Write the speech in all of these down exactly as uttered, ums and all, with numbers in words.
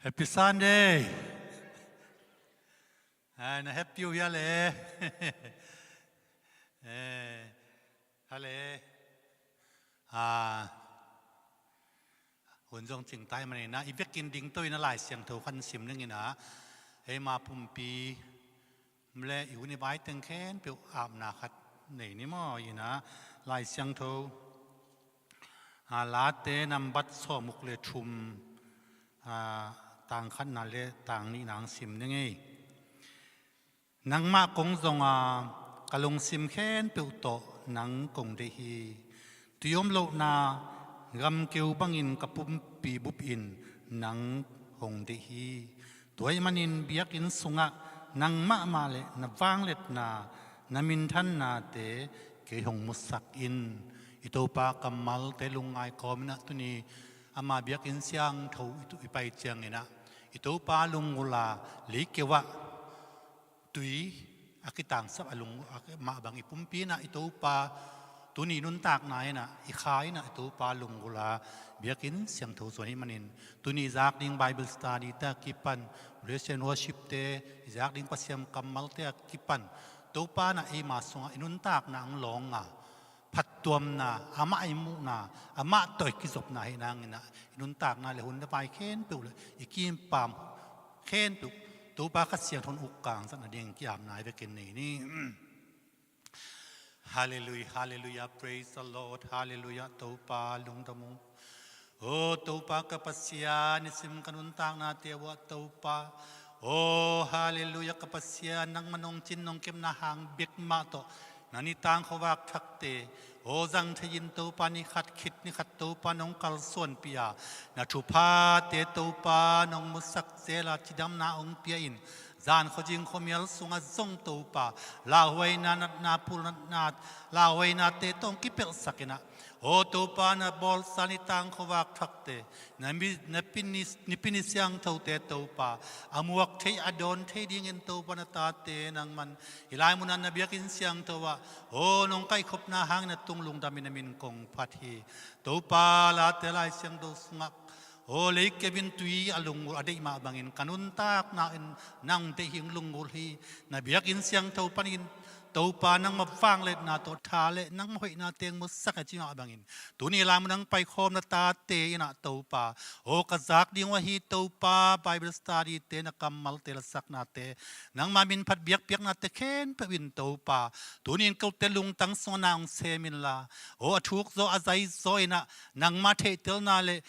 Happy Sunday. Ai, na happy uh hia le? Eh, hale. Ah, hun zong cingtai maninah i vekin dingto inah Lai Siangtho khan sim ninginah eima pumpi le i hun i vai teng khempeuh apna khat nei ni maw? Inah Lai Siangtho, ah, Late nambat sawmguk le thum, ah, tang khatna le tang nihna ang sim ning ei. Nangmah kong zong a, ka lungsim khempeuh tawh nang kong deih hi. Tui om lohna gamkeu bangin ka pumpi bup in nang hong deih hi. Tua ahih manin biakinn sungah nang mahmah le na vangliatna, na minthannate kei hong musak in. I Topa kammalte lungngai kawminah tuni ama biakinn siangtho i tu-, i pai cianginah i Topa lunggulh a leikeu ah tui a kitangsap a lung, a mah bang i pumpi inah i Topa tuni nuntakna inah i kha inah i Topa lunggulh a biakinn siangtho zuan ahih manin tuni zak ding Bible study te a kipan, praise and worship te, i zak ding Pasian kammalte a kipan Topa inah eima sungah i nuntakna ang lawng a phattuamna, amah i muhna, amah tawh i kizopna hi nanginah i nuntakna le hun le vai khempeuh le i kimpam khempeuh Topa Kha Siangtho in uk kangsak nading ki-apna i vekin nei ni. Halleluiah, halleluiah, praise the Lord, halleluiah, Topa lungdam ung. O Topa ka Pasian, nisim ka nuntaknate uah Topa. O halleluiah ka Pasian, nangma nong cin nong kepna hang bek mah tawh na nitang khuavak thakte aw zang thei-in Topa, ni khat khit ni khat Topa nong kalsuanpih a, na thuphate Topa nong musak zel a, cidamna hong pia-in zan khuazing khuamial sungah zong Topa lauhuaina, natna, pulnatna, lauhuainate tawh hong kipelhsak inah aw Topa na bawlsa nitang khuavak thakte, na mi, na pini, nipi ni siangthote Topa a muak thei, a dawn thei dingin Topa na tate nangman hih lai munah na biakinn siangtho ah aw nong kaihkhopna hangin a tung lungdamin na min kong phat hi. Topa Late Lai Siangtho sungah aw leikeu in tui a lunggulh a deih mah bangin ka nuntakna in nang deih hi, hong lunggulh hi. Na biakinn siangtho panin Topa nangma vangliatna tawh tha le nangma hoihna teng musak a ci mah bangin tuni lai munah hong paikhawm na tate inah Topa aw ka zak ding uh ahi Topa Bible study te, na kammalte lasaknate, nangma minphat biakpiaknate khempeuh in Topa tuni in kote lungtang sungah na hong sem inla aw a thuk zaw a zai zaw inah nangma theihtelna le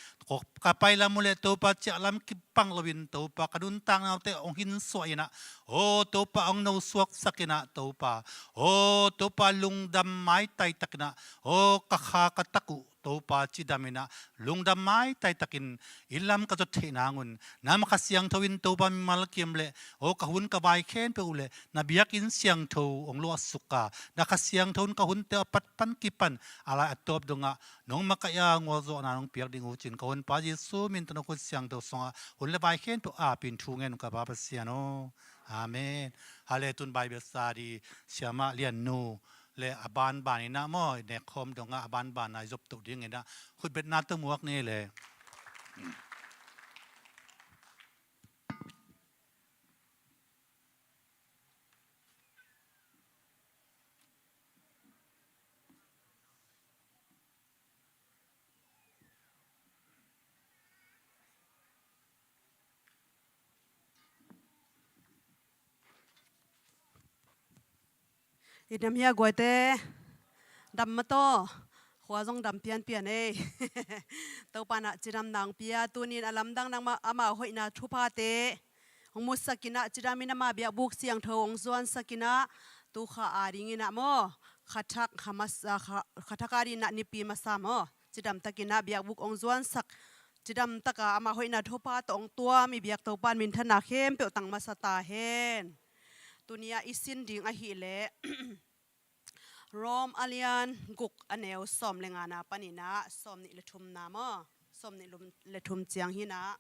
ka pai lam uh le Topa ciah lam kipang loin Topa ka nuntaknate hong hinsuah inah aw Topa hong nosuaksak inah Topa aw Topa lungdam maitai tak inah aw ka kha ka tak uh Topa cidam inah lungdam maitai takin inn lam ka zot theih nangun nangma Kha Siangtho in Topa mimal kim le aw ka hun ka vai khempeuh uh le na biakinn siangtho hong luahsuk a, na Kha Siangtho in ka hunte a pat pan kipan a lai a tawp dongah nong makaih a, gualzawhna nong piak ding uh cin ka Honpa Jesu min tawh na khut siangtho sungah hun le vai khempeuh apin thu ngen uh ka Pa Pasian aw. Amen. Hale, tun Bible study siamah Lian Nu le a banban inah maw, nekkhawm dongah a banban ah i zop toh dinginah khutbetna tawh muak ni le. I nam hia guaite, dam mataw, khua zong dam pianpian ei. Topa nah cidamna hong pia, tunin a lamdang nangma ama hoihna thuphate hong musak inah, cidamin ama biakbuk siangtho hong zuansak inah, tukha a dinginah maw, khathak hamas, ah, kha-, khathak a dinginah nipi masa maw, cidamtakinah biakbuk hong zuansak, cidamtaka ama hoihna thupha tawh hong tuam i biak Topa in minthanna khempeuh tang masa ta hen. Tuni-ah i sin ding ahileh Rom a lian guk a neu sawm le ngana paninah sawm nih le thumna maw, sawm nih le thum ciang hinah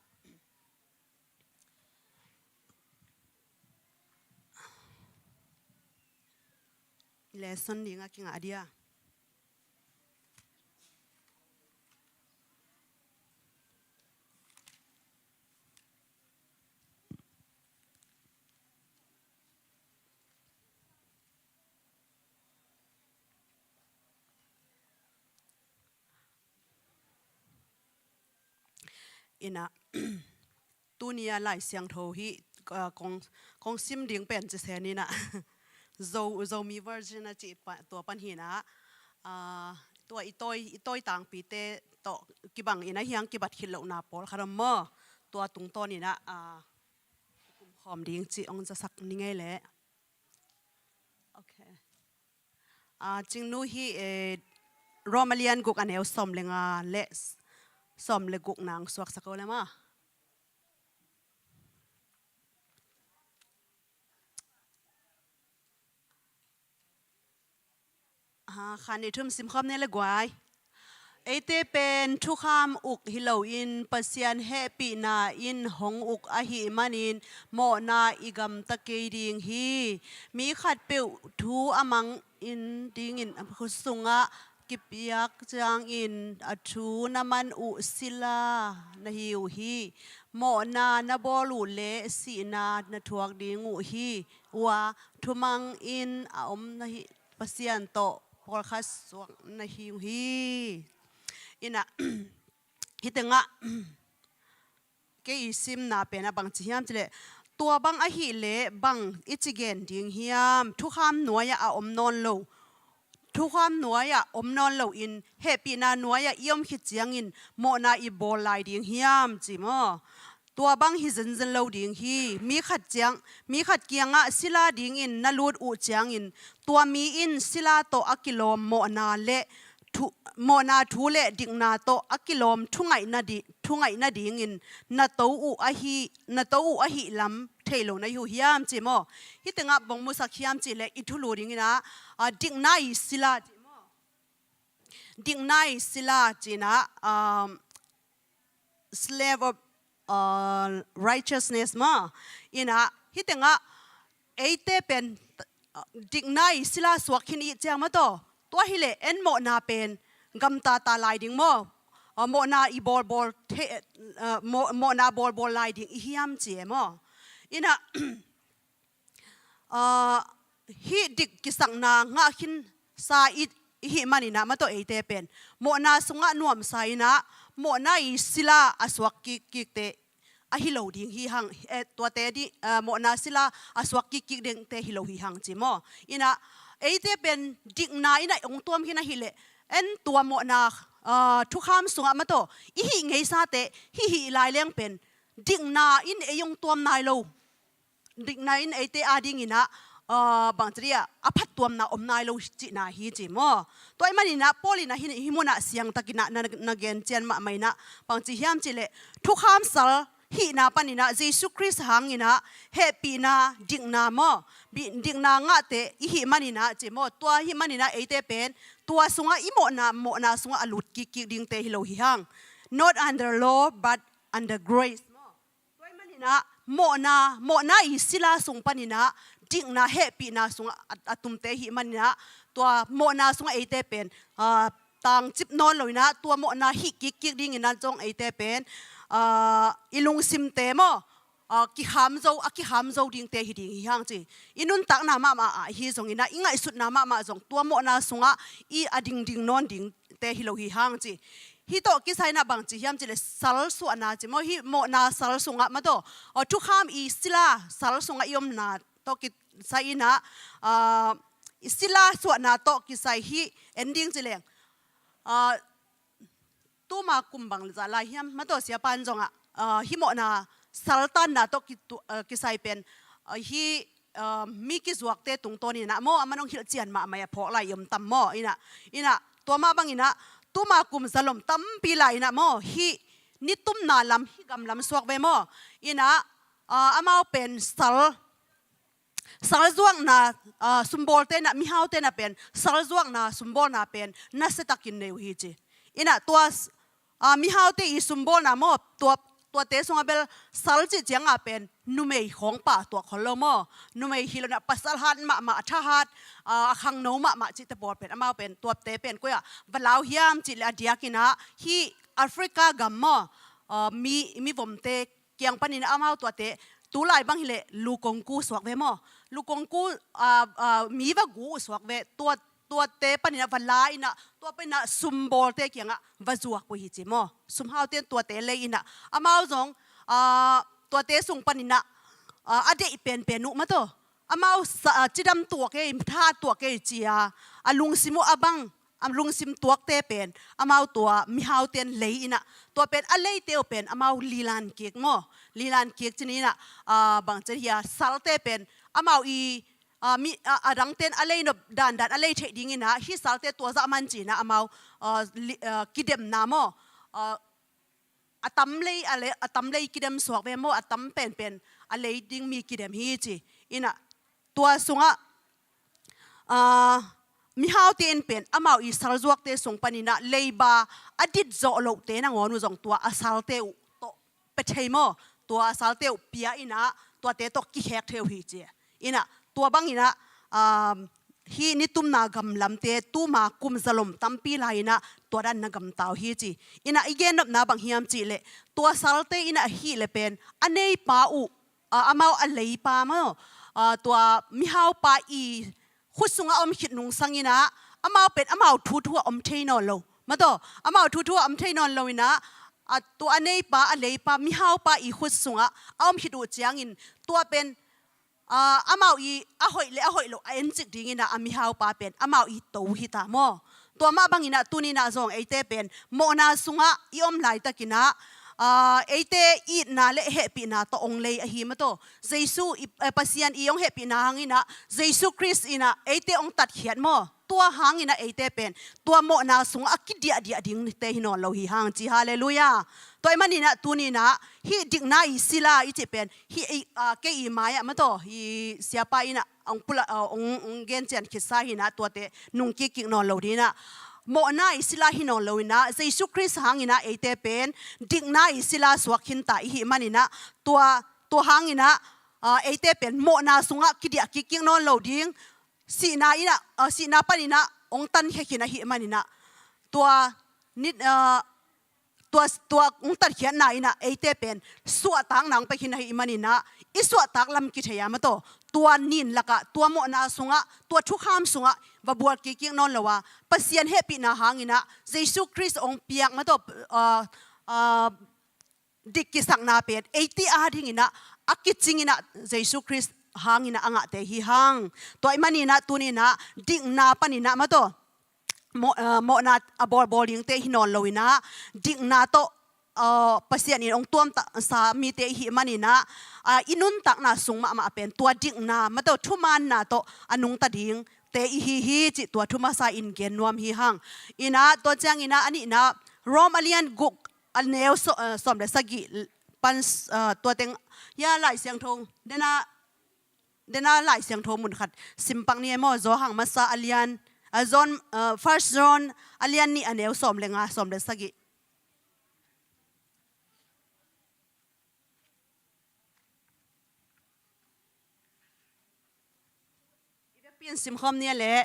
lesson dingah kingah dia. Ina, tuni a Lai Siangtho hi, ah, kong, kong sim ding pen ci sen ina, Zo, Zomi version a ci pa, tua pan hi ina, ah, tua i tawi, i tawi tangpite tawh kibang ina hiang kibat khit lohna pawlkhat om maw? Tua tungtawn ina, ah, kum khawm ding ci ong zasak ni ngei leh. Ok. Ah, Cingnu hi, eh, Rom a lian guk a neu sawm le nga le s-, sawm le guk nang suaksak o le maw? Ah, kha nih thum simkhawm ni le guai. Eite pen thukham uk hi loin Pasian hehpihna in hong uk ahih manin mawhna i gamta kei ding hi. Mi khatpeuh thu a mang in dingin a khut sungah kipiak ciangin a thu na man uh sila na hi uh hi. Mawhna na bawl uh leh sihna na thuak ding uh hi. Ua thumang in a om na hi Pasian tawh pawlkhat suak na hi uh hi. Ina, hih tengah kei i simna pen a bang ci hiam cileh, tua bang ahih leh bang i ci gen ding hiam? Thukham nuai-ah a om nawn lo, thukham nuai-ah om nawn loin hehpihna nuai-ah i om khit ciangin mawhna i bawl lai ding hiam ci maw? Tua bang hi zenzen lo ding hi. Mi khat ciang, mi khat kiangah sila dingin na lut uh ciangin tua mi in sila tawh a kilawm mawhna le thu, mawhna thu le dikna tawh a kilawm thungaihna di, thungaihna dingin na to uh ahi, na to uh ahi lam thei lo na hi uh hiam ci maw? Hih tengah bang musak hiam cileh i thulu dingin ah, ah, dikna i sila ci maw? Dikna i sila ci ina, um, slave of, uh, righteousness maw? Ina, hih tengah eite pen, uh, dikna i sila suak khin i ciang maw taw? Tua hileh en mawhna pen gamta ta lai ding maw? Uh, mawhna i bawlbawl the, uh, maw-, mawhna bawlbawl lai ding i hiam ci e maw? Ina, ah, hih dik kisakna ngah khinsa i, i hih manin ah maw taw eite pen mawhna sungah nuamsa ina mawhna i sila a suak kikkikte a hi lo ding hi hang, eh, tuate di, ah, mawhna sila a suak kikkik dingte hi lo hi hang ci maw? Ina, eite pen dikna ina ong tuam khin ahileh en tua mawhna, ah, thukham sungah maw taw i hih ngeisate hih hih lai leng pen dikna in ei ong tuam nai lo. Dikna in eite adingin ah, ah, bangci dia a phattuamna om nai lo cihna hi ci maw? Tua ahih manin ah Paul in ah hih, hih munah siangtakin ah na, na gen cian mahmah in ah bangci hiam cileh thukham sal hihna panin ah Jesu Khrist hangin ah hehpihna dikna maw? Bi-, dikna ngahte i hih manin ah ci maw? Tua hih manin ah eite pen tua sungah i mawhna, mawhna sungah a lut kikkik dingte hi lo hi hang. Not under law, but under grace maw? Tua ahih manin ah mawhna, mawhna i sila sung panin ah dikna hehpihna sungah a, a tumte i hih manin ah tua mawhna sungah eite pen, ah, tangcip nawn lo in ah tua mawhna hih kikkik dingin ah zong eite pen, ah, i lungsimte maw? Ah, kikham zo, a kikham zo dingte hi ding hi hang ci. I nuntakna mahmah ah hi zongin ah i ngaihsutna mahmah zong tua mawhna sungah i a dingding nawn dingte hi lo hi hang ci. Hih tawh kisai in ah bangci hiam cileh sal suahna ci maw? Hih mawhna sal sungah maw taw, aw, thukham i sila sal sungah i omna tawh kisai in ah, ah, i sila suahna tawh kisai hih en ding cileng, ah, tuma kum bang zah lai hiam maw taw siapan zongah, ah, hih mawhna sal tanna tawh kitu-, ah, kisai pen, ah, hih ah, mi kizuakte tungtawn in ah maw, a man hong hilh cian mahmah a phawk lai i om tam maw? In ah, in ah, tua mah bangin ah tuma kum zalom tampi lai in ah maw, hih nitumna lam, hih gam lam suak ve maw? In ah, ah, amau pen sal, sal zuakna, ah, sumbawlte in ah, mihaute in ah pen sal zuakna, sumbawlna pen nasia takin nei uh hi ci. In ah tua s-, ah, mihaute i sumbawlna maw, tua, tuate sungah bel sal cih ciangah pen numei khawngpa tuak khol lo maw? Numei hi lo in ah pasal hat mahmah, a thahat, ah, a khangno mahmah cihte pawl pen, amau pen tuate pen koi-ah va lau hiam cih leh a diakin ah hih Africa gam maw, ah, mi, mivomte kiang panin amau tuate tulai bang hileh lukongku suak ve maw? Lukongku, ah, ah, mi va gu uh suak ve. Tua, tuate paninah va la inah, tua paninah sumbawlte kiangah va zuak uh hi ci maw. Sumhaute in tuate lei inah amau zong, ah, tuate sung paninah, ah, a deih penpen uh mataw. Amau sa, ah, cidam tuak ei, tha tuak ei ci-a, a lungsim uh a bang, a lungsim tuakte pen amau tua mihaute in lei inah, tua pen a leite uh pen amau lilan kik maw. Lilan kik ci-in inah, ah, bang ci-a hia, salte pen amau i, ah, mi, ah, a dangte in a lei nop dandan a lei theih ding inah, hih salte tua zah man ci-inah amau, ah, li, ah, kidemna maw, ah, a tam lei, a le, a tam lei kidem suak ve maw, a tam penpen a lei ding mi kidem hi ci. Inah tua sungah, ah, mihaute in pen amau i salzuakte sung paninah leiba a dit zawh lohte nangawn uh zong tua a salte uh tawh pia thei maw, tua a salte uh pia inah tuate tawh kikhek thei uh hi ci. Inah tua bang inah, um, hih nitumna gamlamte tuma kum zalom tampi lai inah tua dan na gamta uh hi ci. Inah i gennopna bang hiam cihleh, tua salte inah ahih leh pen a neipa uh, ah, amau a leipa maw, ah, tua mihaupa i khut sungah a om khit nungsang inah amau pen amau thuthu a om thei nawn lo. Mataw, amau thuthu a om thei nawn lo inah, ah, tua a neipa, a leipa, mihaupa i khut sungah a om khit uh ciangin tua pen, ah, amau i a hoih le a hoih loh a encik ding inah a mihaupa pen amau i to hi ta maw. Tua mah bang inah tuni inah zong eite pen mawhna sungah i om laitak inah, ah, eite itna le hehpihna tawh ong lei ahi mataw. Jesu i, eh, Pasian i ong hehpihna hang inah Jesu Khrist inah eite ong tatkhiat maw. Tua hang inah eite pen tua mawhna sungah a kidiahdiah dingte hi nawn lo hi hang ci, halleluiah. Tua ahih man inah tuni inah hih dikna i sila i cih pen hih i, ah, kei i mai-ah mataw, hih siapa inah ong pulak, ah, ong, ong gencian khitsa hi inah tuate nungkik kik nawn lo ding inah, mawhna i sila hi nawn lo inah Jesu Khrist hang inah eite pen dikna i sila suak khinta i hih man inah tua, tua hang inah, ah, eite pen mawhna sungah kidiah kik kik nawn lo ding, sihna inah, ah, sihna pan inah ong tankhia khin ahih man inah tua nit, ah, tua, tua ong tatkhiatna inah eite pen suahtakna ong pia khin ahih man inah i suahtak lam kithei a mataw, tua nin lakah, tua mawhna sungah, tua thukham sungah va bual kik kik nawn lo a, Pasian hehpihna hang inah Jesu Khrist ong piak mataw, ah, ah, dik kisakna pen eite ading inah a kicing inah Jesu Khrist hang inah a ngahte hi hang. Tua ahih man inah tuni inah dikna pan inah mataw, mawh, ah, mawhna a bawlbawl dingte hi nawn lo inah dikna tawh, ah, Pasian in ong tuamsa mite i hih man inah, ah, i nuntakna sung mahmah pen tua dikna mataw thumaanna tawh a nungta dingte i hi hi cih tua thu masa in gen nuam hi hang. Inah tua ciang inah a nihna Rom a lian guk a neu saw-, ah, sawm le sagih pan, ah, tua teng, ya, Lai Siangtho dena, dena Lai Siangtho mun khat sim pak ni e maw, Johan masa a lian, ah, John, ah, First John a lian nih a neu sawm le nga, sawm le sagih. I biakpi in simkhawm ni a leh,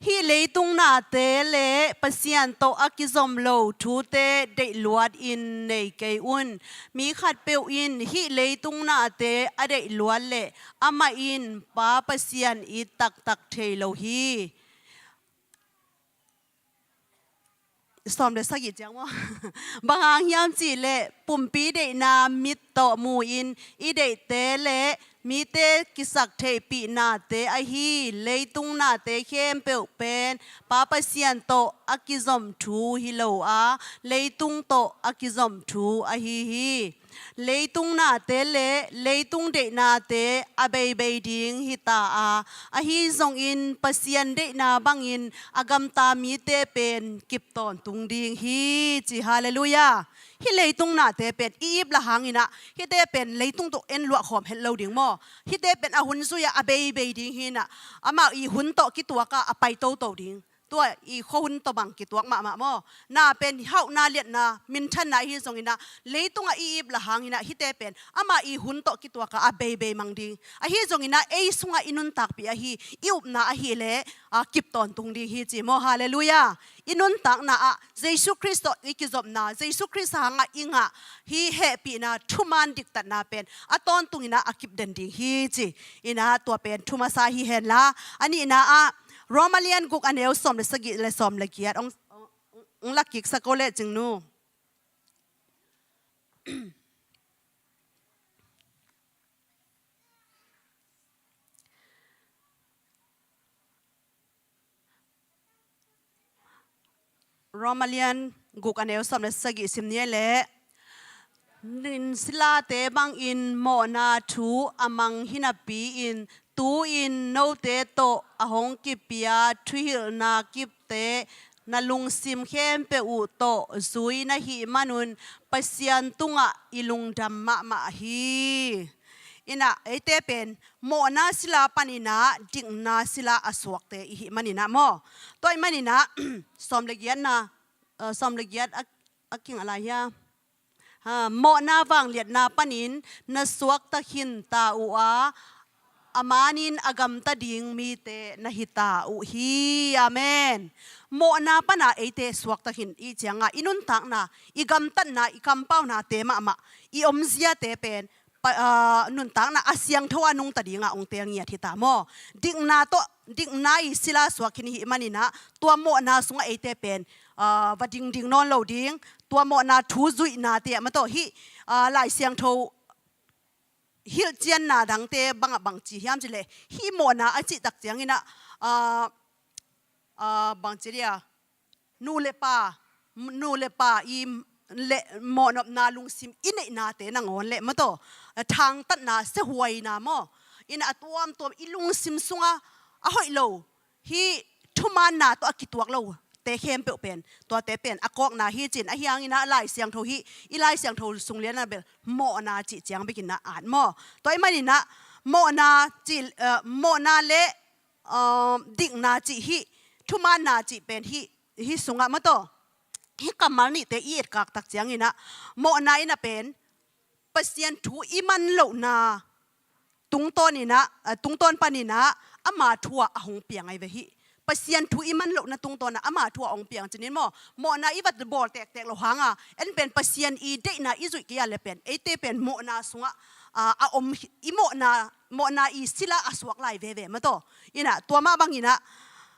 hih leitung nate le Pasian tawh a kizom lo thute deihluat in nei kei un. Mi khatpeuh in hih leitung nate a deihluat leh amah in Pa Pasian it taktak thei lo hi. Sawm le sagih ciang maw? Bang hang hiam cihleh pumpi deihna mit tawh mu-in i deihte le mite kisaktheihpihnate ahi leitung nate khempeuh pen Pa Pasian tawh a kizom thu hi lo a, leitung tawh a kizom thu ahi hi. Leitung nate le leitung deihnate a beibei ding hi ta a, ahi zongin Pasian deihna bangin a gamta mite pen kip tawntung ding hi ci. Halleluiah. Hih leitung nate pen i ip lah hang inah hihte pen leitung tawh en luah khawm het lo ding maw? Hihte pen a hun zui-ah a beibei ding hi inah amau i hun tawh kituak a a pai toto ding. Tua i khuahun tawh bang kituak mahmah maw? Na pen hauhna, liatna, minthanna ahi zong inah leitungah i ip lah hang inah hihte pen ama i hun tawh kituak a a beibei mang ding. Ahi zong inah ei sungah i nuntakpih ahi, i upna ahih leh, a, kip tawntung ding hi ci maw? Halleluiah. I nuntakna ah Jesu Khrist tawh i kizopna, Jesu Khrist hangah i ngah hih hehpihna, thuman diktatna pen a tawntung inah a kip den ding hi ci. Inah tua pen thu masa hi hen la, a nihna ah, Roma lian guk a neu sawm le sagih le sawm le giat hong, hong, hong la kiksak ko le cingnu. Roma lian guk a neu sawm le sagih sim ni e leh, nin silate bangin mawhna thu a mang hi napi-in, tu-in note tawh a hong kipia thuhilhna kipte na lungsim khempeuh uh tawh zui na hih manun Pasian tungah i lungdam mahmah hi. Inah eite pen mawhna sila paninah dikna sila a suakte i hih maninah maw? Tua i maninah sawm le giatna, eh, sawm le giat a, a king a lai hia? Ha, mawhna vangliatna panin na suakta khin ta uh a, a manin a gamta ding mite na hi ta uh hi. Amen. Mawhna pana eite suakta khin i cianga i nuntakna, i gamtatna, i kampaunate mahmah, i omziate pen pa, ah, nuntakna a siangtho a nungta dinga hong teel ngiat hi ta maw? Dikna tawh, dikna i sila suak khin i hih maninah tua mawhna sungah eite pen, ah, va dingding nawn lo ding, tua mawhna thu zuihna te ah maw tawh hih, ah, Lai Siangtho hilhcianna dangte bangah bangci hiam cileh, hih mawhna a cihtak cianginah, ah, ah, bangci dia, nu le pa, nu le pa i le mawhnopna lungsim i neihnate nangawn le maw tawh, thangtatna, siahuaina maw, inah a tuamtuam i lungsim sunga a hoih lo, hih thumaanna tawh a kituak lote khempeuh pen, tuate pen a kawkna hi cin, ahi hanginah Lai Siangtho hih, i Lai Siangtho sung lianah bel mawhna cih ciang bekinah at maw? Tua i maninah mawhna cih, eh, mawhna le, eh, dikna cih hih, thumaanna cih pen hih, hih sungah maw tawh, hih kammal nihte i etkaktak cianginah mawhna inah pen Pasian thu i man lohna tungtawninah, eh, tungtawn paninah ama thu ah a hong piang ahi ve hih. Pasian thu i man lohna tungtawnah ama thu ah a hong piang cinin maw? Mawhna i va bawl tektek lo hanga en pen Pasian i deihna i zuih kei a le pen eite pen mawhna sungah, ah, a om hi, i mawhna, mawhna i sila a suak lai veve maw tawh. Inah tua mah banginah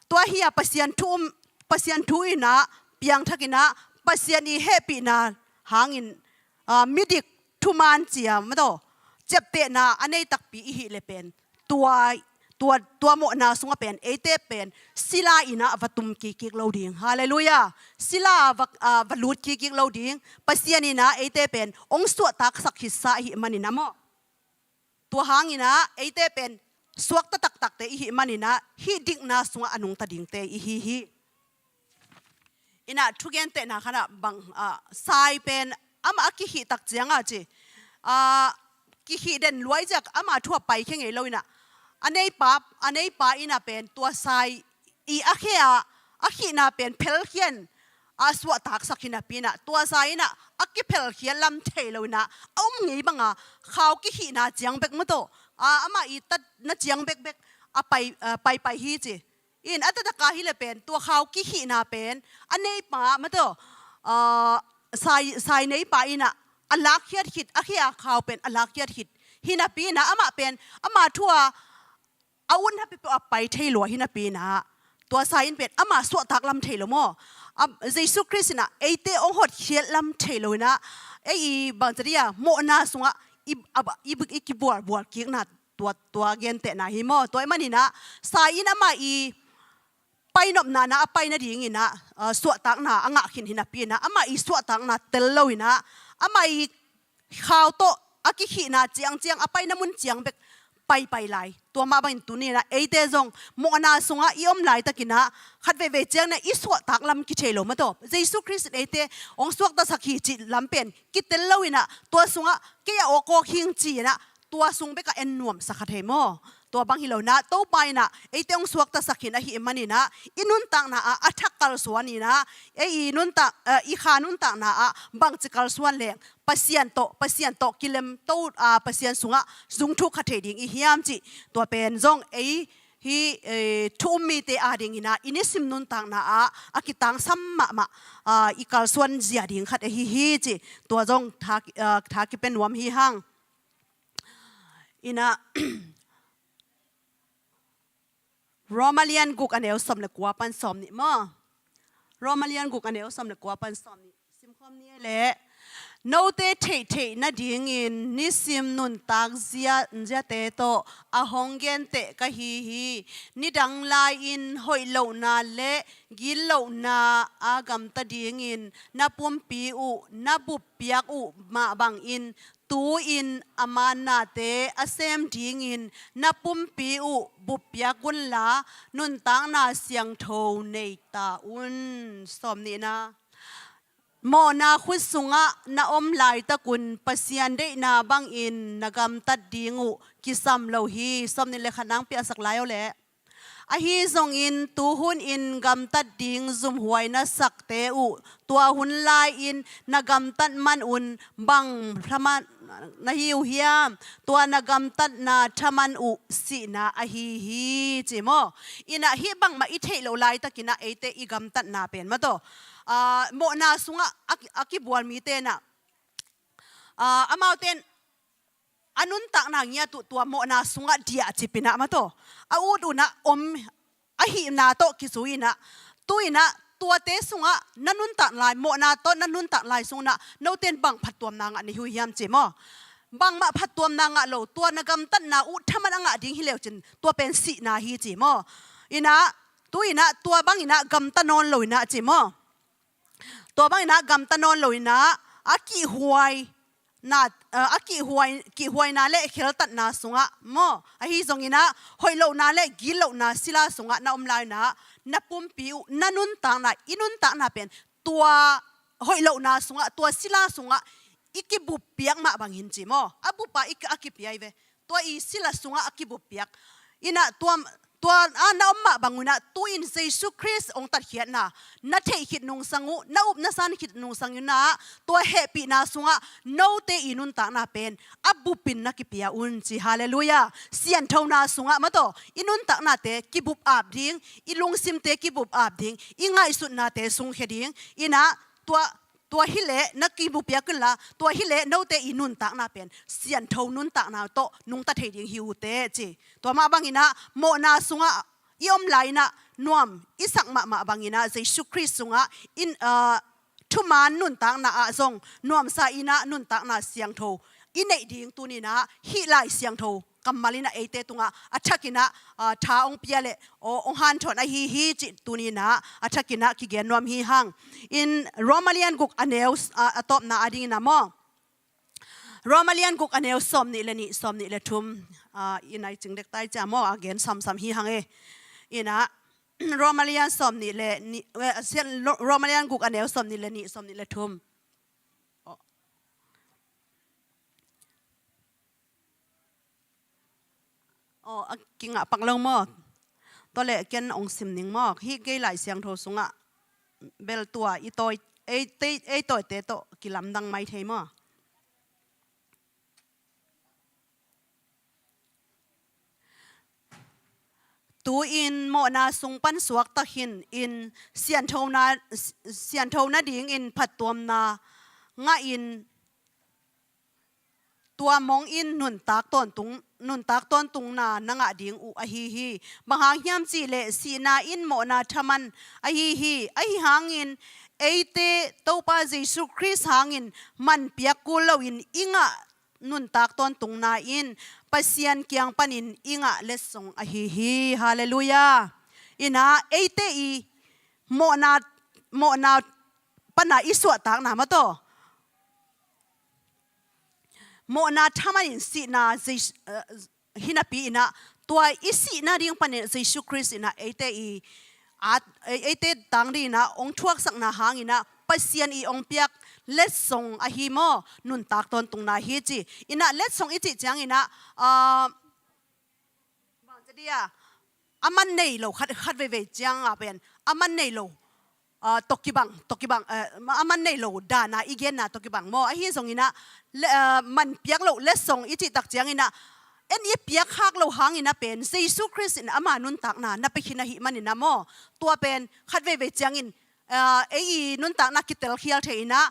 tua hi-a Pasian thu um, Pasian thu inah piangthakinah Pasian i hehpihna hangin, ah, midik thumaan cia maw tawh, ciaptehna a nei takpi i hih le pen tua, tua, tua mawhna sungah pen eite pen sila inah va tum kikkik lo ding. Halleluiah. Sila va, ah, va lut kikkik lo ding. Pasian inah eite pen hong suahtaksak khitsa i hih maninah maw? Tua hanginah eite pen suakta taktakte i hih maninah hih dikna sungah a nungta dingte i hi hi. Inah thugentehna khanah bang, ah, sai pen amah a kihihtak cianga ci, ah, kihih den luai ciak ama thu ah paikhia ngei lo inah a neipa, a neipa inah pen tua sai i a khe a, a khihna pen phelkhian a suahtaksak hi napi inah tua sai inah a kiphelkhiat lam thei lo inah a um ngei banga khau kihihna ciang bek maw tawh, a, amah i tatna ciang bekbek a pai, a, paipai hi ci. In a tataka hi le pen tua khau kihihna pen a neipa maw tawh, a, sai, sai neipa inah a lakkhiat khit, a khe a khau pen a lakkhiat khit hi napi inah amah pen ama thu a a utna peuhpeuh a pai thei lua hi napi inah tua sai in pen ama suahtak lam thei lo maw? A, Jesu Khrist inah eite hong hotkhiat lam thei lo inah ei i bangci dia mawhna sungah i, a, i, i kibualbual kikna tua, tua gentehna hi maw? Tua i maninah sai in ama i painopna na a pai nadinginah, ah, suahtakna a ngah khin hi napi inah ama i suahtakna tel lo inah ama i khau tawh a kikhihna ciangciang a paina mun ciang bek paipai lai. Tua mah bangin tuninah eite zong mawhna sungah i om laitakinah khat veivei cianginah i suahtak lam kithei lo maw tawh. Jesu Khrist in eite hong suaktasak hi cih lam pen kitel lo inah tua sungah kei a awkawk hing ci inah tua sung bekah en nuamsa kha thei maw? Tua bang hi lo inah Topa inah eite hong suaktasak khin ahih maninah i nuntakna ah a thak kalsuan inah ei i nuntak, eh, i kha nuntakna ah bangci kalsuan leng Pasian tawh, Pasian tawh kilemto, ah, Pasian sungah zungthuk kha thei ding i hiam cih tua pen zong ei hi, eh, thu um mite adinginah i nisim nuntakna ah a kitangsam mahmah, ah, i kalsuan zia ding khat ahi hi cih tua zong tha, ah, tha kipia nuam hi hang. Inah Roma lian guk a neu sawm le kua pan sawm nih maw? Roma lian guk a neu sawm le kua pan sawm nih. Simkhawm ni e leh. Note theihtheih nadingin nisim nuntak zia, ziate tawh a hong genteh ka hi hi. Nidang lai-in hoih lohna le gitlohna a gamta dingin na pumpi uh na buppiak uh mah bangin tu-in a mannate a sem dingin na pumpi uh buppiak unla nuntakna siangtho nei ta un. Sawm nihna. Mawhna khut sungah na om laitakun Pasian deihna bangin na gamtat ding uh kisam lo hi. Sawm nih le khat nang piahsak lai aw leh. Ahi zongin tuhunin gamtat ding zumhuai na sakte uh tua hun lai-in na gamtat man un bang thaman na hi uh hiam? Tua na gamtatna thaman uh sihna ahi hi, ci maw? Inah hih bangmah i theih loh laitakinah eite i gamtatna pen mataw, ah, mawhna sungah a, a kibual mite inah, ah, amaute in a nuntakna ngiat uh tua mawhna sungah diahcip inah mataw, a ut unah om ahihna tawh kizui inah, tu inah tuate sungah na nuntak lai, mawhna tawh na nuntak lai sung inah note in bang phattuamna ngah na hi uh hiam, ci maw? Bangmah phattuamna ngah lo, tua na gamtatna uh thaman a ngah ding hi leu cin tua pen sihna hi, ci maw? Inah tu inah tua bang inah gamta nawn lo inah, ci maw? Tua bang inah gamta nawn lo inah a kihhuai na, a kihhuai, kihhuaina le kheltatna sungah maw, ahi zong inah hoih lohna le gitlohna sila sungah na om lai inah na pumpi uh, na nuntakna, i nuntakna pen tua hoih lohna sungah, tua sila sungah i kibuppiak mah bangin, ci maw? A bup a i, a kipia hi ve. Tua i sila sungah a kibuppiak inah tua, tua a na om mah bang unah tu-in Jesu Khrist hong tatkhiatna na theih khit nungsang uh, na up na san khit nungsang unah tua hehpihna sungah note i nuntakna pen a bupin na kipia un, ci. Halleluiah. Sianthona sungah mataw, i nuntaknate kibup ap ding, i lungsimte kibup ap ding, i ngaihsutnate sungkhia ding inah tua, tua hileh na kibuppiak unla, tua hileh note i nuntakna pen siantho nuntakna tawh nungta thei ding hi uh teh, ci. Tua mah bang inah mawhna sungah i om lai inah nuam i sak mahmah bang inah Jesu Khrist sungah in, ah, thuman nuntakna ah zong nuamsa inah nuntakna siangtho i neih ding tuni inah hih Lai Siangtho kammal inah eite tungah a thak inah, ah, tha hong pia le aw, hong hanthawn ahi hi, cih tuni inah a thak inah kigen nuam hi hang. In Roma lian guk a neu, ah, a tawpna a ding inah maw, Roma lian guk a neu sawm nih le nih, sawm nih le thum, ah, i nai cing dek tai cia maw, a gen samsam hi hang e. Inah Roma lian sawm nih le nih, eh, sian, Ro-, Roma lian guk a neu sawm nih le nih, sawm nih le thum. Aw. Aw, a kingah pak lo maw? Tua leh ken hong sim ning maw? Hih kei Lai Siangtho sungah bel tua i tawi, ei, tei, ei tawite tawh kilamdang mai thei maw? Tu-in mawhna sung pan suaktak khin in sianthona, sianthona dingin phattuamna ngahin tua mongin nuntak tawntung, nuntak tawntungna na ngah ding uh ahi hi. Bang hang hiam cihleh sihna in mawhna thaman ahi hi. Ahi hangin eite Topa Jesu Khrist hangin manpiak kul loin i ngah nuntak tawntungna in Pasian kiang panin i ngah letsong ahi hi. Halleluiah. Inah eite i mawhna, mawhna pana i suahtakna mataw, mawhna thaman in sihna Jesu, eh, hinapi inah tua i sihna ding panin Jesu Khrist inah eite i at, ei, eite tang ding inah hong thuaksakna hang inah Pasian i hong piak letsong ahi maw, nuntak tawntungna hi ci. Inah letsong i cih ciang inah, ah, bang ci dia, a man nei lo khat, khat veivei ciang a pen a man nei lo, ah, tawh kibang, tawh kibang, eh, a man nei lo dana i genna tawh kibang maw? Ahi zong inah le, ah, manpiak loh letsong i cih tak ciang inah en i piak khak lo hang inah pen Jesu Khrist in ama nuntakna na pia khin ahih man inah maw? Tua pen khat veivei ciangin, ah, ei i nuntakna kitelkhial thei inah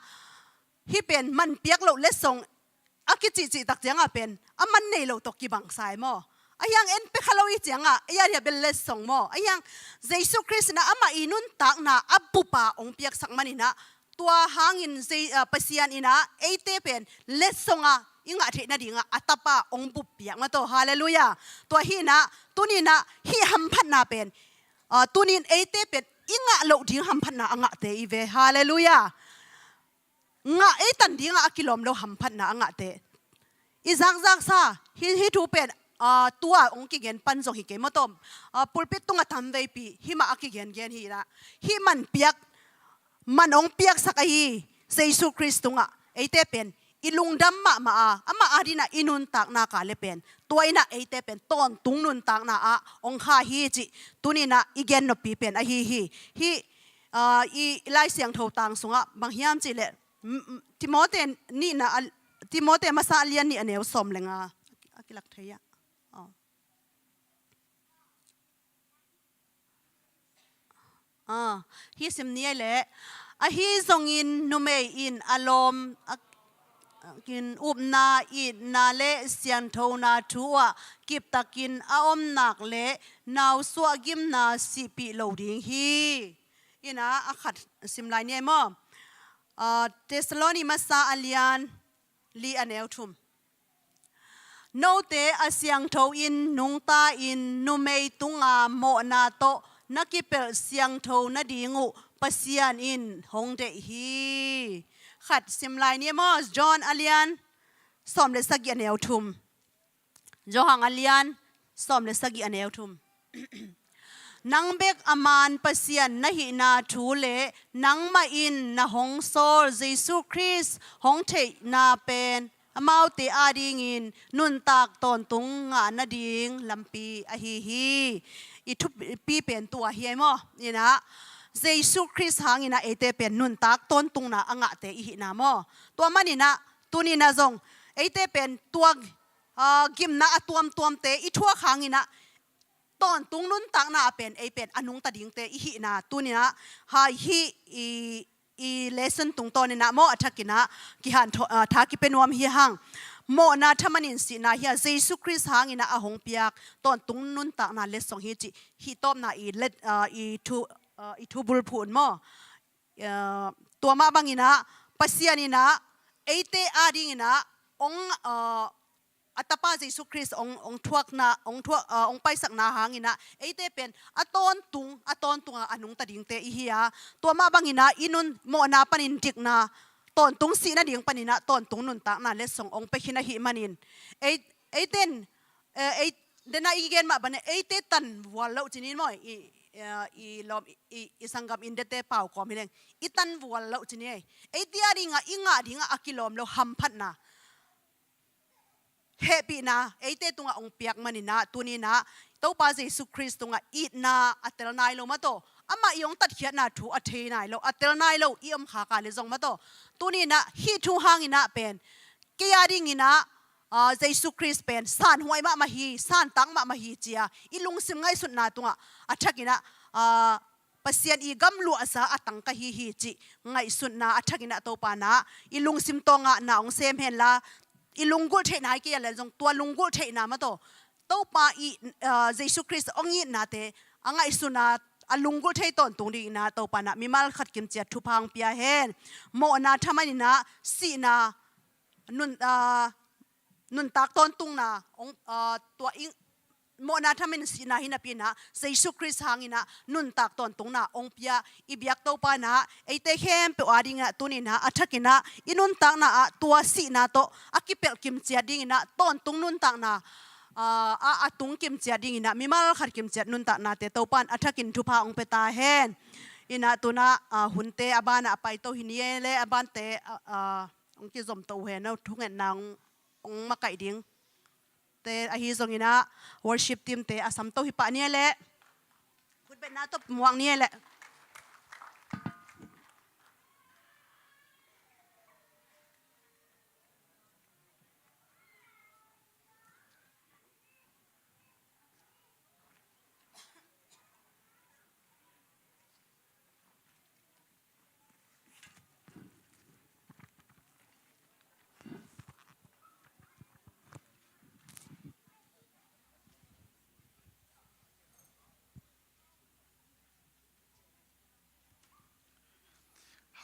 hih pen manpiak loh letsong a kicihcih tak ciang a pen a man nei lo tawh kibang sa e maw? Ahi hang en pia kha lo i ciangah, ei a dia bel letsong maw. Ahi hang Jesu Khrist in ah amah i nuntakna a bup a hong piaksak manin ah, tua hangin Zei-, ah, Pasian in ah eite pen letsong a i ngah theih nadingah a tapa hong bup piak mah tawh. Halleluiah. Tua hi in ah, tuni in ah hih hamphatna pen, ah, tuni in eite pen i ngah loh ding hamphatna a ngahte i ve. Halleluiah. Ngah ei tan dingah a kilawm lo hamphatna a ngahte. I zakzaksa, hih, hih thu pen, ah, tua hong kigen pan zong hi kei maw tawh. Ah, pulpit tungah tamveipi hih mah a kigengen hi in ah, hih man piak, man hong piaksak ahi Jesu Khrist tungah eite pen i lungdam mahmah a, amah adingin ah i nuntakna ka le pen, tua in ah eite pen tawntung nuntakna ah hong kha hi cih tuni in ah i gen noppi pen ahi hi. Hih, ah, i Lai Siangtho tang sungah bang hiam cih leh, mm, mm, Timothy nihna a, Timothy masa a lian nih a neu sawm le nga a kilak thei ah. Oh. Ah, hih sim ni ei leh. Ahi zongin numei in a lawm, a, in upna, itna le sianthona thu ah kiptakin a om nak leh nausuah gimna sihpih lo ding hi. In ah a khat sim lai ni ei maw. Ah, Thessaloni masa a lian li a neu thum. Note a siangtho-in nungta-in numei tunga mawhna tawh na kipelh siangtho nading uh Pasian in hong deih hi. Khat sim lai ni ei maw, John a lian sawm le sagih a neu thum. Johan a lian sawm le sagih a neu thum. Nang bek a man Pasian na hihna thu le nangmah in na hong sawl Jesu Khrist hong theihna pen amaute adingin nuntak tawntung ngah nading lampi ahi hi. I thupi pen tua hi ei maw. In ah Jesu Khrist hangin ah eite pen nuntak tawntungna a ngahte i hihna maw. Tua manin ah tuni in ah zong eite pen tua, ah, gimna a tuamtuamte i thuak hangin ah tawntung nuntakna ah pen ei pen a nungta dingte i hihna tuni in ah, ha, hih i, i lesson tungtawn in ah maw a thakin ah kihanthawn, ah, tha kipia nuam hi hang. Mawhna thamanin sihna hi a, Jesu Khrist hangin ah a hong piak tawntung nuntakna letsong hi cih hih tawpna i let, ah, i thu, ah, i thu bulphuh un maw. Ah, tua mah bangin ah Pasian in ah eite adingin ah hong, ah, a tapa Jesu Khrist hong, hong thuakna, hong thuak, ah, hong paisakna hangin ah eite pen a tawntung, a tawntung a, a nungta dingte i hi a. Tua mah bangin ah i nun mawhna panin dikna, tawntung sih nading panin ah tawntung nuntakna letsong hong pia khin ahih manin, ei, eite in, eh, ei, den a i gen mah bangin eite tanvual loh ci ni maw, i, eh, i lawm, i, i, i sanggam India-te pau kawm hi leng, i tanvual loh ci ni ei. Eite adingah i ngah dingah a kilawm lo hamphatna, hehpihna eite tungah hong piak manin ah tuni in ah Topa Jesu Khrist tungah itna a tel nai lo mah tawh, amah i hong tatkhiatna thu a thei nai lo, a tel nai lo i om khak a le zong mah tawh, tuni in ah hih thu hangin ah pen kei adingin ah, ah, Jesu Khrist pen sanhuai mahmah hi, santak mahmah hi ci a i lungsim ngaihsutna tungah a thakin ah, ah, Pasian i gamluahza a tangka hi hi cih ngaihsutna a thakin ah Topa in ah i lungsim tawngah na hong sem hen la, i lunggulh theihna hi kei a le zong tua lunggulh theihna mah tawh Topa i, ah, Jesu Khrist hong itnate a ngaihsun a, a lunggulh thei tawntung dingin ah Topa in ah mimal khat kimciat thupha hong pia hen. Mawhna thamanin ah sihna nun, ah, nuntak tawntungna hong, ah, tua i mawhna thaman sihna hi napi in ah Jesu Khrist hangin ah nuntak tawntungna hong pia i biak Topa in ah eite khempeuh adingin ah tuni in ah a thakin ah i nuntakna ah tua sihna tawh a kipelh kimciat dingin ah tawntung nuntakna, ah, a, a tung kimciat dingin ah mimal khat kimciat nuntaknate Topa in a thakin thupha hong pia ta hen. In ah tu in ah, ah, hunte a banah a paito hi ni ei leh a bante, ah, ah, hong kizomto uh hen, no thungetna hong hong makaih dingte ahi zongin ah worship team-te a samto hi pah ni ei leh, khutbetna tawh muak ni ei leh.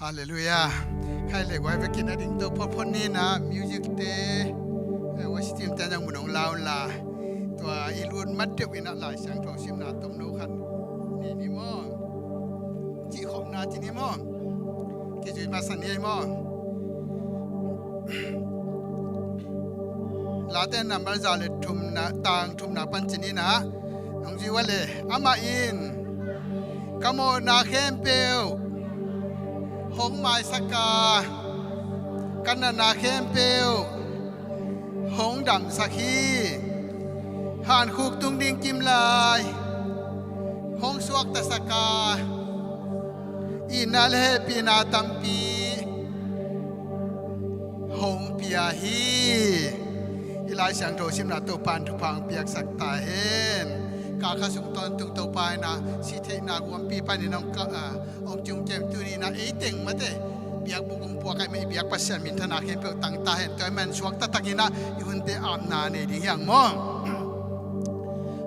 Halleluiah. Khai le guai vekin a ding to photphot ni na, music te, eh, worship team te nang mun hong lau la. Tua i lut mat deuh in a Lai Siangtho simna tomno khat ni ni maw? Cih khopna ci ni maw? Kizui masa ni ei maw? Late number za le thumna, tang thumna pan ci ni na. Hong zui ua le, amah in ka mawhna khempeuh hong maisak a, ka natna khempeuh hong damsak hi. Hankhuk tung ding kim lai hong suaktasak a, itna le hehpihna tampi hong pia hi. I Lai Siangtho simna Topa in thupha hong piaksak ta hen. Kal kha sung tawntung Topa in a sih theihna guampi panin hong ka, a, hong cium kem tuni na ei teng mate biakbuk hong puak ai mah i biak Pasian minthanna khempeuh tang ta hen. Tua ahih man suak taktak in a i hunte apna nei ding hi hang maw?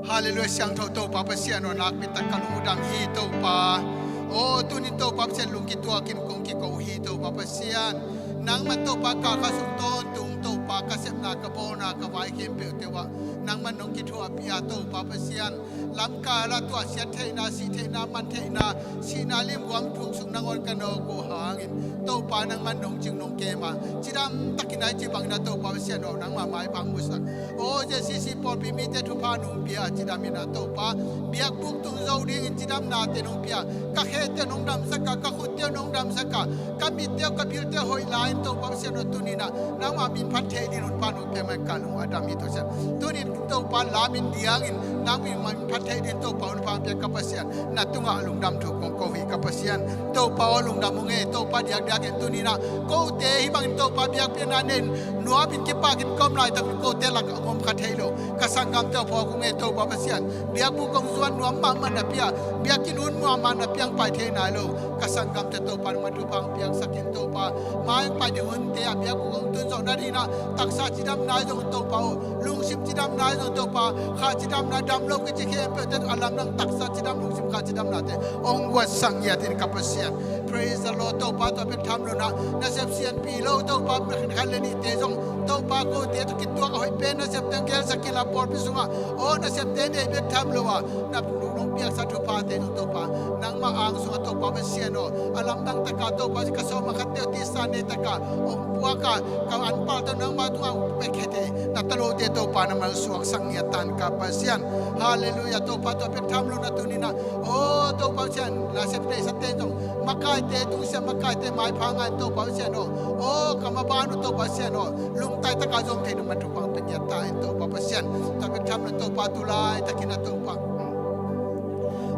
Halleluiah, siangtho Topa Pasian aw, nakpi tak ka lungdam hi Topa. Aw, tunin Topa Pasian lungkituakin kong kiko hi Topa Pasian. Nangman Topa kal kha sung tawntung Topa ka sepna, ka bawlna, ka vai khempeuhte uah nangman nong kithuahpih a Topa Pasian. Lamkal ah tuahsiat theihna, sih theihna, man theihna, sihna limguam thuk sung nangawn ka nawk uh hangin Topa nangman nong cing nong kem a, cidam takin a i ci bangin a Topa Pasian aw, nangma maipha hong musak. Aw, ZCC pawlpi mite thupha nong pia a cidam in a Topa, biakbuk tung zo dingin cidamnate nong pia. Ka khete nong damsak a, ka khutte nong damsak a, ka mitte ka bilte hoih lai in Topa Pasian aw, tunin a nangma min phat thei dingin hun pha nong pia man ka lung a dam hi Topa Pasian. Tunin Topa lamin diangin nang min phat thei dingin Topa hun pha pia ka Pasian. Na tungah lungdam thu kong ko hi ka Pasian. Topa aw, lungdam ung e Topa, diakdiakin tunin a kote hih bangin Topa biakpiakna nei nuamin kipakin ka om laitak kote lakah hong om kha thei lo ka sanggamte aw, phawk ung e Topa Pasian. Biakbuk kong zuan nuam mahmah napi a, biakinn hun mahmah napi a hong pai thei nai lo ka sanggamte Topa nangman thupha hong piaksak in Topa. Mai hong pai ding hunte ah biakbuk hong tun zawh nadingin a taksa cidamna ahi zong Topa aw, lungsim cidamna ahi zong Topa, kha cidamna, dam lo kici khempeuhte a lamdang taksa cidam, lungsim kha cidamnate hong guatsak ngiat in ka Pasian. Praise the Lord Topa, tua bek tham lo in a nasep sianpi lo Topa, khat le nihte zong Topa kote tawh kituak a hoih pen nasepte hong gelsak in la pawlpi sungah, aw, nasepte nei bek tham lo a na nong piaksa thuphate zong Topa nangma ang sungah Topa Pasian aw, a lamdang taka Topa ka sawm a khatte uh tisa nei taka hong puak a, ka anpalte uh nangma tungah hong pia khete na tanote Topa nangman suaksak ngiat ta in ka Pasian. Halleluiah Topa, tua bek tham lo in a tunin a, aw, Topa Pasian, nasep neisate zong makaite, tungsiah makaite maipha ngai in Topa Pasian aw, aw, ka maban uh Topa Pasian aw, lungtai taka zom thei nangman thupha hong pia ngiat ta in Topa Pasian. Tua bek tham lo in Topa, tu laitakin a Topa,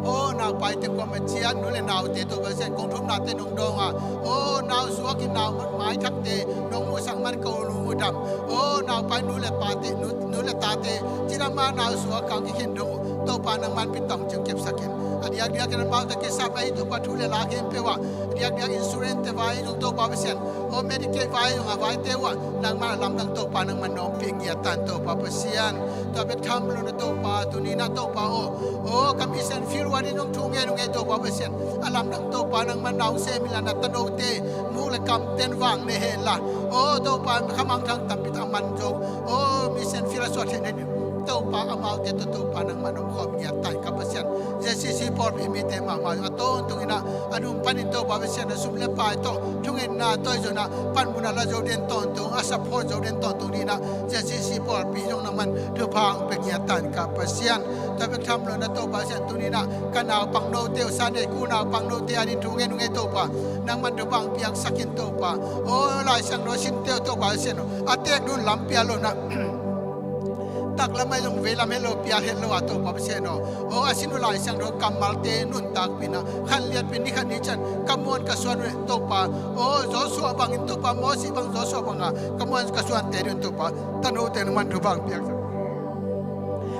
aw, naupaite kuamah ciat, nu le naute Topa Pasian, kong thumnate nong dawng a, aw, nau suakin nau maithakte nong musak man ka lung uh dam. Aw, naupai nu le pate, nu, nu le tate cidam a nau suak a kikhen dong uh Topa nangman pi tawng ciang kepsak in. A diakdiakin amaute kisap ahi Topa thu le la khempeuh ah, a diakdiak insurance te vai zong Topa Pasian, aw, Medicaid vai zong a vaite uh ah nangman a lamdang Topa nangman na ompih ngiat ta in Topa Pasian. Tua bek tham lo in a Topa, tunin a Topa aw, aw, ka mission field uah ding zong thu ngen ung e Topa Pasian. A lamdang Topa nangman na hong sem in la, na tanote muk le kamten vang ne hen la, aw, Topa, khamangthang tampi tak a man zo, aw, mission field a suah theih nading Topa, amaute tawh Topa nangman omkhawm ngiat ta in ka Pasian. ZCC pawlpi mite mahmah a tawntung in a, a nung panin Topa Pasian a sum le pai tawh, thungetna tawh i zon a panmun a la zo den tawntung, a support zo den tawntung dingin a, ZCC pawlpi zong nangman thupha hong pia ngiat ta in ka Pasian. Tua bek tham lo in a Topa Pasian, tunin a ka naupang note uh, Sunday school naupang note a ding thu ngen ung e Topa, nangman thupha hong piaksak in Topa. Aw, Lai Siangtho simte uh Topa Pasian aw, a tek dun lam pial lo in a, taklam ahi zong veilam het lo, pial het lo a Topa Pasian aw, aw, a sin uh Lai Siangtho kammalte nuntakpih in a, khanliatpih in ni khat ni ciang ka muan ka suan uh leh Topa, aw, Joshua bangin Topa, Moses bang, Joshua bang a ka muan ka suante ding un Topa, tanote nangman thupha hong piaksak.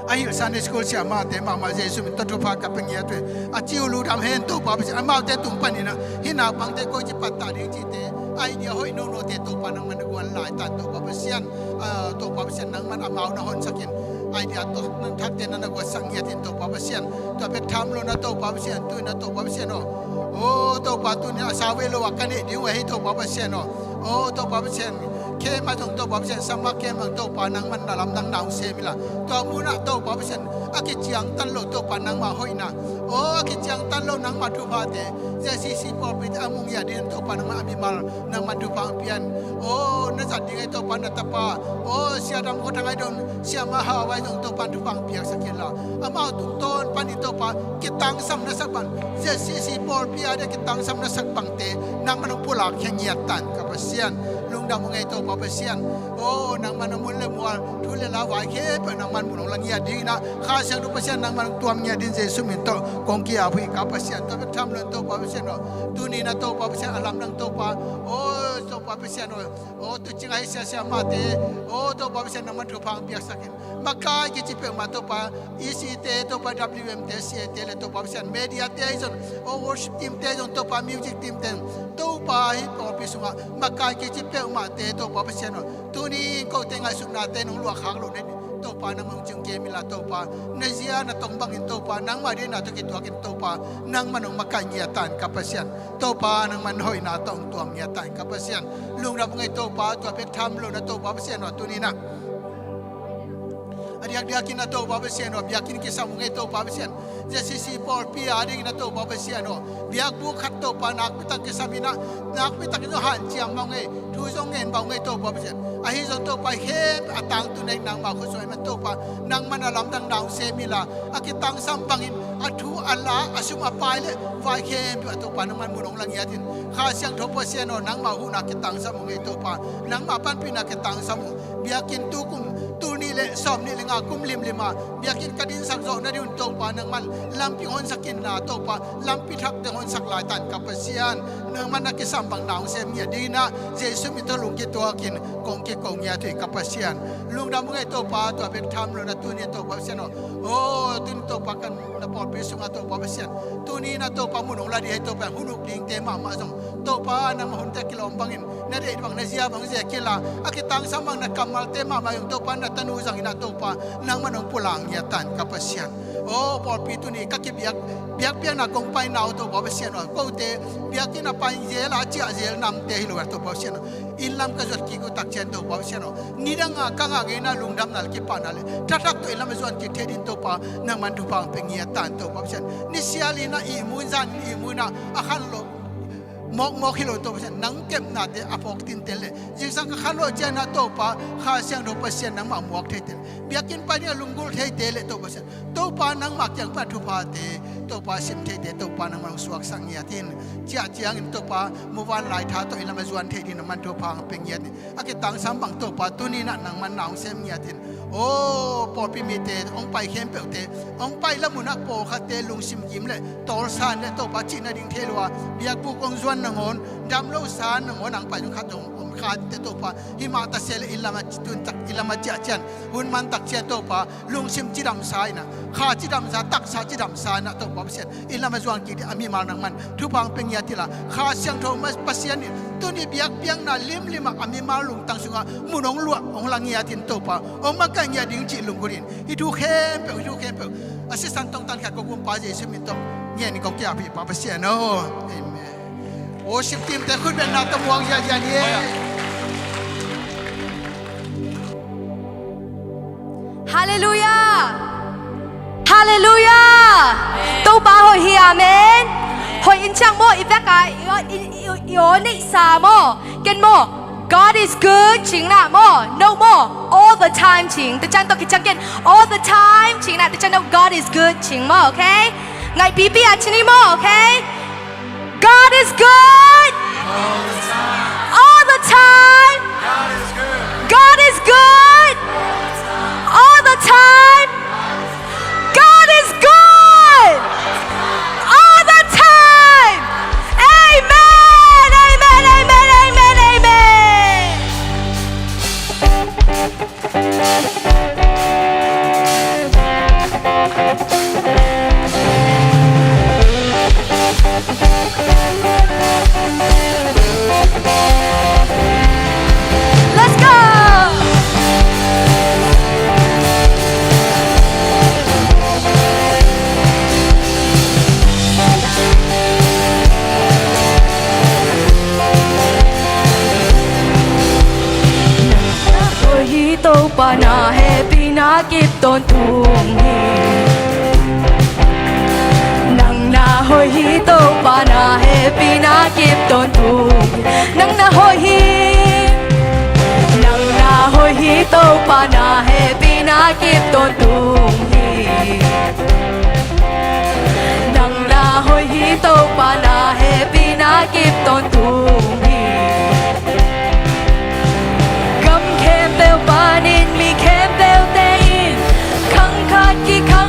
A hilh Sunday school siamahte mahmah Jesu min tawh thupha ka pia ngiat uh hi. A ci uh lungdam hen Topa Pasian, amaute tung panin a hih naupangte koici pattah ding cihte idea hoih nonote Topa nangman na guan lai ta in Topa Pasian. Ah, Topa Pasian, nangman amau na honsak in, idea tawh nang thakte na na guatsak ngiat in Topa Pasian. Tua bek tham lo in a Topa Pasian, tu in a Topa Pasian aw, aw, Topa, tuni a sau vei lo a ka neih ding uh ahi Topa Pasian aw. O Topa Pasian, khem ah zong Topa Pasian, summer camp ah Topa nangman na lamdang na hong sem inla, tua munah Topa Pasian a kiciangtan lo Topa nangma hoihna, o a kiciangtan lo nangma thuphate, J C C pawlpite a mu ngiat dingin Topa nangma a mimal nangman thupha hong pia in. O na zat ding ahi Topa na tapa, o Sia Dam Kho Thang ahi zong, Siamah Hau ahi zong Topa thupha hong piaksak inla, amau tungtawn panin Topa kitangsam na sak bang, J C C pawlpi a dia kitangsam na sak bangte nangman hong pulak khia ngiat ta in ka Pasian. Lungdam hong ei Topa Pasian. O nangman a mun le mual, thu le la vai khempeuh nangman mun hong la ngiat dingin ah, Kha Siangtho Pasian nangman hong tuam ngiat dingin Jesu min tawh kong ki-ap uh hi ka Pasian. Tua bek tham lo in Topa Pasian aw, tuni in ah Topa Pasian a lamdang Topa, o Topa Pasian aw, o tucing ahi sia siamahte, o Topa Pasian nangman thupha hong piaksak in. Makai kici peuhmah Topa, E C te Topa, W M te, C A te le Topa Pasian, media te ahi zong, o worship team te zong Topa, music team te zong Topa, hih pawlpi sungah makai kici peuhmahte Topa Pasian aw, tuni in kote ngaihsutnate nong luahkhak loh nading Topa nangmah hong cium kei inla Topa, na zia na tong bangin Topa nangmah deihna tawh kituakin Topa nangmah nong makaih ngiat ta in ka Pasian. Topa nangman hoihna tawh hong tuam ngiat ta in ka Pasian. Lungdam hong ei Topa, tua bek tham lo in ah Topa Pasian aw, tuni in ah a diakdiakin ah Topa Pasian aw, biakinn kisam hong ei Topa Pasian. J C C pawlpi a dingin ah Topa Pasian aw, biakbuk khat Topa nakpi tak kisam in ah, nakpi takin zong hanciam mah hong ei, thu zong ngen mah hong ei Topa Pasian. Ahi zong Topa, khempeuh a tangtun ahi nangma khut sung ahih man Topa, nangman a lamdang na hong sem inla, a kitangsam bangin a thu a la, a sum a pai le vai khempeuh ah Topa nangman mun hong la ngiat in. Kha Siangtho Pasian aw, nangma huhna kitangsam hong ei Topa, nangma panpihna kitangsam hong. Biakinn tu kum tul nih le sawm nih le nga kum limlim a biakinn ka dinsak zawh nading un Topa nangman lampi hong honsak inla Topa, lampi thak teng hong honsak lai ta in ka Pasian. Nangman na kisam bang na hong sem ngiat dingin ah Jesu min tawh lungkituakin kong kiko ngiat uh hi ka Pasian. Lungdam hong ei Topa, tua bek tham lo in ah tuni Topa Pasian aw, o tuni Topa kan na pawlpi sungah Topa Pasian, tuni in ah Topa mun hong la ding ahi Topa, hun uk dingte mahmah zong Topa nangma hunte kilawm bangin, na deih bang na zia bang zia kila, a kitangsam bang na kammalte mahmah zong Topa na tanu zangin ah Topa nangman hong pulak ngiat ta in ka Pasian. O pawlpi tuni ka kibiak, biakpiakna kong paina uh Topa Pasian aw, kote biakinn a pai zel a ciah zel namte hi lo a Topa Pasian aw, inn lam ka zuat kik uh tak ciang Topa Pasian aw, nidang a ka ngah ngeina lungdamna le kipahna le thathak tawh inn lam a zuan kik thei ding Topa nangman thupha hong pia ngiat ta in Topa Pasian. Nisial in ah ihmu in, zan in ihmu in ah, a khan lo mawkmawk hi lo Topa Pasian, nang kepnate a phawk tinten le zingsang ka khan lo ciang ah Topa, Kha Siangtho Pasian nangmah muak theite le biakinn pai ding a lunggulh theite le Topa Pasian, Topa nangmah kiang pan thuphate Topa sim theite Topa nangmah hong suaksak ngiat in. Ciah ciangin Topa muvanlai tha tawh inn lam a zuan thei ding nangman thupha hong pia ngiat in. A kitangsam bang Topa tuni in ah nangman na hong sem ngiat in. O pawlpi mite hong pai khempeuhte, hong pai lam un ah pawlkhatte lungsim kim le tawlsa in le Topa cih nading thei lo a, biakbuk hong zuan nangawn, dam lo sa nangawn a hong pai zong khat zong om kha ding te Topa, himah ta se le inn lam a tun tak, inn lam a ciah ciang, hun man tak ciang Topa lungsim cidamsa in ah, kha cidamsa, taksa cidamsa in ah Topa Pasian, inn lam a zuan kik ding a mimal nangman thupha hong pia ngiat inla, Kha Siangtho Pasian in tuni biakpiakna limlim ah a mimal lungtang sungah mun hong luah hong la ngiat in Topa, hong makaih ngiat ding cih lunggulh in, hih thu khempeuh, hih thu khempeuh a sisan tongtan khat ko Kumpa Jesu min tawh ngen in kong ki-ap hi Pa Pasian aw. Amen. Worship team te khut bengna tawh muang ziahziah ni. Halleluiah. Halleluiah. Topa hoih hi, amen. Hoih in ciang maw, i vek a i, i, i, i aw neihsa maw, ken maw, God is good cing na maw, no maw, all the time cing. Te ciang tawh kiciang ken, all the time cing na, te ciang tawh God is good cing maw, okay? Ngaihpipi a ci ni maw, okay? God is good. All the time. God is good. All the time. God is good. All the time. Amen. Amen. Amen. Amen. Amen. Topa na hehpihna kip tawntung hi. Nang na hoih hi, Topa na hehpihna kip tawntung hi. Nang na hoih hi. Nang na hoih hi, Topa na hehpihna kip tawntung hi. Nang na hoih hi, Topa na hehpihna kip tawntung hi. Gam khempeuh panin mi khempeuhte in khang khat kikhang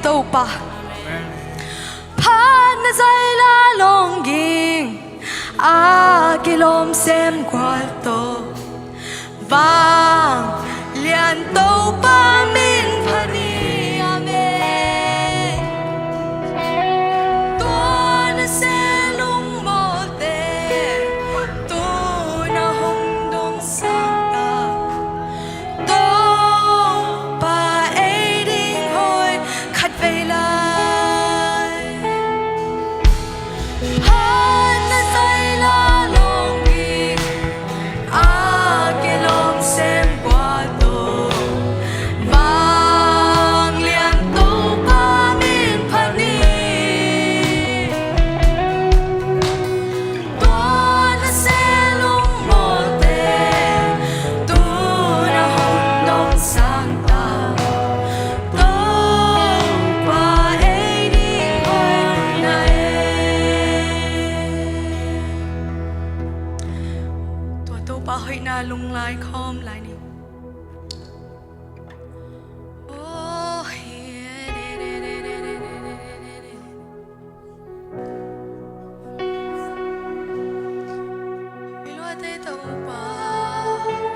Topa. Phat na zaila lawng ging a kilawm sem gual tawh, vanglian Topa min phat hi. Amen. Tua na se lungmawlte tu-in hong dong sang ta. Topa ei ding hawi khat vei lai. Phat na zaila lawng ging a kilawm sem gual tawh, vanglian Topa min phat hi. Tua na se lungmawlte tu-in hong dong sang ta. Topa ei ding hoihna e. Tua Topa hoihna lunglai khawm lai ni. Oh, yeah.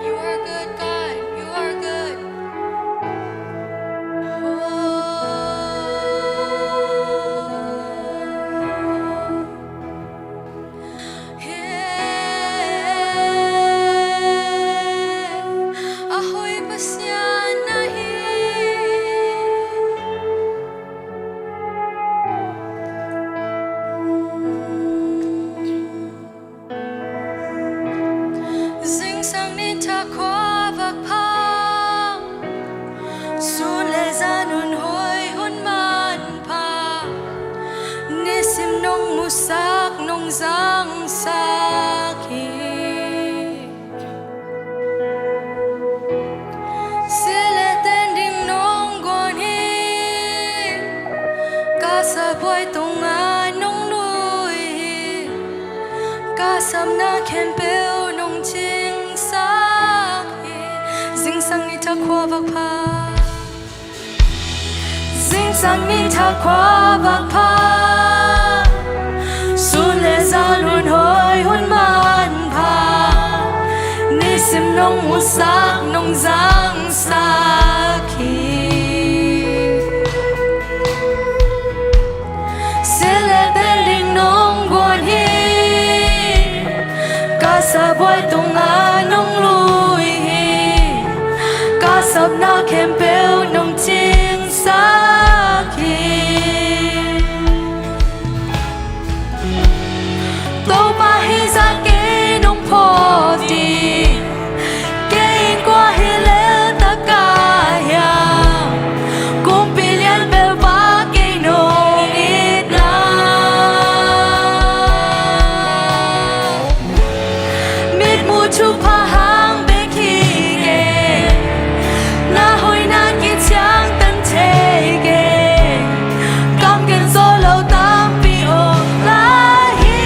You are good, God. You are good. Oh. A hoih Pasian na hi. Zingsang ni thak khua vak pha, sun le zan hun hoi hun manpha, nisim nong musak nong zangsak hi. Silh le ten ding nong guan hi. Ka sapbuai tungah nong lui hi. Ka sapna khempeuh nong cingsak hi. Zingsang ni thak khua vak pha. Zingsang ni thak khua vak pha, sun le zan hun hoi hun manpha, nisim nong musak nong zangsak hi. Silh le ten ding nong guan hi. Ka sapbuai tungah nong lui hi. Ka sapna khempeuh nong cingsak hi. Topa hih zah kei nong phawk ding. Kei in kua hi lel ta ka hiam? Kumpi lian bel pa kei nong itna. Mitmuh thupha hang bek hi kei. Na hoihna kiciangtan thei kei. Kam gen zo lo tampi om lai hi.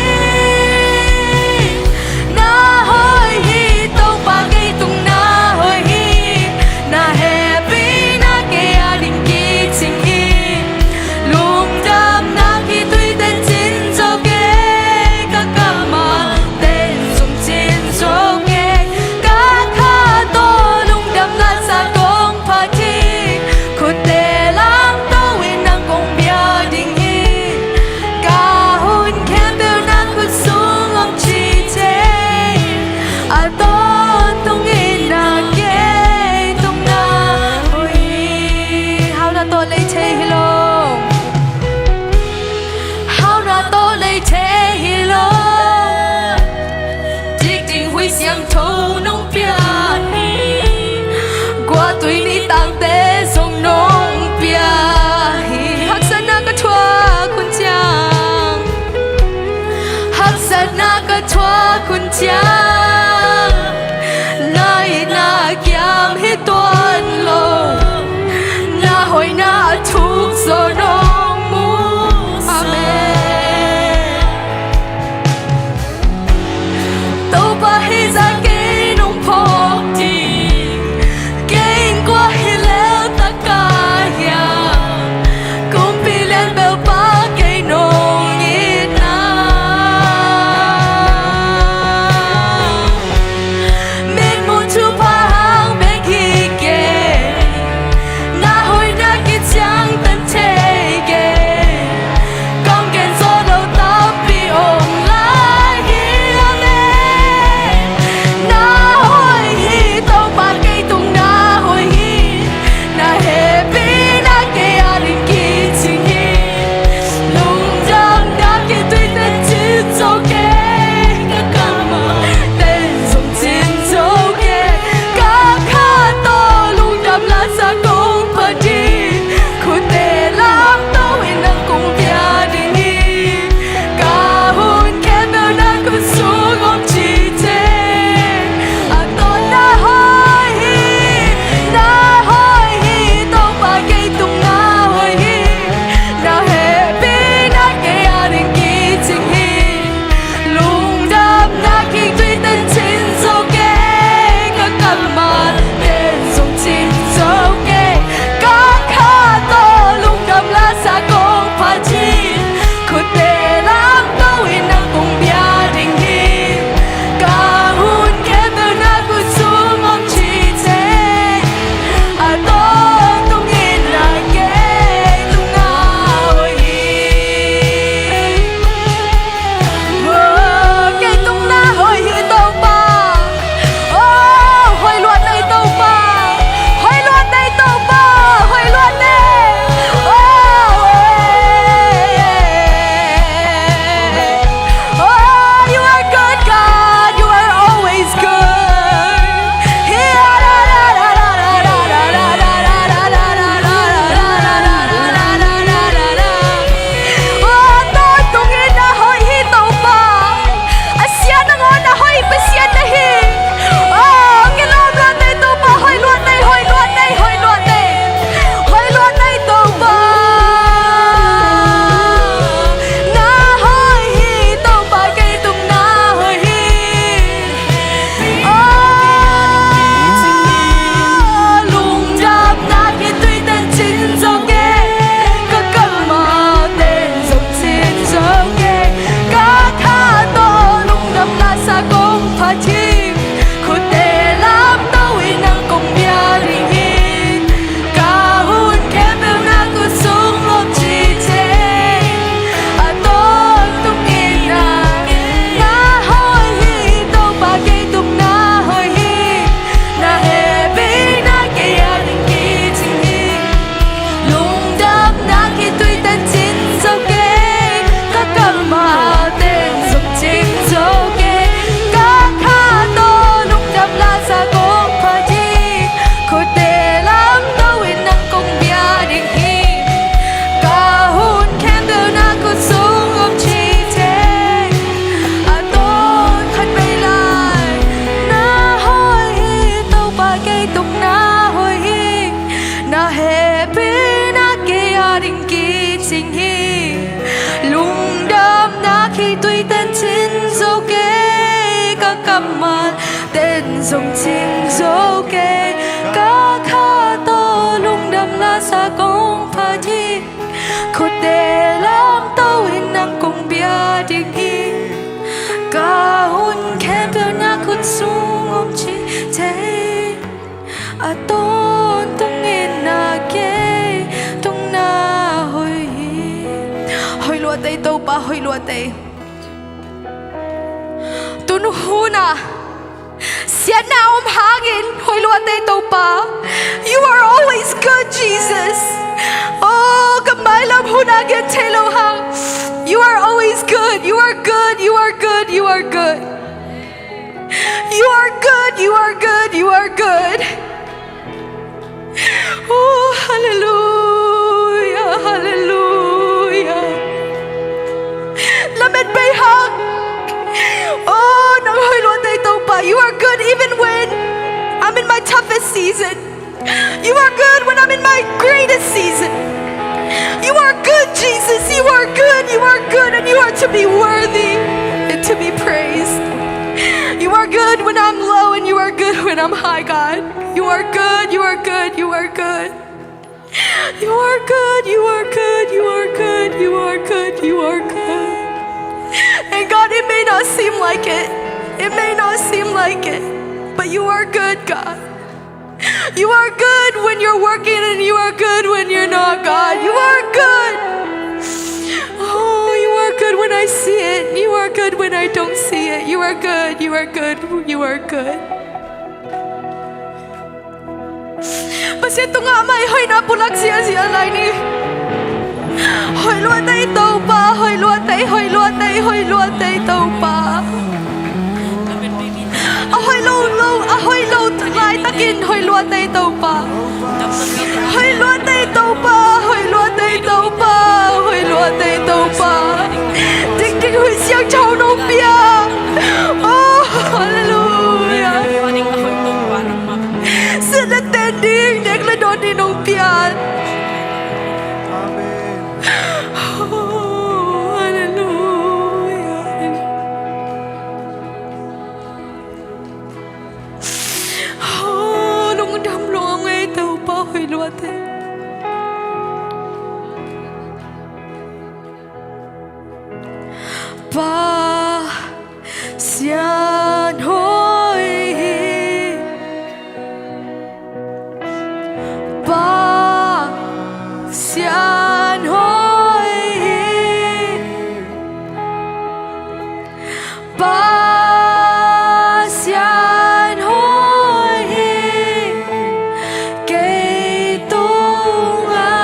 Na hoih hi, Topa kei tung na hoih hi. Na hehpihna kei a ding kicing hi. Lungdamna kituite cin zo kei, ka kam a ten zong cin zo kei. Ka kha tawh lungdamna sa kong phat hi. Khutte lamto in nang kong bia ding hi. Ka hun khempeuh na khut sung om ci thei. A tawntung in na kei tung na hoih hi. Hauhna tawh lei thei hi lo. Hauhna tawh lei thei hi lo. Dik ding huih siangtho nong pia hi. Guahtui ni tangte zong nong pia hi. Haksatna ka thuak hun ciang, haksatna ka thuak hun ciang, na itna a kiam hi tuan lo. Na hoihna a thuk zaw nong mu. Amen. Topa hih zah kei nong phawk ding. Kei in kua hi lel ta ka hiam? Tui ten cin zo kei, ka kammal ten zong cing zo kei, ka kha tawh lungdam lasa kong phat hi. Khutde lamto in nang kong bia ding hi. Ka hun khempeuh na khut sung om ci thei. A tawntung in na kei tung na hoih hi. Hoih luat ei Topa, hoih luat ei. Tun hun ah siatna om hangin hoih luat ei Topa. You are always good, Jesus. Oh, ka mailam hun ah gen thei lo hang. You are always good. You are good. You are good. You are good. You are good, you are good, you are good. Oh, hallelujah, hallelujah. Lamet bei hang. Oh, nang hoih luat ei Topa. You are good even when I'm in my toughest season. You are good when I'm in my greatest season. You are good, Jesus. You are good. You are good. And you are to be worthy and to be praised. You are good when I'm low, and you are good when I'm high, God. You are good. You are good. You are good. You are good. You are good. You are good. You are good. You are good. And God, it may not seem like it. It may not seem like it. But you are good, God. You are good when you're working, and you are good when you're not, God. You are good. Oh, you are good when I see it. You are good when I don't see it. You are good. You are good. You are good. Pasian tungah mah i hoihna pulak ziahziah lai ni. Hoih luat ei Topa, hoih luat ei, hoih luat ei, hoih luat ei Topa. A hoih lo lo, a hoih lo laitakin hoih luat ei Topa. Hoih luat ei Topa, hoih luat ei Topa, hoih luat ei Topa. Dikdik huih siangtho nong pia. Oh, hallelujah. Siat le ten ding, nek le dawn ding nong pia. Oh, hallelujah. Oh, lungdam lua ing ei Topa, hoih luat ei. Pasian hoih hi. Pasian hoih hi. Pasian hoih hi. Kei tungah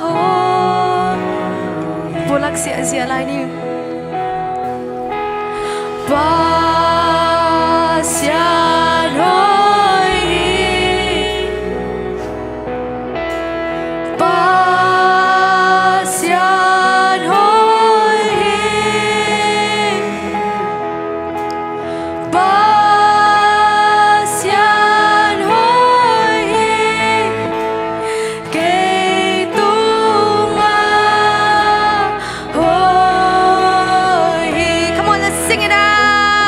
hoih. Pulak ziahziah lai ni. Pasian hoih hi. Pasian hoih hi. Pasian hoih hi. Kei tungah hoih hi. Come on, let's sing it out.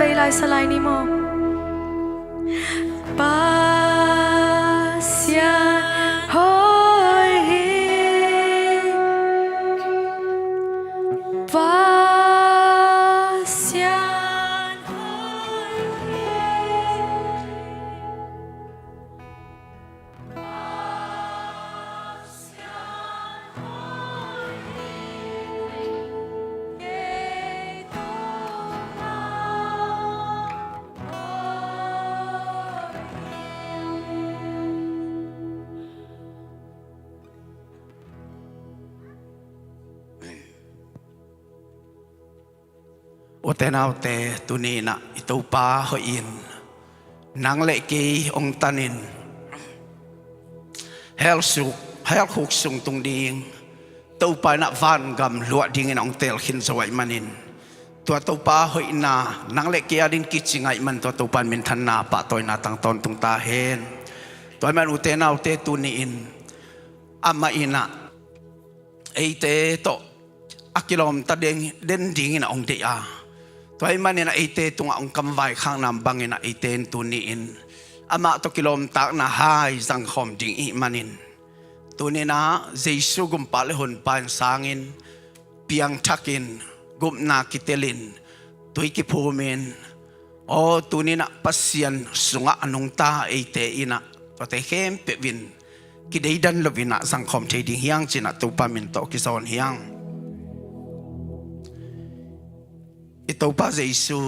Lai sa lai ni maw? Pasian hoih hi. Pasian hoih hi. Ute naute, tuni inah i Topa hoih in nang le kei hong tanin hell suk, hell khuk sung tung ding, Topa inah vangam luah dingin hong teel khin zo ahih manin, tua Topa hoihna nang le kei adingin kici ngah ahih man tua Topa in minthanna pahtawina tang tawntung ta hen. Tua ahih man ute naute, tuni in amah inah eite tawh a kilawmta den, den dingin a hong deih a, tua ahih manin a eite tungah hong kamvaikhakna bangin a eite in tuni in amah tawh kilawmtatna hai zangkhawm ding ihih manin, tuni inah Jesu gumpa le honpa in sangin, piangthakin, gupna kitelin, tui kiphumin, aw, tuni inah Pasian sungah a nungta eite inah tuate khempeuh in kideidan lo inah zangkhawm thei ding hi hang ci-inah Topa min tawh kizawn hi hang. I Topa Jesu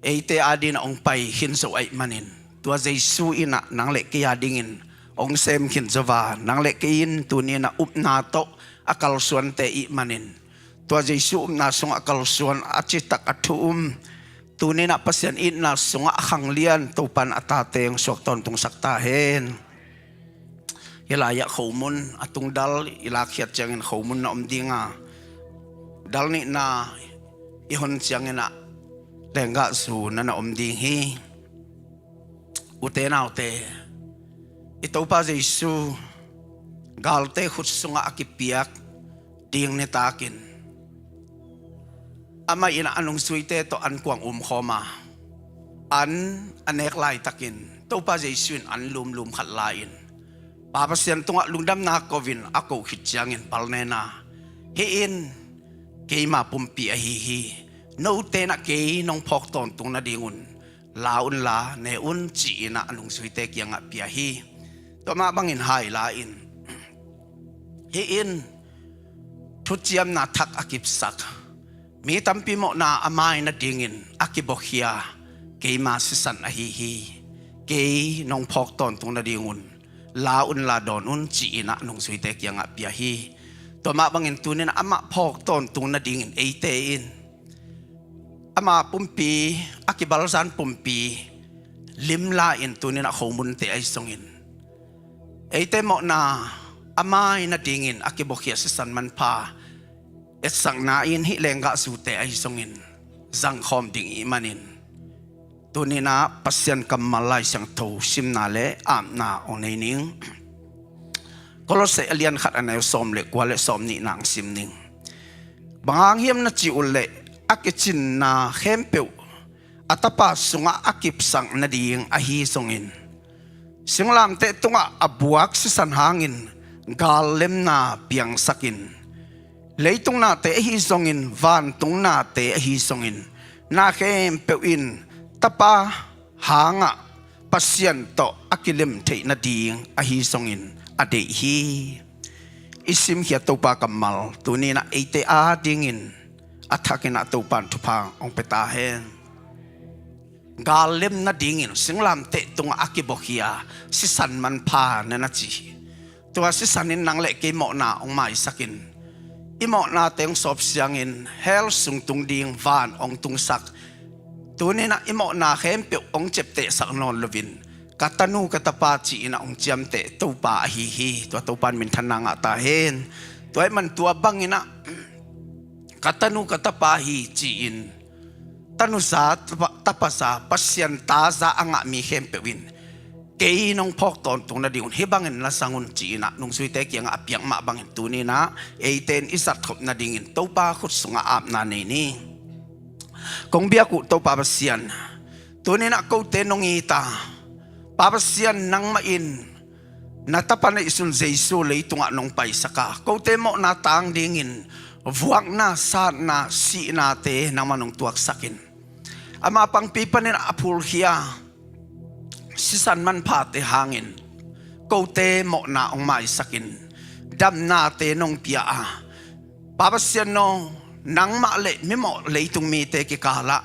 eite adingin a hong pai khin zo ahih manin, tua Jesu inah nang le kei adingin hong sem khin zo a, nang le kei in tuni inah upna tawh a kalsuante ihih manin, tua Jesu upna sungah a kalsuan a citak a thu-um, tuni inah Pasian itna sungah a khanglian Topa in a tate hong suak tawntungsak ta hen. Hih lai-ah khomun a tung dal i lakkhiat ciangin khomun na om ding a, dal nihna i hon ciangin ah lenggahzu na na om ding hi. Ute naute, i Topa Jesu galte khut sungah a kipiak ding nitakin, amah in a nungzuite tawh ankuang umkhawm a, an a nek laitakin Topa Jesu in an lumlum khat la-in, Pa Pasian tungah lungdamna ko-in a ko khit ciangin palnen a, "Hih in keima pumpi ahi hi. Note in ah kei nong phawk tawntung nadingun la unla ne un," ci-in ah a nungzuite kiangah pia hi. Tua mah bangin hai la-in, "Hih in thuciamna thak a kipsak, mi tampi mawhna a mai nadingin a kibuakhia keima sisan ahi hi. Kei nong phawk tawntung nadingun la unla dawn un," ci-in ah a nungzuite kiangah pia hi. Tua mah bangin tuni in ah amah phawk tawntung nadingin eite in ama pumpi, a kibalzan pumpi limla-in tuni in ah khomunte ahi zongin, eite mawhna a mai nadingin a kibuakhia sisan manpha etsakna in hih lenggahzute ahi zongin zangkhawm ding ihih manin, tuni in ah Pasian kammal Lai Siangtho simna le apna hong nei ning. Kolose a lian khat a neu sawm le kua le sawm nihna hong sim ning. Bang hang hiam na cih uh leh, a kicinna khempeuh a Tapa sungah a kipsak nading ahi zongin, singlamteh tungah a buak sisan hangin gallemna piangsakin, leitung nate ahi zongin vantung nate ahi zongin, na khempeuh in Tapa hangah Pasian tawh a kilem theih nading ahi zongin a deih hi. I simkhiat Topa kammal tuni in ah eite adingin a thakin ah Topa in thupha hong pia ta hen. Gallem nadingin singlamteh tungah a kibuakhia sisan manpha na na ci hi. Tua sisan in nang le kei mawhna hong maisakin, i mawhnate hong sawp siangin hell sung tung ding van hong tungsak, tuni in ah i mawhna khempeuh hong ciaptehsak nawn loin, "Ka tanu ka tapa," ci-in ah hong ciamteh Topa ahi hi. Tua Topa in minthanna ngah ta hen. Tua ahih man tua bangin ah, "Ka tanu ka tapa hi," ci-in, tanuza, tapa, tapaza, Pasian taza a ngah mi khempeuh in, "Kei nong phawk tawntung nadingun hih bangin na zang un," ci-in ah nungzuite kiangah a piak mah bangin tuni in ah eite in i zatkhop nadingin Topa khut sungah apna nei ni. Kong biak uh Topa Pasian, tuni-in ah kote nong it a, Pa Pasian, nangmah in na Tapa neihsun Jesu leitungah nong paisak a, kote mawhna tang dingin vuakna, satna, sihnate nangmah nong tuaksak in, ama pangpi panin a phulkhia sisan manphate hangin kote mawhna hong maisak in, damnate nong pia a, Pa Pasian aw, nangmah le mimawh leitung mite kikalah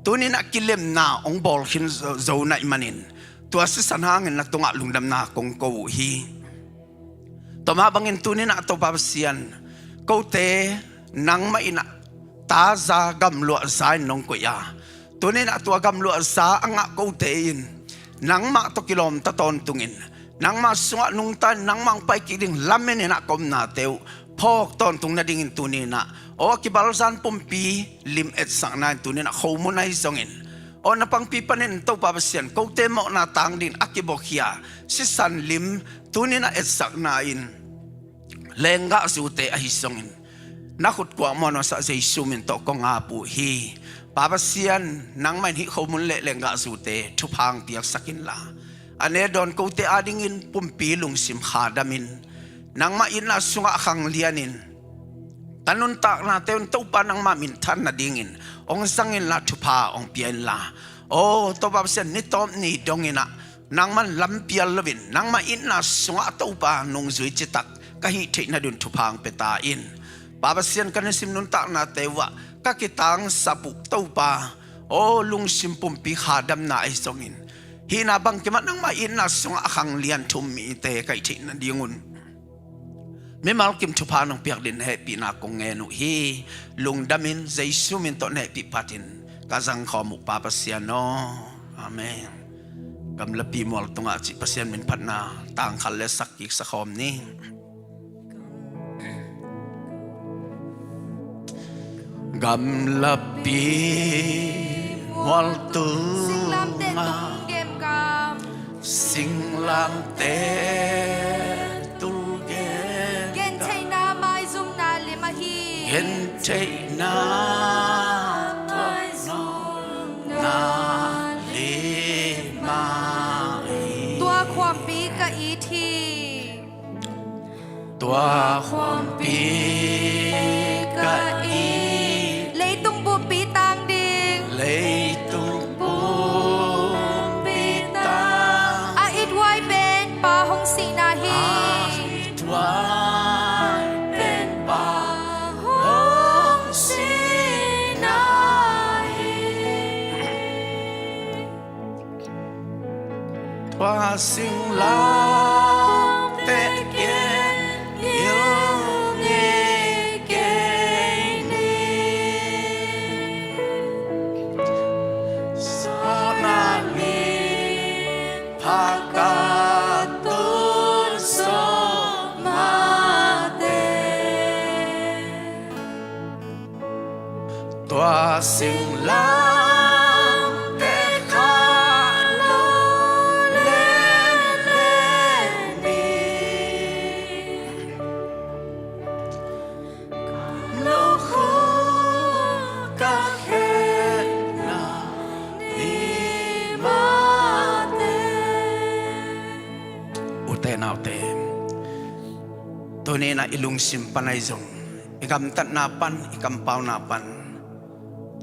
tuni-in ah kilemna hong bawl khin zo, zo na hih manin, tua sisan hangin na tungah lungdamna kong ko uh hi. Tua mah bangin tuni-in ah Topa Pasian, kote nangmah in ah taza gamluahza in nong koih a, tuni-in ah tua gamluahza a ngah kote in nangmah tawh kilawmta tawntungin, nangmah sungah nungta in, nangmah hong pai kik ding lamen in ah ka omnate uh phawk tawntung nadingin tuni-in ah, aw, a kibalzan pumpi lim etsakna in tuni-in ah khomun ahi zongin, aw, na pangpi panin Topa Pasian, kote mawhna tang dingin a kibuakhia sisan lim tuni-in ah etsakna in lenggahzute ahi zongin, na khut kuamah nuamsa Jesu min tawh kong ap uh hi. Pa Pasian, nangmah in hih khomun le lenggahzute thupha hong piaksak inla, a ne dawn kote adingin pumpi lungsim khadamin, nangmah itna sungah khanglianin, ka nuntaknate un Topa nangmah minthan nadingin hong zang inla, thupha hong pia inla. Aw, Topa Pasian, ni tawp ni dongin ah nangman lampial loin, nangmah itna sungah Topa nungzui citak ka hih theih nadingin thupha hong pia ta in. Pa Pasian, ka nisim nuntaknate uh ah ka kitangsap uh Topa, aw, lungsim pumpi khadamna ahi zongin, hihna bangkim ah nangmah itna sungah a khanglian thu-um mite ka hih theih nadingun mimal kim thupha nong piak dingin na hehpihna kong ngen uh hi. Lungdamin Jesu min tawh na hehpih phatin ka zangkhawm uh Pa Pasian aw. Amen. Gamlapi mual tungah cih Pasian min phatna tang khat le sak kik sakhawm ni. Gamlapi mual tungah, singlamteh tung gemgam, singlamteh tung gemgam, gentheihna maizumna lim ahi, gentheihna maizumna lim ahi. Tua khuampi ka it hi. Tua khuampi ka it. Leitung pumpi tang ding, leitung pumpi tang, a ithuai pen Pa hong sihna hi. A ithuai pen Pa hong sihna hi. Tua singlamteh gilgil kei ni. Sawtna mitpha ka tun sawt mah teh. Tua singlamteh kha lo lele ni. Lukhu ka khenna ni mah teh. Ute naute, tuni-in ah i lungsim pan ahi zong, i gamtatna pan, i kampauna pan,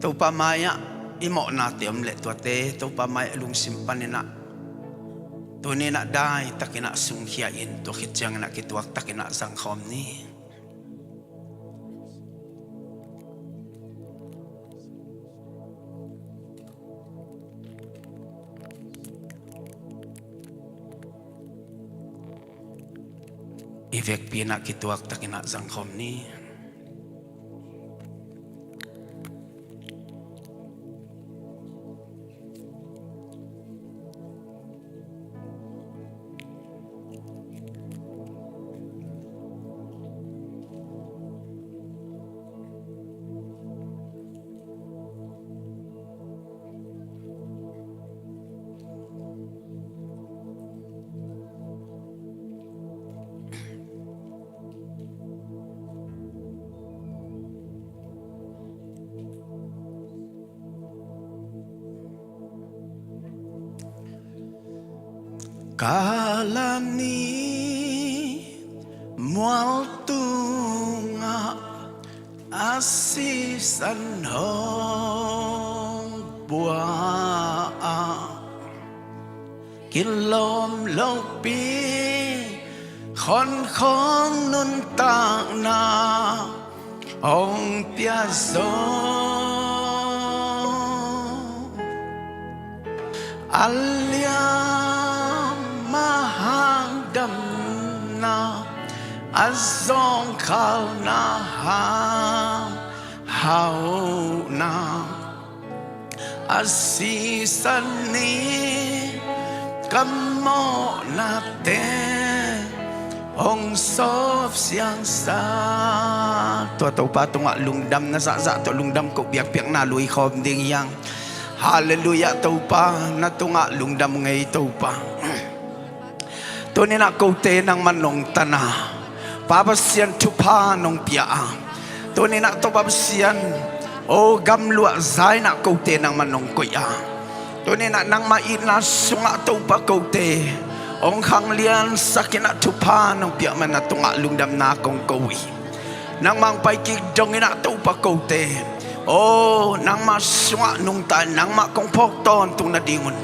Topa mai-ah i mawhnate om leh tuate Topa mai-ah i lungsim panin ah tuni-in ah daitakin ah sungkhia in, tua khit ciangin ah kituaktakin ah zangkhawm ni. I vekpi-in ah kituaktakin ah zangkhawm ni. Kalvary mual tungah a sisan hong puah ah, kilawm lopi khonkhong nuntakna hong pia zo. A liam a hang damna, a zawngkhalna hang hauhna, a sisan ni ka mawhnate hong sawp siangsak. Tua Topa tungah lungdamna zahzah tawh lungdam koh biakpiakna lui khawm ding hi hang. Halleluiah Topa, na tungah lungdam ngei Topa. Tuninah kote nangman nong tan a, Pa Pasian thupha nong pia a, tuninah Topa Pasian, o gamluah zainah kote nangman nong koih a, tuninah nangmah itna sungah Topa kote hong khangliansakinah thupha nong piah man na tungah lungdamna kong ko uh hi. Nangmah hong pai kik donginah Topa kote, o nangmah sungah nungta in nangmah kong phawk tawntung nadingun,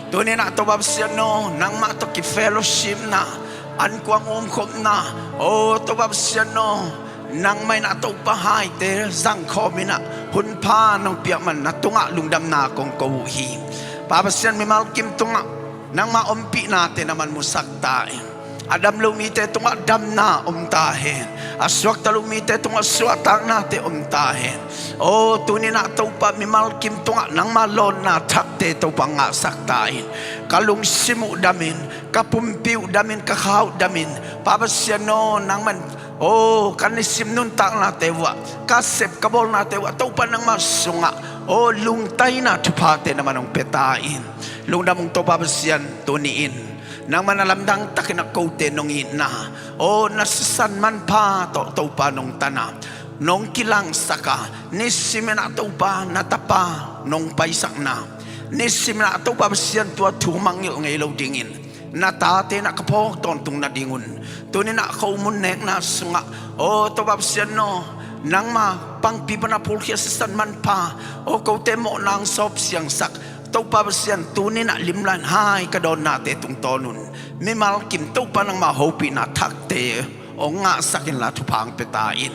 tuninah Topa Pasian aw, nangmah tawh kifellowshipna, ankuang umkhopna, o Topa Pasian aw, nangmah inah Topa haite zangkhawm inah hunpha nong piak man na tungah lungdamna kong ko uh hi. Pa Pasian, mimal kim tungah nangmah ompihnate na man musak ta in. A dam lo mite tungah damna om ta hen. A suakta lo mite tungah suahtaknate om ta hen. O tuninah Topa, mimal kim tungah nangmah lawnna thakte Topa ngahsak ta in. Ka lungsim uh damin, ka pumpi uh damin, ka kha uh damin, Pa Pasian aw, nangman, o ka nisim nuntaknate uhah, ka sep ka bawlnate uhah Topa nangmah sungah, o lungtaina thuphate na man hong pia ta in. Lungdam ung Topa Pasian, tuni in nangman a lamdang takinah kote nong itna, o na sisan manpha tawh Topa nong tan a, nong kilangsak a, nisiminah Topa na tapa nong paisakna, nisiminah Topa Pasian tua thu mangngilh ngei lo dingin na tate inah ka phawk tawntung nadingun, tuninah ko mun nekna sungah, o Topa Pasian aw, nangma pangpi pana phulkhia sisan manpha, o kote mawhna hong sawp siangsak Topa Pasian, tuninah limlan hai ka dawnnate tungtawnun mimal kim Topa nangmah hopihna thakte hong ngahsak inla thupha hong pia ta in.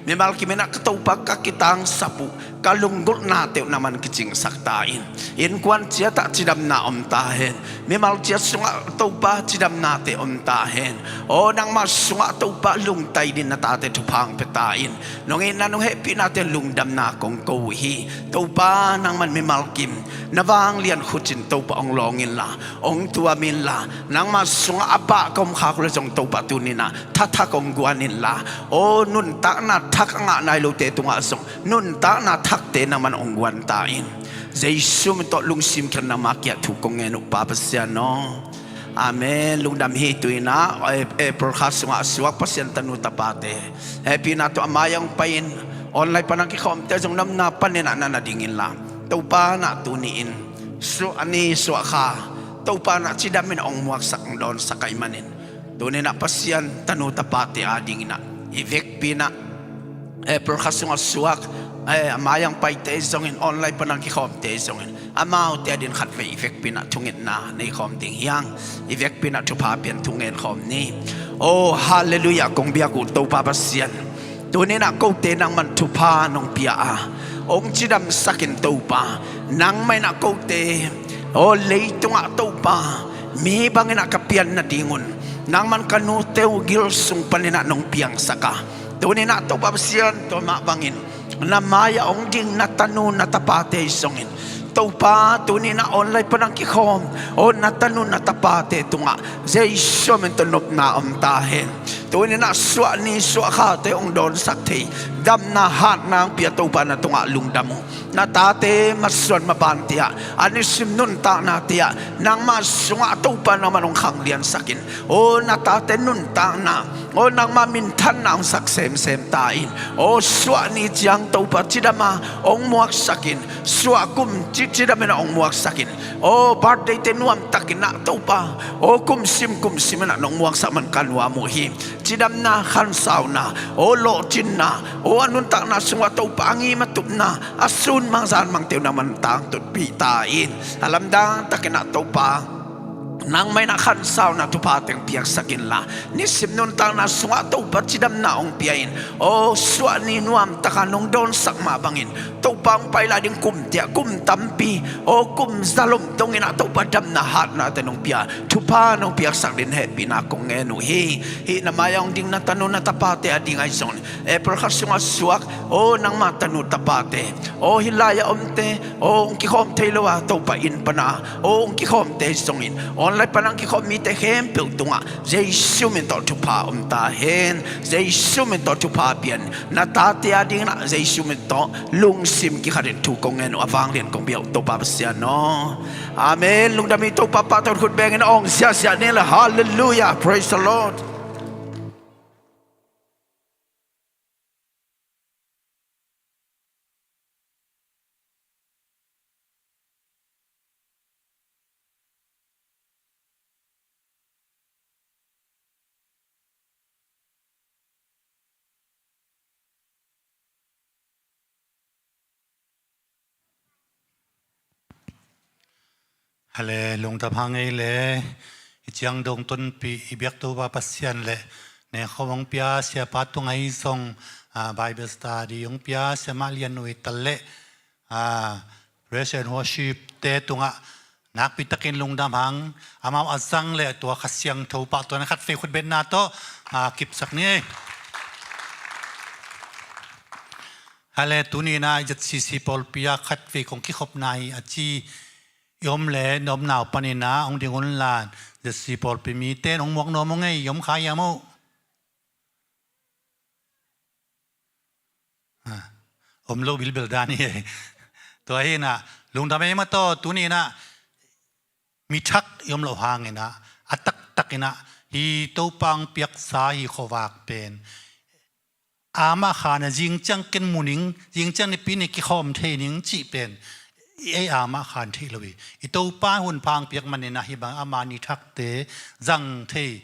Mimal kiminah ka Topa ka kitangsap uh, ka lunggulhnate uh na man kicingsak ta in. Innkuan ciatah cidamna om ta hen. Mimal ciat sungah Topa cidamnate om ta hen. O nangmah sungah Topa lungtai din na tate thupha hong pia ta in. Nong itna nong hehpihnate lungdamna kong ko uh hi. Topa nangman mimal kim na vanglian khut in Topa hong lawng inla, hong tuam inla, nangmah sungah a pah ka om khak uh le zong Topa tuninah thathak hong guan inla, o nuntakna thak a ngah nai lote tungah zong nuntakna thakte nangman hong guan ta in. Jesu min tawh lungsim khen nangma kiah thu kong ngen uh Pa Pasian aw. Amen. Lungdam hi. Tuinah April kha sungah a suak Pasian tanu tapate hehpihna tawh a mai-ah hong pai-in online pana kikhawmte zong na omna paninah na na ding inla, Topa nah tuni-in suah ni suah kha Topa nah cidamin hong muaksak hong dawnsak ahih manin, tuninah Pasian tanu tapate adinginah i vekpi nah April kha sungah suak, eh, a mai-ah hong paite zongin, online pana kikhawmte zongin, amaute adin khatvei i vekpi nah thungetna nei khawm ding hi hang. I vekpi nah thupha pian thungen khawm ni. Oh, halleluiah, kong biak uh Topa Pasian. Tuninah kote nangman thupha nong pia a, hong cidamsakin Topa, nangmah inah kote, oh, leitungah Topa, mi banginah ka pian nadingun, nangman ka nute uh gil sung paninah nong piangsak a, tuninah Topa Pasian, tua mah bangin na mai-ah hong ding na tanu na tapate zongin, Topa, tuninah online pana kikhawm, oh, na tanu na tapate tungah Jesu min tawh nopna om ta hen. Tuninah suah ni suah khate hong dawnsak thei, Damna hatna hong pia Topa, na tungah lungdam uh. Na tate masuan maban te ah, a nisim nuntakna te ah nangmah sungah Topa nangmah nong khangliansak in. Aw na tate nuntakna, aw nangmah minthanna hong sak semsem ta in. Aw suah ni ciang Topa cidam a hong muaksak in. Suah kum ci, cidam in ah hong muaksak in. Aw birthday te nuamtak in ah Topa, aw kumsim kumsim in ah nong muaksak man ka nuam uh hi. Cidamna, khansauna, aw lawhcinna, aw a nuntakna sungah Topa a ngim a tupna, a sun mang zan mang te uh nangmah nong tangtunpih ta in. A lamdang takin ah Topa, nangmah in ah khansauna thupha teng piaksak inla, nisim nuntakna sungah Topa cidamna hong pia in. Aw suah ni nuamtak a nong dawnsak mah bangin Topa hong pai lai ding kum te ah kum tampi, aw kum zalom dong in ah Topa damna hatna te nong pia, thupha nong piaksak ding hehpihna kong ngen uh hi. Hih na mai-ah hong ding na tanu na tapate a ding ahi zongin, April kha sungah suak, aw nangmah tanu tapate, aw hih lai-ah omte, aw hong kikhawm thei lo a Topa inn pana, aw hong kikhawmte zongin online pana hong kikhawm mite khempeuh tungah Jesu min tawh thupha om ta hen. Jesu min tawh thupha pia in. Na tate a ding in ah Jesu min tawh lungsim kikhat in thu kong ngen uh, a vanglian kong pia uh Topa Pasian aw. Amen. Lungdam hi. Topa pahtawi khut beng in a awng ziahziah ni le. Halleluiah. Praise the Lord. Hale, lungdam hang ei le. I ciang dong tonpih i biak Topa Pasian le nengkhawm hong pia siapa tungah i zong, ah, Bible study hong pia siamah lian uh i tal le, ah, praise and worship te tungah nakpi takin lungdam hang. Amau a zang le tua Kha Siangtho pahtawi na khatvei khutbetna tawh, ah, kipsak ni. Hale, tuni in ah Z C C pawlpi ah khatvei kong kikhopna hi a ci i om le, na omna uh panin ah hong ding un la. Z C C pawlpi mite in hong muak nuam uh ngei, i om kha hiam uh? Ah, om lo bilbel dan hi. Tua hi in ah lungdam ei mataw. Tuni in ah mi thak i om loh hangin ah, a taktak in ah hih Topa hong piaksa hih khuavak pen amah khan a zing ciang ken mu ning, zing ciang Nipi ni kikhawm thei ning cih pen ei amah khan theih lo hi. I Topa hun pha hong piak manin ah hih bang ama ni thakte zang thei,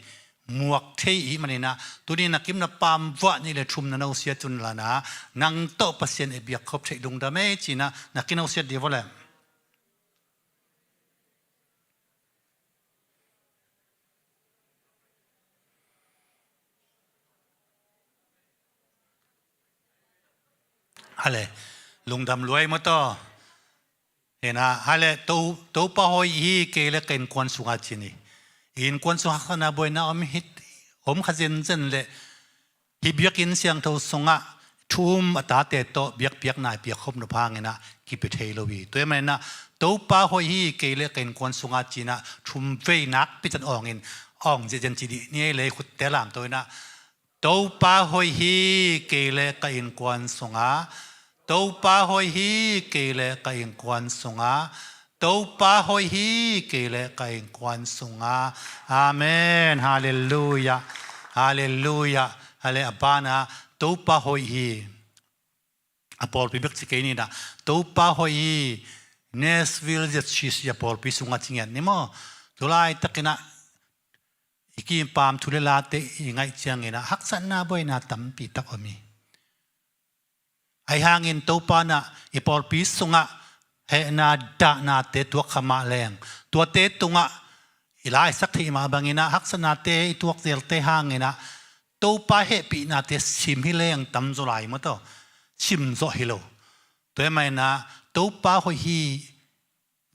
muak thei i hih manin ah, tuni na kim na pam vuah nih le thum na nusia cun la na, nang tawh Pasian i biak khop theih lungdam ei ci in ah na kinusiat dih vua le. Hale, lungdam lua ei mataw. Hi in ah, hale, To, Topa hoih hi, kei le ka innkuan sungah ci ni. I innkuan sung haksatna buaina om hi, om kha zenzen le hih biakinn siangtho sungah thu um a tate tawh biakpiakna i piak khop nop hangin ah kipia thei lo hi. Tua hi manin ah Topa hoih hi, kei le ka innkuan sungah ci in ah thum vei nakpi tak awng in, awng ziahziah ci dih ni ei le, khutte lamto in ah, Topa hoih hi, kei le ka innkuan sungah. Topa hoih hi, kei le ka innkuan sungah. Topa hoih hi, kei le ka innkuan sungah. Amen. Halleluiah. Halleluiah. Hale, a banah Topa hoih hi. A pawlpi bek ci kei ni in ah, Topa hoih hi, Nashville Z C C a pawlpi sungah ci ngiat ni maw. Tulaitak in ah i kimpam thu le late i ngaih ciangin ah haksatna buaina tampi tak om hi. Ahi hangin Topa in ah i pawlpi sungah hehna dahnate tuak kha mah leng, tuate tungah i laisak theih mah bangin ah haksatnate i tuak zelte hangin ah Topa hehpihnate sim hi leng tamzaw lai mataw, sim zawh hi lo. Tua hi manin ah Topa hoih hi,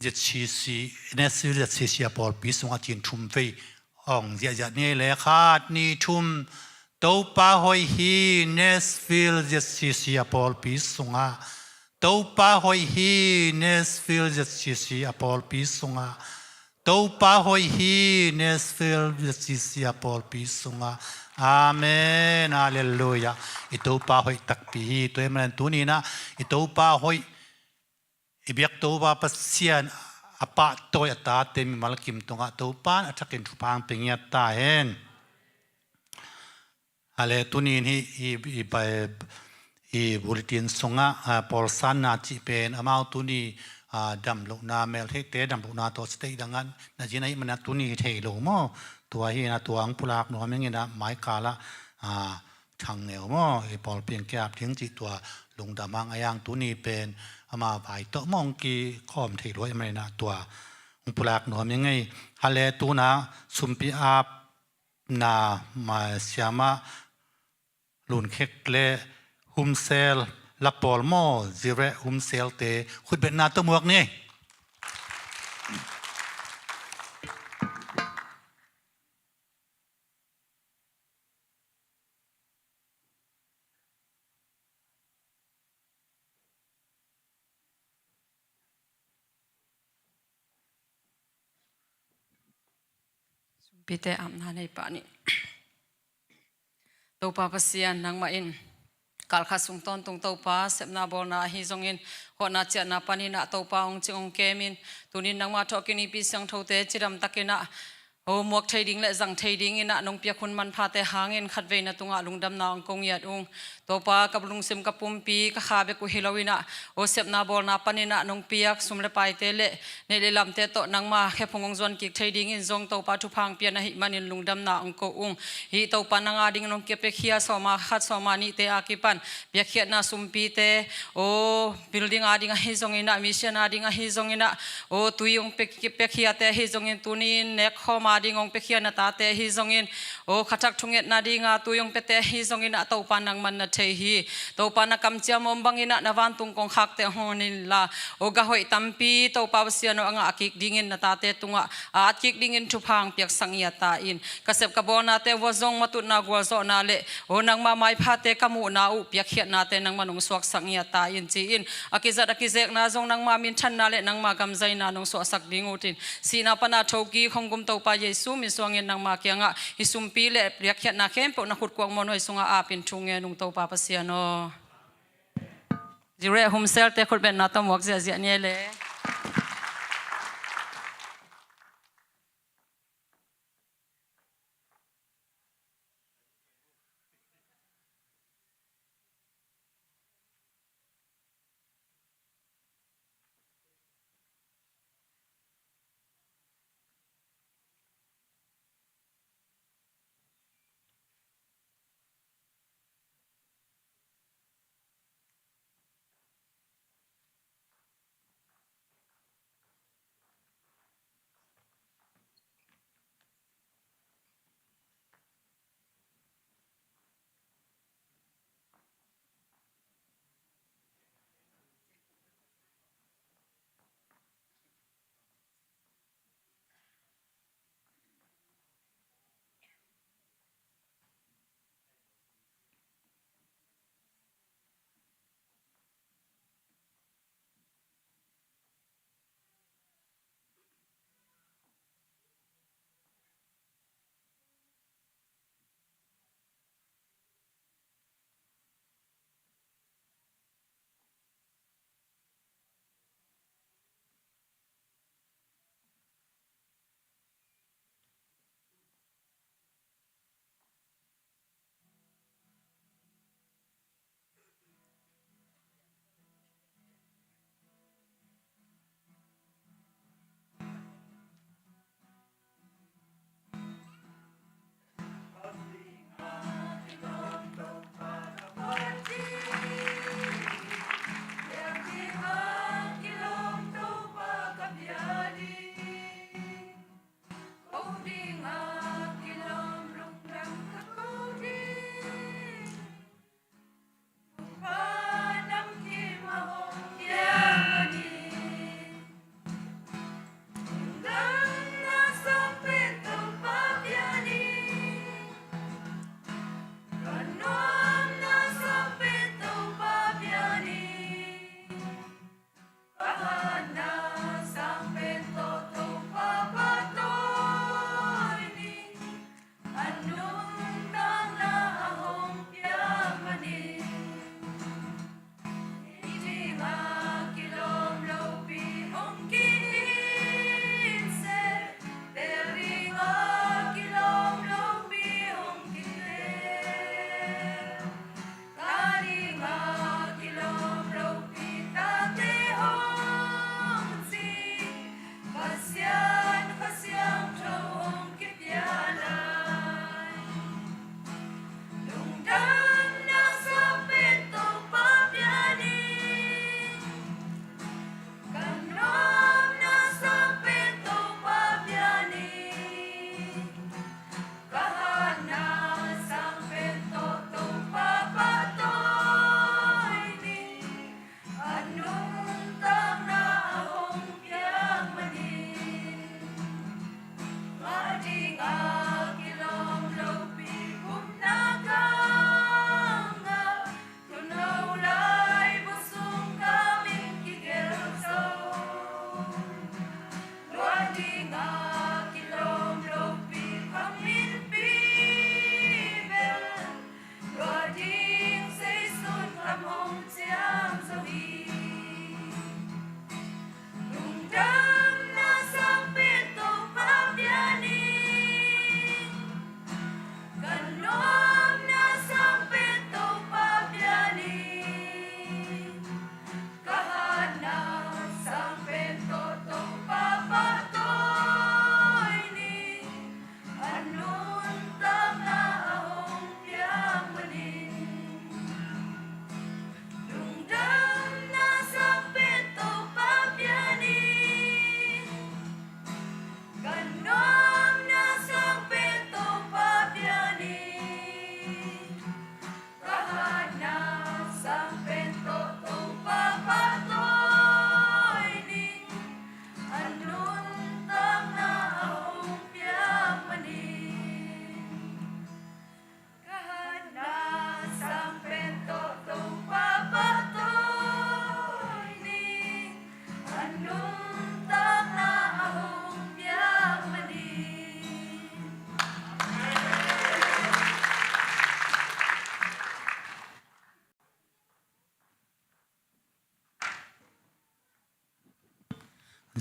Z C C, Nashville Z C C a pawlpi sungah ci in thum vei awng ziahziah ni ei le, khat, nih, thum. Topa hoih hi, Nashville Z C C a pawlpi sungah. Topa hoih hi, Nashville Z C C a pawlpi sungah. Topa hoih hi, Nashville, Virginia pawlpi sungah. Amen. Halleluiah. I Topa hoih takpi hi. Tua ahih manin tuni-in ah i Topa hoih, i biak Topa Pasian a pahtawi a tate mimal kim tungah Topa in a thakin thupha hong pia ngiat ta hen. Hale, tuni-in hih i, i, i bulletin sungah, ah, pawlsanna cih pen amau tuni, ah, damlohna, meltheihte damlohna tawh citei dangah na zin ahih manin ah tuni hi thei lo maw? Tua hi-in ah tua hong pulak nuam ing in ah maikal ah, ah, thang neu maw, i pawlpi hong kiap ding cih tua lungdam hang a, yang tuni pen ama vai tawh maw hong kikhawm thei lo ahih manin ah tua hong pulak nuam ing ei. Hale, tu-in ah sumpi ap na, ma, siamah Lun Khek le Humsel, Lakpawl maw, Zireh Humsel te khutbetna tawh muak ni. Sumpite apna nei pah ni. Topa Pasian, nangmah in kalkhat sung tawntung Topa, sepna bawlna ahi zongin, hawhna ciahna panin ah Topa hong cing hong kemin, tuni-in nangmah tawh kinipi siangthote cidamtakin ah, o, muak thei ding le zang thei dingin ah nong piak hun manphate hangin khatvei na tungah lungdamna hong ko ngiat ung. Topa, ka lungsim ka pumpi ka kha bek uh hi loin ah, o, sepna bawlna panin ah nong piak sum le paite le neih le lamte tawh nangma khephung hong zuan kik thei dingin zong Topa thupha hong pia na hih manin lungdamna hong ko ung. Hih Topa nang adingin hong kipiakhia sawma khat sawma nihte a kipan piakkhiatna sumpite, o, building ading ahi zongin ah, mission ading ahi zongin ah, o, tui hong pia, piakkhiate ahi zongin, tuni-in nekkhawm ading hong piakhia na tate ahi zongin, o, khathak thungetna dinga tui hong piate ahi zongin ah, Topa nangman na thei hi. Topa na kamciam om bangin ah na vantung kongkhakte hong hon inla, o, gah hoih tampi Topa Pasian aw a ngah kik dingin na tate tungah a at kik dingin thupha hong piaksak ngiat ta in. Ka sep ka bawlnate uah zong matutna gualzawhna le, o, nangma maiphate ka muhna uh piakkhiatnate nangman hong suaksak ngiat ta in ci-in, a kizat a kizekna zong nangma minthanna le nangma gamzaina nong suahsak ding utin, sihna pana thokik hong gum Topa Jesu min suangin nangma kiangah hih sumpi le piakkhiatna khempeuh na khut kuakmuanhuai sungah apin thu ngen ung Topa Pasian aw. Zireh Humselte khutbetna tawh muak ziahziah ni ei le.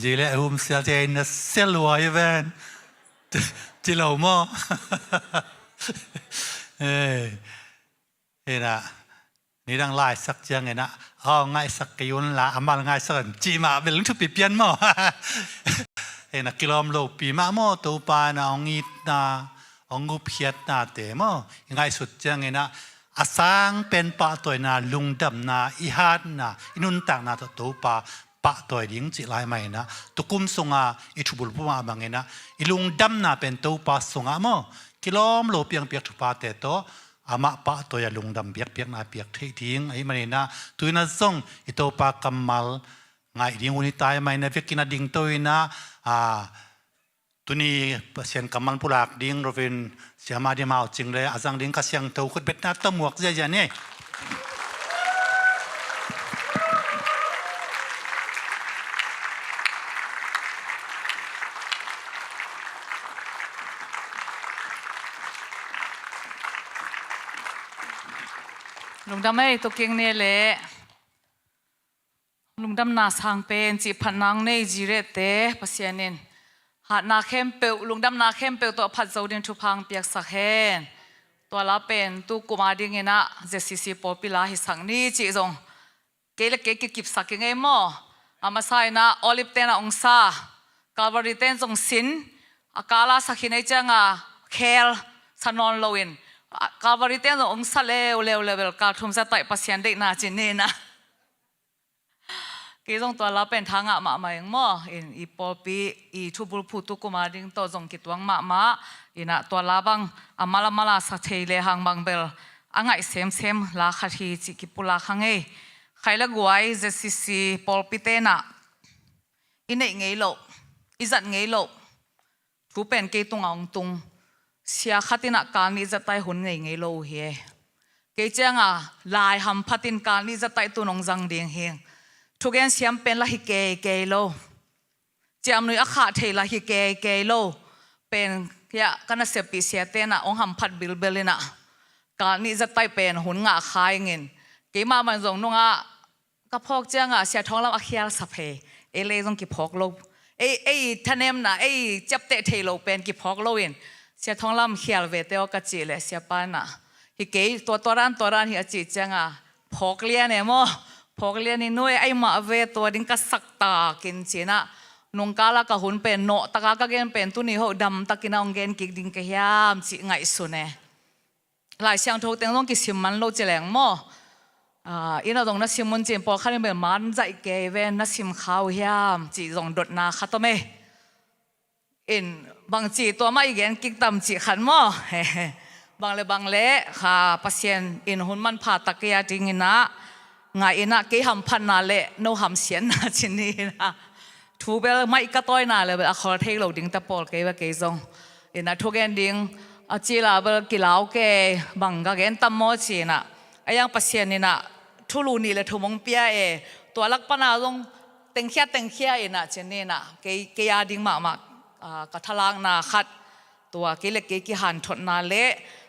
Zi le hum sial te na sia lua hi ven. Ci lo maw? Ei. Hi na, nidang laisak ciangin ah, aw, ngaihsak kei un la, a mal ngaihsak un, cih mah bel thupi pian maw? Hi na, kilawm lopi mah maw, Topa in ah hong itna, hong gupkhiatnate maw, i ngaihsut ciangin ah, a sang pen pahtawina, lungdamna, i hatna, i nuntakna tawh Topa pahtawi ding cih lai mah in ah, tukum sunga i thubulphu mah bangin ah, i lungdamna pen Topa sungah maw, kilawm lo piangpiak thuphate tawh, amah pahtawi a lungdam biakpiakna piak theih ding ahih manin ah, tu-in ah zong i Topa kammal ngaih ding hun hi ta ahih manin ah, vekin a dingto in ah, a, tuni Pasian kammal pulak ding Reverend Siama Dim Hau Cing le a zang ding Kha Siangtho khutbetna tawh muak ziazia ni. Lungdam ei, tuking ni le lungdamna sang pen cih phatna hong nei Zi le te Pasian in hatna khempeuh, lungdamna khempeuh tawh phat zo ding thupha hong piaksak hen. Tua la pen tu kum a dingin ah Z C C pawlpi la hisak ni cih zong kei le kei kikipsak ing ei maw. A masa in ah Olive ten a hong sa, Calvary ten zong sin, a kal a sa khin ei cianga khel sa nawn loin, a, Calvary ten zong hong sa leuleu level, kal thum za taih Pasian deihna cin ni in ah. Kei zong tua la pen tha ngah mahmah ing maw. In i pawlpi, i thubulphu tu kum a ding tawh zong kituang mahmah. In ah tua la bang a mal a mal a sa thei le hang bang bel a ngaih semsem la khat hi cih kipulak hang ei. Khai le guai Z C C pawlpi te in ah i neih ngei loh, i zat ngei loh thu pen kei tungah hong tung. Sia khat in ah kal nih za taih hun nei ngei lo uh hi e. Kei cianga lai hamphat in kal nih za taih tun hong zang ding hi. Thugen siam pen la hi keikei lo. Ciamnuih a khah thei la hi keikei lo. Pen hiah ka naseppih siate in ah hong hamphat bilbel in ah kal nih za taih pen hun ngah kha ingin. Keimah man zong nungah ka phawk ciangah Sia Thawng Lam a khial sa phei. Ei le zong kiphawk lo. Ei, ei thanemna, ei ciapteh thei lo pen kiphawk loin Sia Thawng Lam khial ve teh aw ka cih leh Siapa in ah hi kei, tua, tua dan, tua dan hi a cih ciangah phawk lian e maw. Phawk lian in, nu e, ai mah ve, tua ding ka sak takin ci-in ah nungkala ka hun pen nawh taka ka gen pen tuni hoh dam takin ah hong gen kik ding ka hiam cih ngaihsun e. Lai Siangtho teng zong kisim man lo ci leng maw. Ah, inn ah zong na sim un ci-in pawlkhat in bel man zaih kei ven, na sim kha uh hiam cih zong dotna khat om e. In bangci tua mah i gen kik tam cih khat maw. Bang le bang le kha Pasian in hun manpha tak kei a dingin ah ngai in ah kei hamphatna le no hamsiatna cin ni in ah. Thu bel maih ka tawina le bel a khol thei lo ding ta pawl kei ve kei zong. In ah thugen ding a cila bel kilau kei bang ka gen tam maw ci-in ah. A yang Pasian in ah thulu nih le thum hong pia e. Tua lak pana zong tengkhia tengkhia in ah cin ni in ah. Kei, kei a ding mahmah, ah, ka thalakna khat. Tua kei le kei kihanthotna le,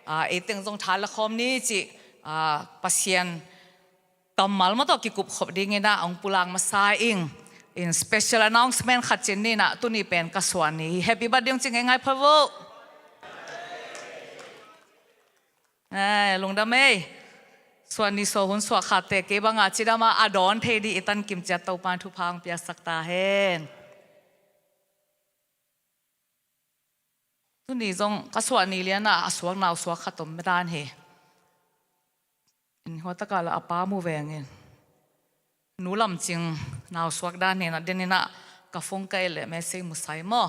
ah, ei teng zong tha la khawm ni cih, ah, Pasian kammal mah tawh kikupkhop dingin ah hong pulak masa ing. In special announcement khat cin ni in ah tuni pen ka suah ni hi. Happy birthday hong ci ngeingai phot vo. Eh, lungdam ei. Suah ni suah hun suah khate kei banga cidama a dawn thei dih i tankim ciat Topan thupha hong piaksak ta hen. Tuni zong ka suah ni lianah a suak nau suak khat om dan hi. In hua takah la a pa mu vengin. Nu Lam Cing nau suak dan hi inah, den inah ka phone ka et leh message mu sai maw.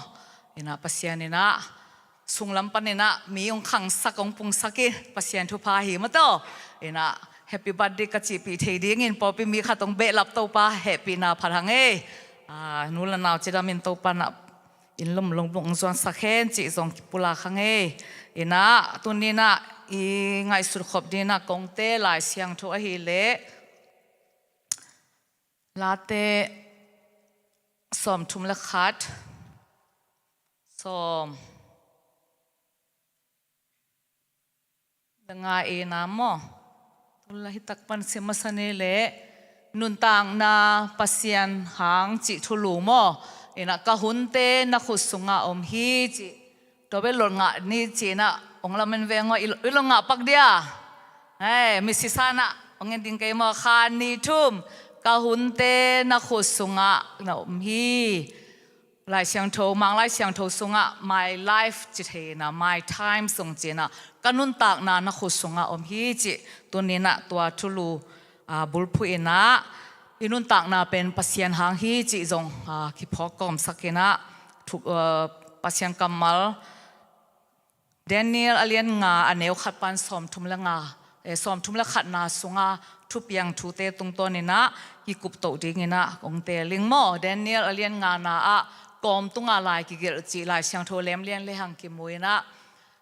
Inah Pasian inah sunglam pan inah mi hong khangsak hong pungsak hi. Pasian thupha hi maw tawh. Inah happy birthday ka cihpih thei dingin pawlpi mi khat hong behlap Topa hehpihna phat hang ei. Ah, nu le nau cidam in Topa nah inn lomlom bung zuansak hen cih zong kipulak hang ei. Inah tuni inah i ngaihsut khop ding inah kongte Lai Siangtho ahih leh Late sawmthum le khat, sawm le nga ina maw? Tun la hitak pan sim masa ni leh nuntakna Pasian hang cih thulu maw? Inah ka hunte na khut sungah om hi ci. Tua bel lot ngah ni ci inah ong lamen veng aw, i lo-, i lot ngah pak dia. Hei, misi sanah ong en ding kei maw, kha ni thum. Ka hunte na khut sungah na om hi. Lai Siangtho, Mang Lai Siangtho sungah my life ci thei inah, my time sung ci inah, ka nuntakna na khut sungah om hi ci. Tuni inah tua thulu, aa, bulphuh inah i nuntakna pen Pasian hang hi cih zong, aa, kiphawk kawmsak inah thu, aa, Pasian kammal Daniel a lian nga a neu khat pan sawmthum le nga, eh, sawmthum le khatna sunga thupiang thute tungtawn inah kikuptoh ding inah kong teling maw. Daniel a lian ngana ah kawm tungah lai kigelh cih Lai Siangtho lemlian le hang kimu inah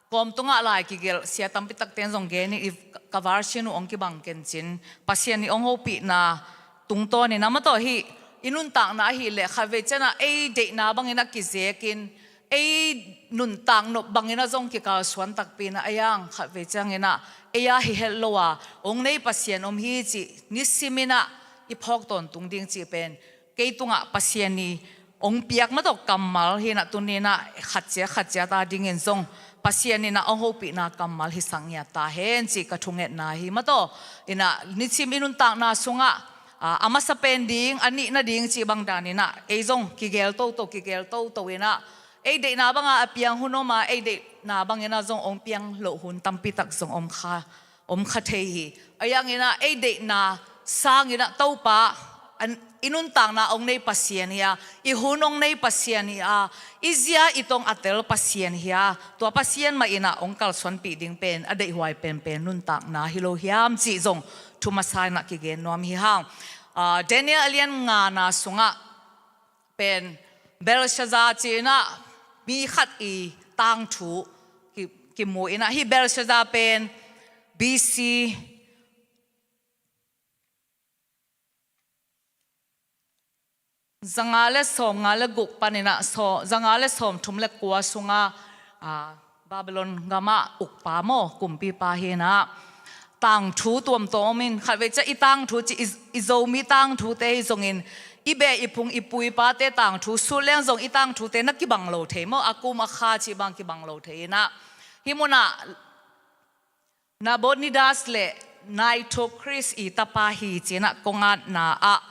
kawm tungah lai kigelh sia tampi takte in zong gen in, i ka version uh ong kibang kencin, Pasian i ong hopihna tungtawn inah maw, tua hi i nuntakna ahih leh khatvei cianah ei deihna bang inah kizekin, ei nuntak nop bang inah zong kikalsuan takpi inah, a iang khatvei ciang inah ei a hi het lo a ong nei Pasian om hi cih nisim inah i phawk tawntung ding cih pen kei tungah Pasian i ong piak maw, tua kammal hi inah tuni inah khat ciat khat ciat a dingin zong Pasian inah ong hopihna kammal hisak ngiat ta hen cih ka thungetna hi maw, tua inah nisim i nuntakna sungah, aa, a masa pen ding, a nihna ding cih bang dan inah ei zong kigel toto, kigel toto inah ei deihna banga a piang hun om a, ei deihna bang inah zong ong piang loh hun tampi tak zong om kha om kha thei hi. A iang inah ei deihna sang inah Topa, an, i nuntakna ong nei Pasian hi a, i hun ong nei Pasian hi a, i zia i tong a tel Pasian hi a, tua Pasian mah inah ong kalsuanpih ding pen a deihhuai penpen nuntakna hi lo hiam cih zong thu masa inah kigen nuam hi hang. Aa, Daniel a lian ngana sungah pen Belshazzar ci inah mi khat i tangthu ki, kimu inah, hih Belshazzar pen B C zanga le sawmnga le guk pan inah saw-, zanga le sawmthum le kua sunga, aa, Babylon gamah ukpa maw, kumpipa hi inah tangthu tuamtuam om in, khatvei ciah i tangthu cih i, i Zomi tangthute hi zongin, i beh i phung i pu i pate tangthu sut leng zong i tangthute na kibang lo thei maw, a kum a kha cih bang kibang lo thei inah, hih munah Nabonidas le Nitocris i tapa hi ci inah kong atna ah,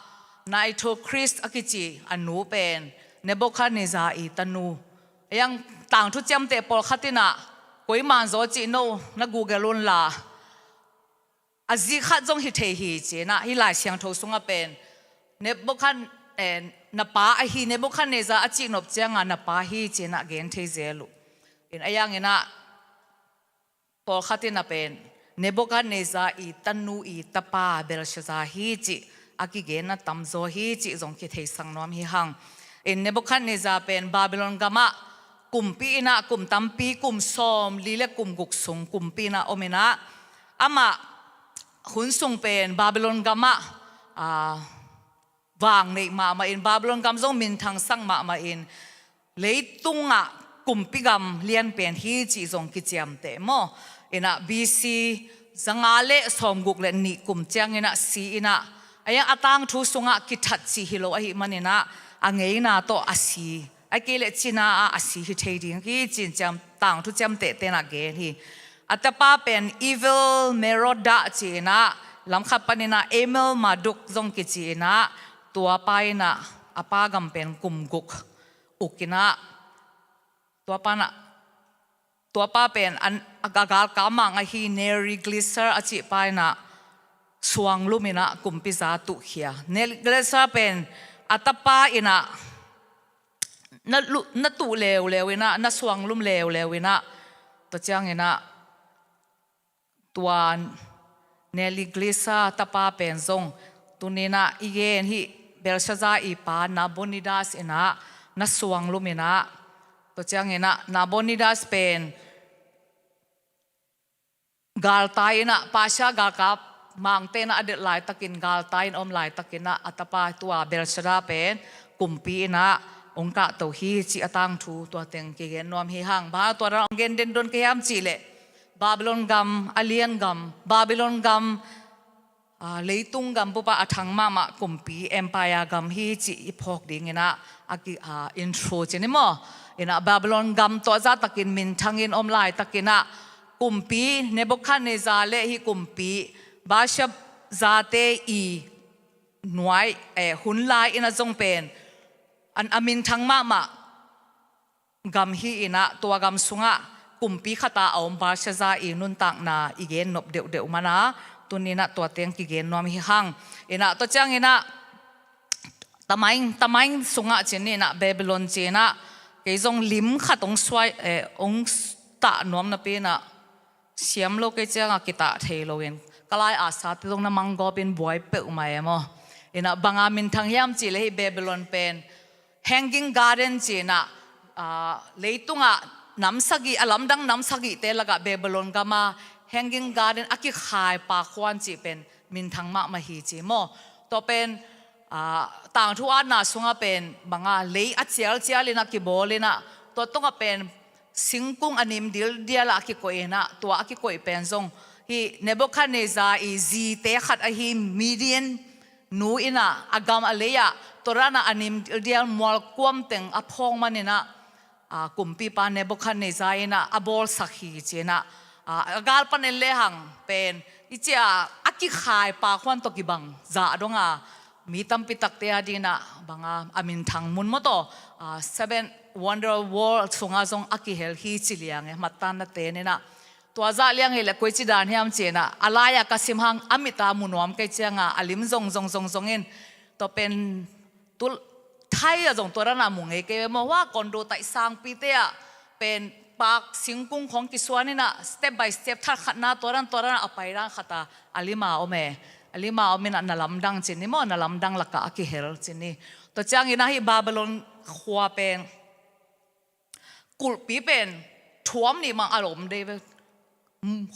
Nitocris a kici a nu pen Nebuchadnezzar i tanu. A iang tangthu ciamteh pawlkhat inah koiman zaw cih no na Google unla, a zi khat zong hi thei hi ci inah, hih Lai Siangtho sungah pen Nebuchad-, eh, na pa ahi, Nebuchadnezzar a cihnop cianga na pa hi ci inah gen thei zel uh. In a iang inah pawlkhat inah pen Nebuchadnezzar i tanu i tapa Belshazzar hi cih a kigenna tamzaw hi cih zong kitheisak nuam hi hang. In Nebuchadnezzar pen Babylon gamah kumpi inah kum tampi, kum sawmli le kum guk sung kumpi inah om inah, amah hun sung pen Babylon gamah, aa, vang neih mahmah in, Babylon gam zong minthangsak mahmah in, leitungah kumpi gam lianpen hi cih zong kiciamteh maw. Inah B C zanga le sawmguk le nih kum ciang inah si inah, a iang a tangthu sungah kithat cih hi lo ahih man inah a ngeina tawh a si, a kei le cina ah a si hi thei ding hi ci-in ciam, tangthu ciamtehte inah gen hi. A tapa pen Evil Merodach ci inah, lamkhat pan inah Amel Marduk zong kici inah, tuapa inah a pa gam pen kum guk uk inah, tuapa inah, tuapa pen an, a ga-, galkap mang ahi Neriglissar a cihpa inah suanglum inah kumpi za tuhkhia. Neriglissar pen a tapa inah na lu-, na tuh leuleu inah, na suanglum leuleu inah, tua ciang inah tua Neriglissar tapa pen zong tuni inah i gen hih Belshazzar i pa Nabonidas inah na suanglum inah, tua ciang inah Nabonidas pen galtai inah, Persia galkap mangte inah a delh laitakin, galtai in a om laitakin ah a tapa tua Belshazzar pen kumpi inah ong kahto hi cih a tangthu tua teng kigen nuam hi hang. Bang hang tua dan ong gen dendon ka hiam cih leh, Babylon gam, a lian gam, Babylon gam ah, leitung gam bupa a thang mahmah kumpi empire gam hi cih i phawk dinginah a ki, ah, intro cin i maw. Inah Babylon gam tawh zahtakin minthangin om laitakinah kumpi Nebuchadnezzar le hih kumpi Belshazzar te i nuai, eh, hun lai inah zong pen an a minthang mahmah gam hi inah tua gam sungah kumpi khata a om Belshazzar i nuntakna i gen nop deuhdeuh mana tuninah tua teng kigen nuam hi hang. Inah tua cianginah tamaing, tamaing sungah cin inah Babylon cinah kei zong lim khat ong suai, eh, ong tah nuam napi inah siam lo kei cianga kitah thei loin ka lai a sate zong na manggawpin buai peuhmah e maw. Inah banga minthang hiam cih le hih Babylon pen Hanging Garden cinah, ah, leitungah nam sagih, a lamdang nam sagihte lakah Babylon gama Hanging Garden a kikhai pakhuan cih pen minthang mahmah hi ci maw. Tua pen, ah, tangthu atna sungah pen banga lei a cialcial inah kibawl inah tua tungah pen singkung a nim dildial a kikoih inah tua a kikoih pen zong hih Nebuchadnezzar i zite khat ahi Midian nu inah a gam a lei ah tua ranah a nim dildial mualkuam teng a phawng maninah, ah, kumpipa Nebuchadnezzar inah a bawlsak hi cinah, ah, a galpan en lehang pen i cia a kikhai pakhuan tawh kibang zah donga mi tampi takte a dinah banga a minthang mun maw tawh, ah, Seven Wonder World sungah zong a kihel hi ci liang e, mattan na teninah tua zah liang hileh koici dan hiam cinah a lai-ah ka sim hang a mita mu nuam kei cianga a lim zong zong zong zongin tua pen tul thai ah zong tua ranah mu ngei kei ve maw. Hua condo taih sangpite ah pen pak singkung khong kisuan inah step by step thar khatna tua ran tua ranah a pai dan khata a lima om e. A lima om inah na lamdang cin ni maw, na lamdang lakah a kihel cin ni. Tua cianginah hih Babylon khua pen kulhpi pen thuam nih mang a lom dei ve.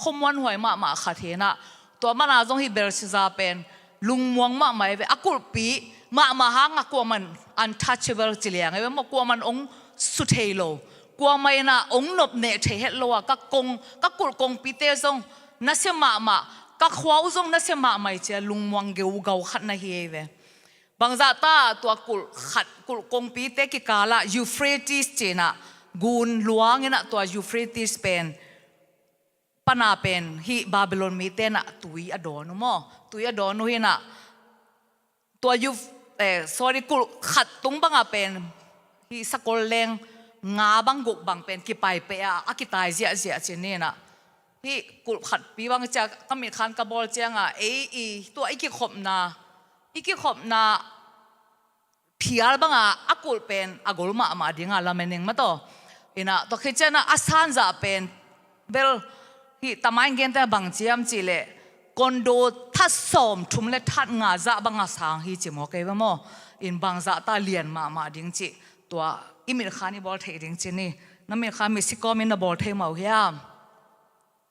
Khuamuan huai mahmah khat hinah tua mana zong hih Belshazzar pen lungmuang mahmah e ve. A kulhpi mahmah hangah kuaman untouchable ci liang e ve maw, kuaman ong su thei lo, kuamah inah ong nop neh thei het lo a ka kong, ka kulh kongpite zong nasia mahmah, ka khua uh zong nasia mahmah i cia lungmuang geugau khat na hi e ve. Bangzahta tua kulh khat, kulh kongpite kikalah Euphrates cinah gun luanginah tua Euphrates pen pana pen hih Babylon mite nah tui a dawn uh maw, tui a dawn uh hinah tua Euph-, eh, sorry, kulh khat tung bangah pen hih sakol leng nga bang guk bang pen kipai peh a a kitai ziahziah cin hinah. Hih kulh khatpi bang cia ka mitkhan ka bawl cianga ei i tua i kikhopna, i kikhopna phial banga a kulh pen a gol mahmah dinga lamening mataw. Inah tua khit cianah a sanzah pen bel hih tamaing gente bang ciam cihleh condo that sawm thum le that nga zah banga sang hi ci maw kei ve maw. In bangzahta lian mahmah ding cih tua i mitkhan i bawl theih ding ci ni. Na mitkhan mitsikawmin na bawl thei mah uh hiam?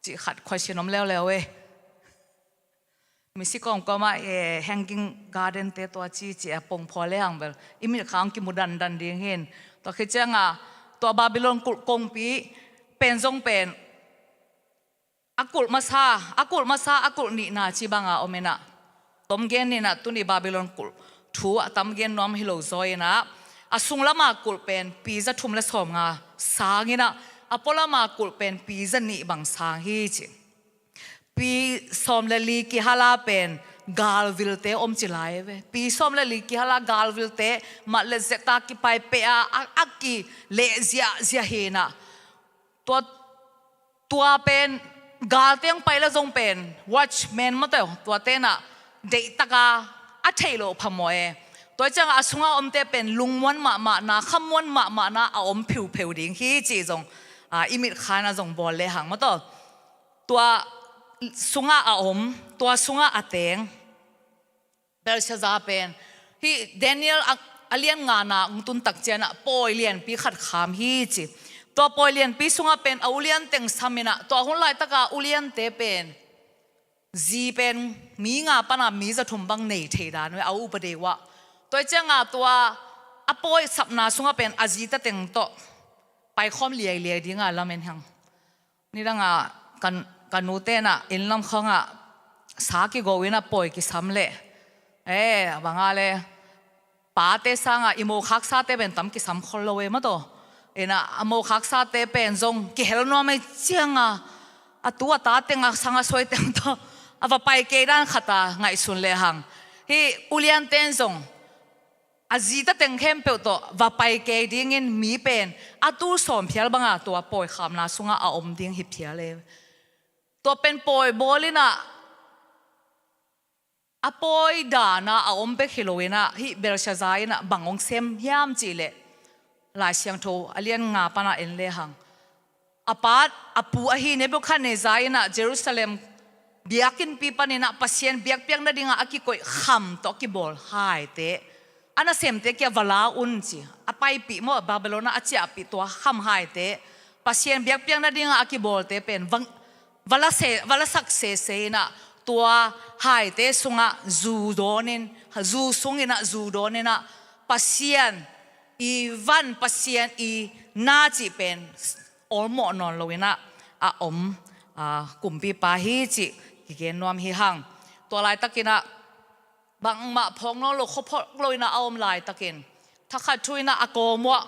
Cih khat question om leuleu e. Mitsi kawmkawmah, eh, Hanging Garden te tua ci ci a pongphual le hang bel i mitkha hong kimu dandan ding hin. Tua khit cianga tua Babylon kulh kongpi pen zong pen a kulh masa, a kulh masa, a kulh nihna ci banga om inah. Tom gen inah tuni Babylon kulh thu a tam gen nuam hi lo zaw inah a sunglama kulh pen pi za thum le sawm nga sang inah a pualama kulh pen pi za nih bang sang hi ci. Pi sawm le li kihala pen galvilte om ci lai ve. Pi sawm le li kihala galvilte mat le zeta kipai peh a, a, a ki leh ziahziah hinah. Tua, tua pen galte hong pai le zong pen watchman mawtaw tua tenah deihtaka a theih loh phamawh e. Tua cianga a sunga omte pen lungmuan mahmahna, khamuan mahmahna a om phiupheu ding hi cih zong, a, i mitkha na zong bawl le hang mawtaw. Tua sunga a om, tua sunga a teng Belshazzar pen hih Daniel a, a lian ngana hong tun tak cianah pawi lianpi khat kham hi ci. Tua pawi lianpi sungah pen a ulian teng sam inah tua hun laitaka uliante pen zi pen mi nga pana mi za thum bang nei thei dan ve a upadi uah. Tua cianga tua a pawi sapna sungah pen a zita teng tawh paikhawm liailiai dinga lamen hang. Nidanga kan, ka nu tenah inn lam khawngah sa kigo in ah pawi kisam leh, e, bang a le, pate sangah i mo khaksate pen tam kisam khol lo e maw taw. In ah a mo khaksate pen zong kihel nuam ei ciang a, a tu a ta teng, a sang a suai teng tawh a va pai kei dan khat a ngaihsun lehang, hih uliante in zong a zite teng khempeuh tawh va pai kei dingin mi pen a tul sawm phial bang a tua pawi khamna sungah a om ding hi phial e. Tua pen pawi bawl in ah a pawi dan a a om bek hi lo in ah, hih Belshazzar in ah bang hong sem hiam cih leh, Lai Siangtho a lian nga pan ah en lehang, a pa, a pu ahi Nebuchadnezzar in ah Jerusalem biakinnpi panin ah Pasian biakpiak nading a a kikoih kham tawh a kibawl haite, a nasemte kiang va la un ci, a paipih maw, Babylon ah a ciahpih tua kham haite, Pasian biakpiak nading a a kibawlte pen va, va la se, va la sak sese in ah, tua haite sungah zu dawnin, zu sung in ah zu dawn in ah, Pasian i van, Pasian i na cih pen awlmawh nawn lo in ah a om, a, kumpipa hi cih kigen nuam hi hang. Tua laitakin ah bangmah phawk nawn lo, khuaphawk lo in ah a om laitakin, thakhat thu in ah a kawm uah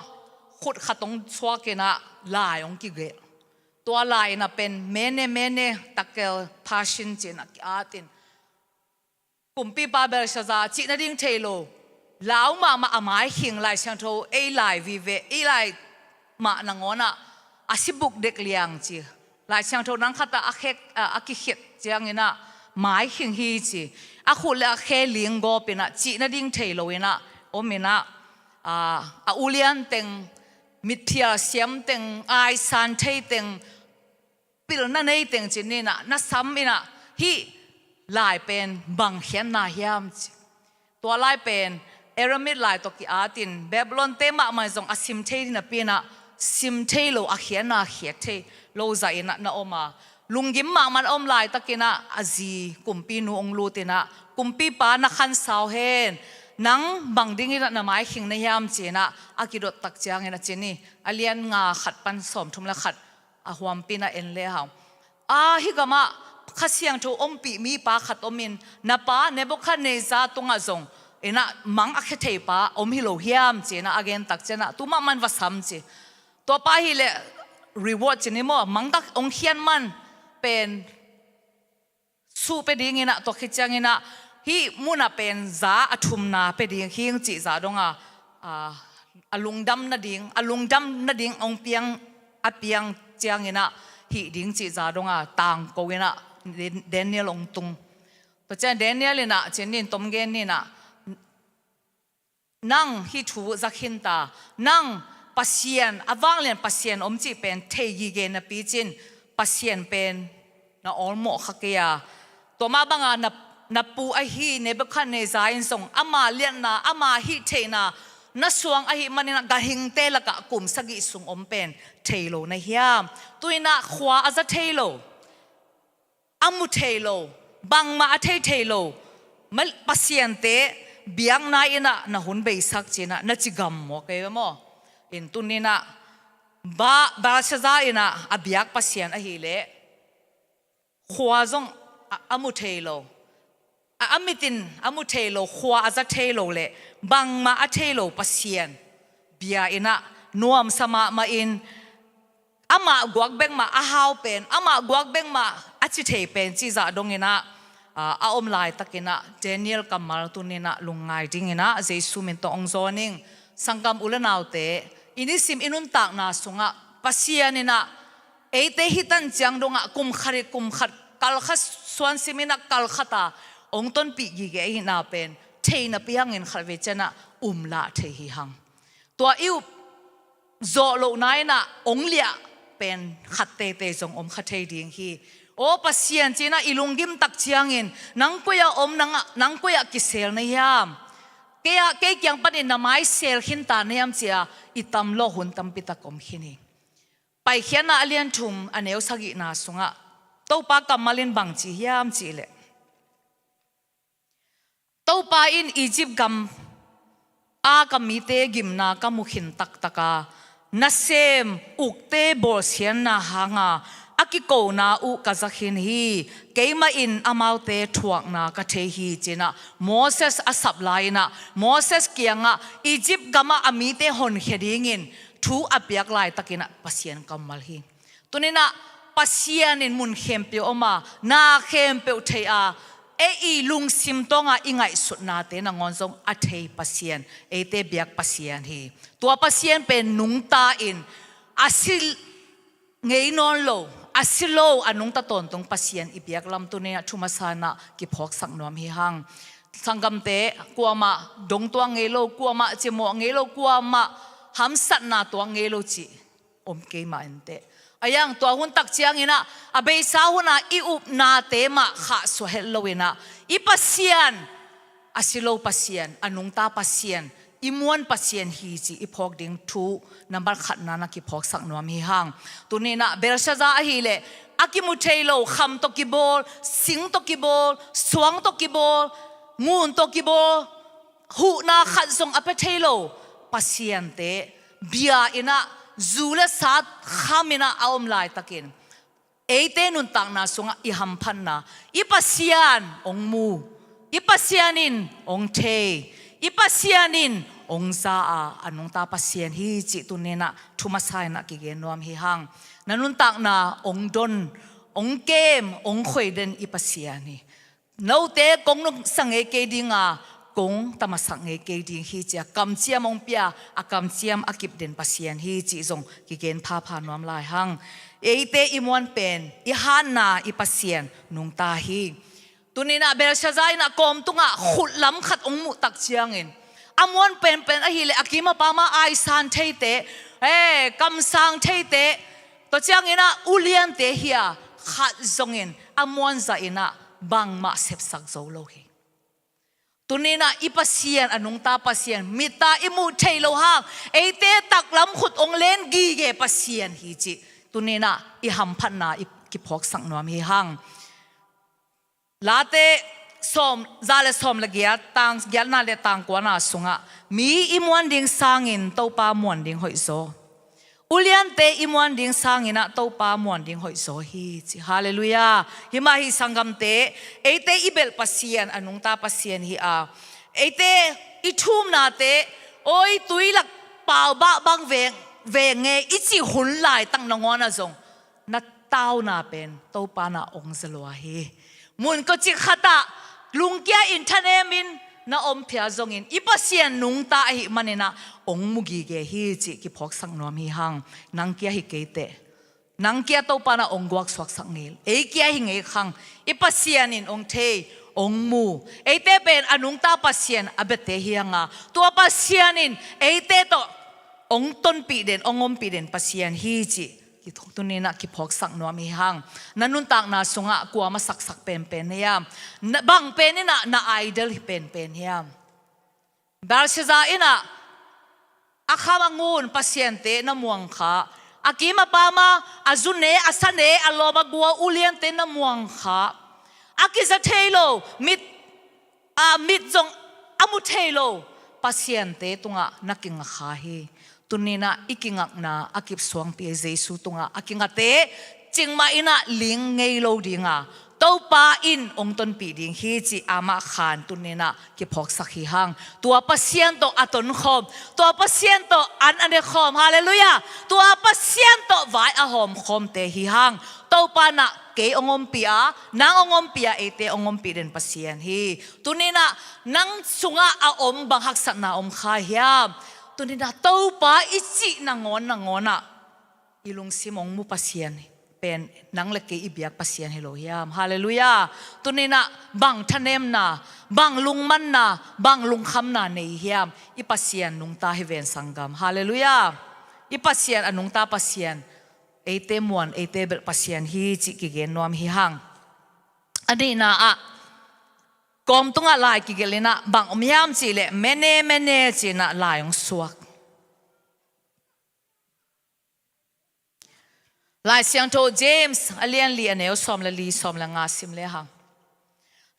khut khat hong suak in ah lai hong kigelh. Tua lai in ah pen Mene, Mene, Tekel, Parsin ci in ah ki-atin, kumpipa Belshazzar, cih nading thei lo, lau mahmah a mai khing, Lai Siangtho ei lai vive, ei lai mah nangawn ah a sibuk dek liang ci, Lai Siangtho nang khat ah a khek, a, a kikhet ciang in ah mai khing hi ci, a khut le a khe ling gawp in ah cih nading thei lo in ah om in ah, a, a ulian teng, mitphial siam teng, aisan thei teng, pilna nei teng ci-in ah na sam in ah, hih lai pen bang khiatna hiam ci. Tua lai pen Aramaic lai tawh ki-atin, Babylon-te mahmah in zong a sim thei napi in ah sim thei lo, a khiatna khiat thei lo zah in ah na om a, lunggim mahmah a om laitakin ah a zi kumpinu hong lut in ah, kumpipa, na khansau hen, nang bang ding in ah na mai khing na hiam ci in ah a kidot tak ciangin ah ci-in, a lian nga khat pan sawmthum le khat a huampi in ah en lehang, a, hih gamah Kha Siangtho ompih mipa khat om in, na pa Nebuchadnezzar tungah zong in ah mang a khia thei pa om hi lo hiam ci in ah a gen tak ciang ah, tu mahmah in va sam ci. Tua pa hi leh reward ci-in maw, mang tak hong khian man pen suh pia ding in ah, tua khit ciang in ah hih mun ah pen za a thumna pia ding hing cih zah dong a, a, a lungdam nading, a lungdam nading hong piang, a piang ciang in ah hih ding cih zah dong a tangko in ah Dan-, Daniel hong tung. Tua ciang Daniel in ah ci-in, tom gen in ah, nang hih thu za khin ta, nang Pasian, a vanglian Pasian om cih pen thei gige napi cin, Pasian pen na awlmawh kha kei a, tua mah bang a na, na pu ahi Nebuchadnezzar in zong ama liatna, ama hih theihna na suang ahih manin ah ganhingte lakah kum sagih sung om pen thei lo na hiam? Tu in ah khua a za thei lo, a mu thei lo, bangmah a thei thei lo, ma-, pasiante biakna in ah na hun beisak ci-in ah na ci gam maw, kei ve maw? In tuni in ah Ba-, Belshazzar in ah a biak Pasian ahih leh khua zong a, a mu thei lo, a, a mit in a mu thei lo, khua a za thei lo leh bangmah a thei lo Pasian bia in ah nuamsa mahmah in, amah guak bek mah a hau pen, amah guak bek mah a ci thei pen cih zah dong in ah, a, a om laitakin ah Daniel kammal tuni in ah lungngai ding in ah Jesu min tawh hong zawn ing. Sanggam u le naute, i nisim i nuntakna sungah Pasian in ah eite hih tan ciang dong ah kum khat, kum khat, kal khat suansim in ah kal khat a hong tonpih gige ahihna pen thei napi hangin khatvei ciang ah um lah thei hi hang. Tua i up zawh lohna in ah hong liah pen khat teitei zong om kha thei ding hi. Aw Pasian, ci-in ah i lunggim tak ciangin, nang koi ah om, nang, nang koi ah kisel na hiam? Kei ah, kei kiang panin na mai sel khin ta na hiam, ci-a i tam lawh hun tampi tak om khin hi. Paikhiatna a lian thum, a neu sagihna sungah Topa kammal in bang ci hiam cih leh, Topa in, Egypt gam a ka mite gimna ka mu khin taktak a, nasem ukte bawlsiatna hanga a kikona uh ka za khin hi. Keimah in amaute thuakna ka thei hi, ci-in ah Moses a sap lai-in ah Moses kiangah Egypt gamah a mite honkhia dingin thu a piak laitakin ah Pasian kammal hi. Tuni-in ah Pasian in mun khempeuh om a, na khempeuh thei a, ei i lungsim tawngah i ngaihsutnate nangawn zong a thei Pasian, eite biak Pasian hi. Tua Pasian pen nungta in a si ngei nawn lo, a si lo, a nungta tawntung Pasian i biak lam tuni-in ah thu masa-in ah kiphawksak nuam hi hang. Sanggamte, kuamah dongtuak ngei lo, kuamah cimawh ngei lo, kuamah hamsatna tuak ngei lo cih om kei mah inteh. A iang tua hun tak ciangin ah a beisa hun a i upnate mah khahsuah het loin ah i Pasian, a si lo Pasian, a nungta Pasian, i muan Pasian hi cih i phawk ding thu nambat khatna-in ah kiphawksak nuam hi hang. Tuni-in ah Belshazzar ahih leh a kimu thei lo, kham tawh kibawl, sing tawh kibawl, suang tawh kibawl, ngun tawh kibawl, huhna khat zong a pia thei lo pasiante bia-in ah, zu le sa kham-in ah a om laitakin, eite nuntakna sungah i hamphatna, i Pasian hong mu, i Pasian in hong thei, i Pasian in hong za a, a nungta Pasian hi cih tuni-in ah thu masa-in ah kigen nuam hi hang. Na nuntakna hong don, hong kem, hong khoiden i Pasian hi. Note kong nuamsa ngei kei ding a, kong tamasak ngei kei ding hi, ci-a kamciam hong pia, a kamciam a kipden Pasian hi cih zong kigen phapha nuam lai hang. Eite i muan pen, i hatna i Pasian nungta hi. Tuni-in ah Belshazzar in ah kawm tungah khut lam khat hong muh tak ciangin, a muan penpen ahih leh a kim a pam a aisan theite, eh, kamsang theite, tua ciangin ah uliante hi a, khat zongin a muan zahin ah bangmah sepsak zo lo hi. Tuni-in ah i Pasian, a nungta Pasian, mit a i muh theih loh hang eite taklam khut hong len gige Pasian hi cih tuni-in ah i hamphatna i kiphawksak nuam hi hang. Late sawm, za le sawm le giat, tang giatna le tang kuana sungah, mi i muan ding sangin Topa muan ding hoihzaw, uliante i muan ding sangin ah Topa muan ding hoihzaw hi, ci. Halleluiah. Hi mah hi sanggamte, eite i belh Pasian, a nungta Pasian hi a, eite i thumnate, oi, tui lak paubah bang veng, veng nge i cih hun laitak nangawn ah zong na tauna pen Topa in ah hong za lua hi. Mun kawcik khatah lungkia in thanemin na om phia zongin i Pasian nungta ahih manin ah hong mu gige hi cih kiphawksak nuam hi hang. Nang kia hi kei teh. Nang kia Topa in ah hong guaksuaksak ngei, ei kia hi ngei khang. I Pasian in hong thei, hong mu. Eite pen a nungta Pasian a biate hi hang a, tua Pasian in eite tawh hong tonpih den, hong ompih den Pasian hi cih tuni-in ah kiphawksak nuam hi hang. Na nuntakna sungah kua masaksak penpen hiam? Na, bang pen in ah na idol hi penpen hiam? Belshazzar in ah a kham a ngun pasiante na muang kha, a kim a pam a, a zu ne, a sa ne, a lawm a gua uliante na muang kha, a kiza thei lo, mit a mit zong a mu thei lo pasiante tungah na kinga kha hi. Tuni-in ah i kingakna a kipsuangpi Jesu tungah a kingate cingmah in ah ling ngei lo ding a, Topa in hong tonpih ding hi cih amah khan tuni-in ah kiphawksak hi hang. Tua Pasian tawh a tonkhawm, tua Pasian tawh an a nekhawm, halleluiah, tua Pasian tawh vai a hawmkhawmte hi hang. Topa in ah kei hong ompih a, nang hong ompih a, eite hong ompih den Pasian hi. Tuni-in ah nang sungah a om bang haksatna om kha hiam? Tuni-in ah Topa i cih nangawn nangawn ah i lungsim hong mu Pasian pen nang le kei i biak Pasian hi lo hiam? Halleluiah. Tuni-in ah bang thanemna, bang lungmanna, bang lungkhamna nei hiam? I Pasian nungta hi ven sanggam. Halleluiah. I Pasian a nungta Pasian, eite muan, eite belh Pasian hi cih kigen nuam hi hang. A nihna ah, kawm tungah lai kigelh in ah bang om hiam cih leh, mene, mene ci-in ah lai hong suak. Lai Siangtho James a lian li, a neu sawm le li, sawm le nga sim le hang.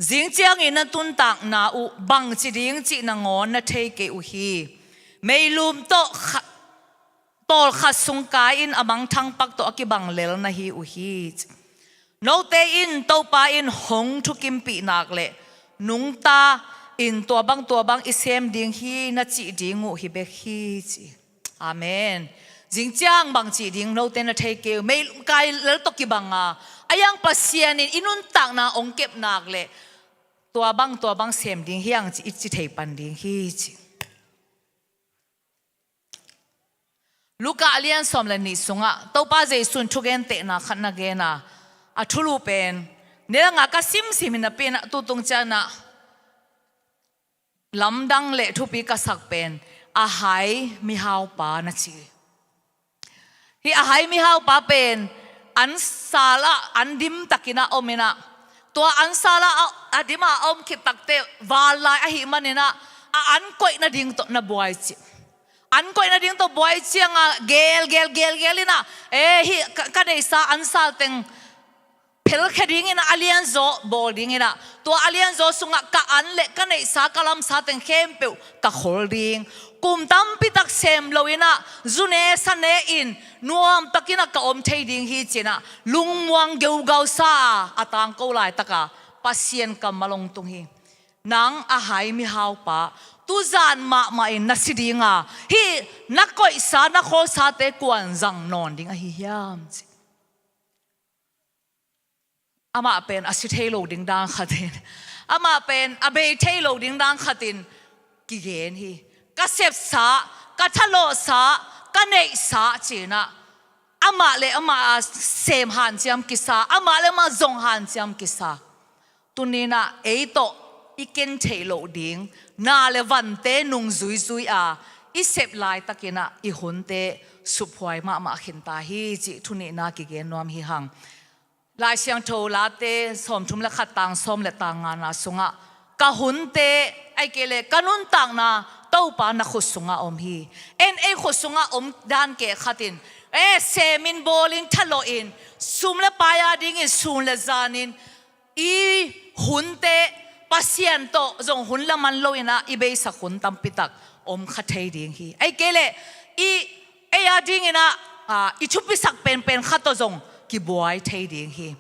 Zing ciangin na tuntakna uh bangci ding cih nangawn na thei kei uh hi. Meilum tawh kha-, tawlkhat sung kai-in a mangthang pak tawh a kibang lel na hi uh hi, ci. Note in Topa in hong thukimpih nak leh nungta in tua bang tua bang i sem ding hi na cih ding uh hi bek hi, ci. Amen. Zing ciang bang cih ding note na thei kei uh, mei kai lel tawh kibang a, a yang Pasian in i nuntakna hong kep nak leh tua bang tua bang sem ding hi hang, ci i ci thei pan ding hi, ci. Luka a lian sawm le nih sungah Topa Jesu in thugentehna khat na gen a, a thulu pen nidang a ka simsim hi napi-in ah, tutung ciang ah lamdang le thupi ka sak pen a hai mihaupa na ci. Hih a hai mihaupa pen an sal ah an dim takin ah om in ah, tua an sal ah a dim a om khit takteh val lai ahih manin ah, a an koih nading tawh na buai ci. An koih nading tawh buai ciang ah gel gel gel gel in ah, e, hih ka, ka neihsa an sal teng phelkhia ding in ah, a lianzaw bawl ding in ah, tua a lianzaw sungah ka an le ka neihsa ka lamsa teng khempeuh ka khol ding. Kum tampi tak sem lo in ah, zu ne sa ne in nuam takin ah ka om thei ding hi, ci-in ah lungmuang geugau sa a, a tangko laitak a Pasian kammal hong tung hi. Nang a hai mihaupa, tuzan mahmah in na si ding a, hih na koihsa na kholsate kua'n zang nawn ding ahi hiam, ci. Amah pen a si thei lo ding dan khatin, amah pen a bei thei lo ding dan khatin kigen hi. Ka sepsa, ka thalawhsa, ka neihsa, ci-in ah amah le amah a sem hanciam kisa, amah le amah zong hanciam kisa. Tuni-in ah ei tawh i ken theih loh ding na le vante nungzuizui a, i sep laitakin ah i hunte suphuai mahmah khin ta hi, cih thunihna kigen nuam hi hang. Lai Siangtho Late sawmthum le khat, tang sawm le tang ngana sungah, ka hunte, ahih kei leh ka nuntakna Topa na khut sungah om hi. En ei khut sungah om dan kei khatin, e, semin, bawlin, thalawhin, sum le pai a dingin sun le zanin i hunte Pasian tawh zong hun laman lo-in ah i beisak hun tampi tak om kha thei ding hi. Ahih kei leh i ei a dingin ah, a, i thupisak penpen khat tawh zong kibuai thei ding hi.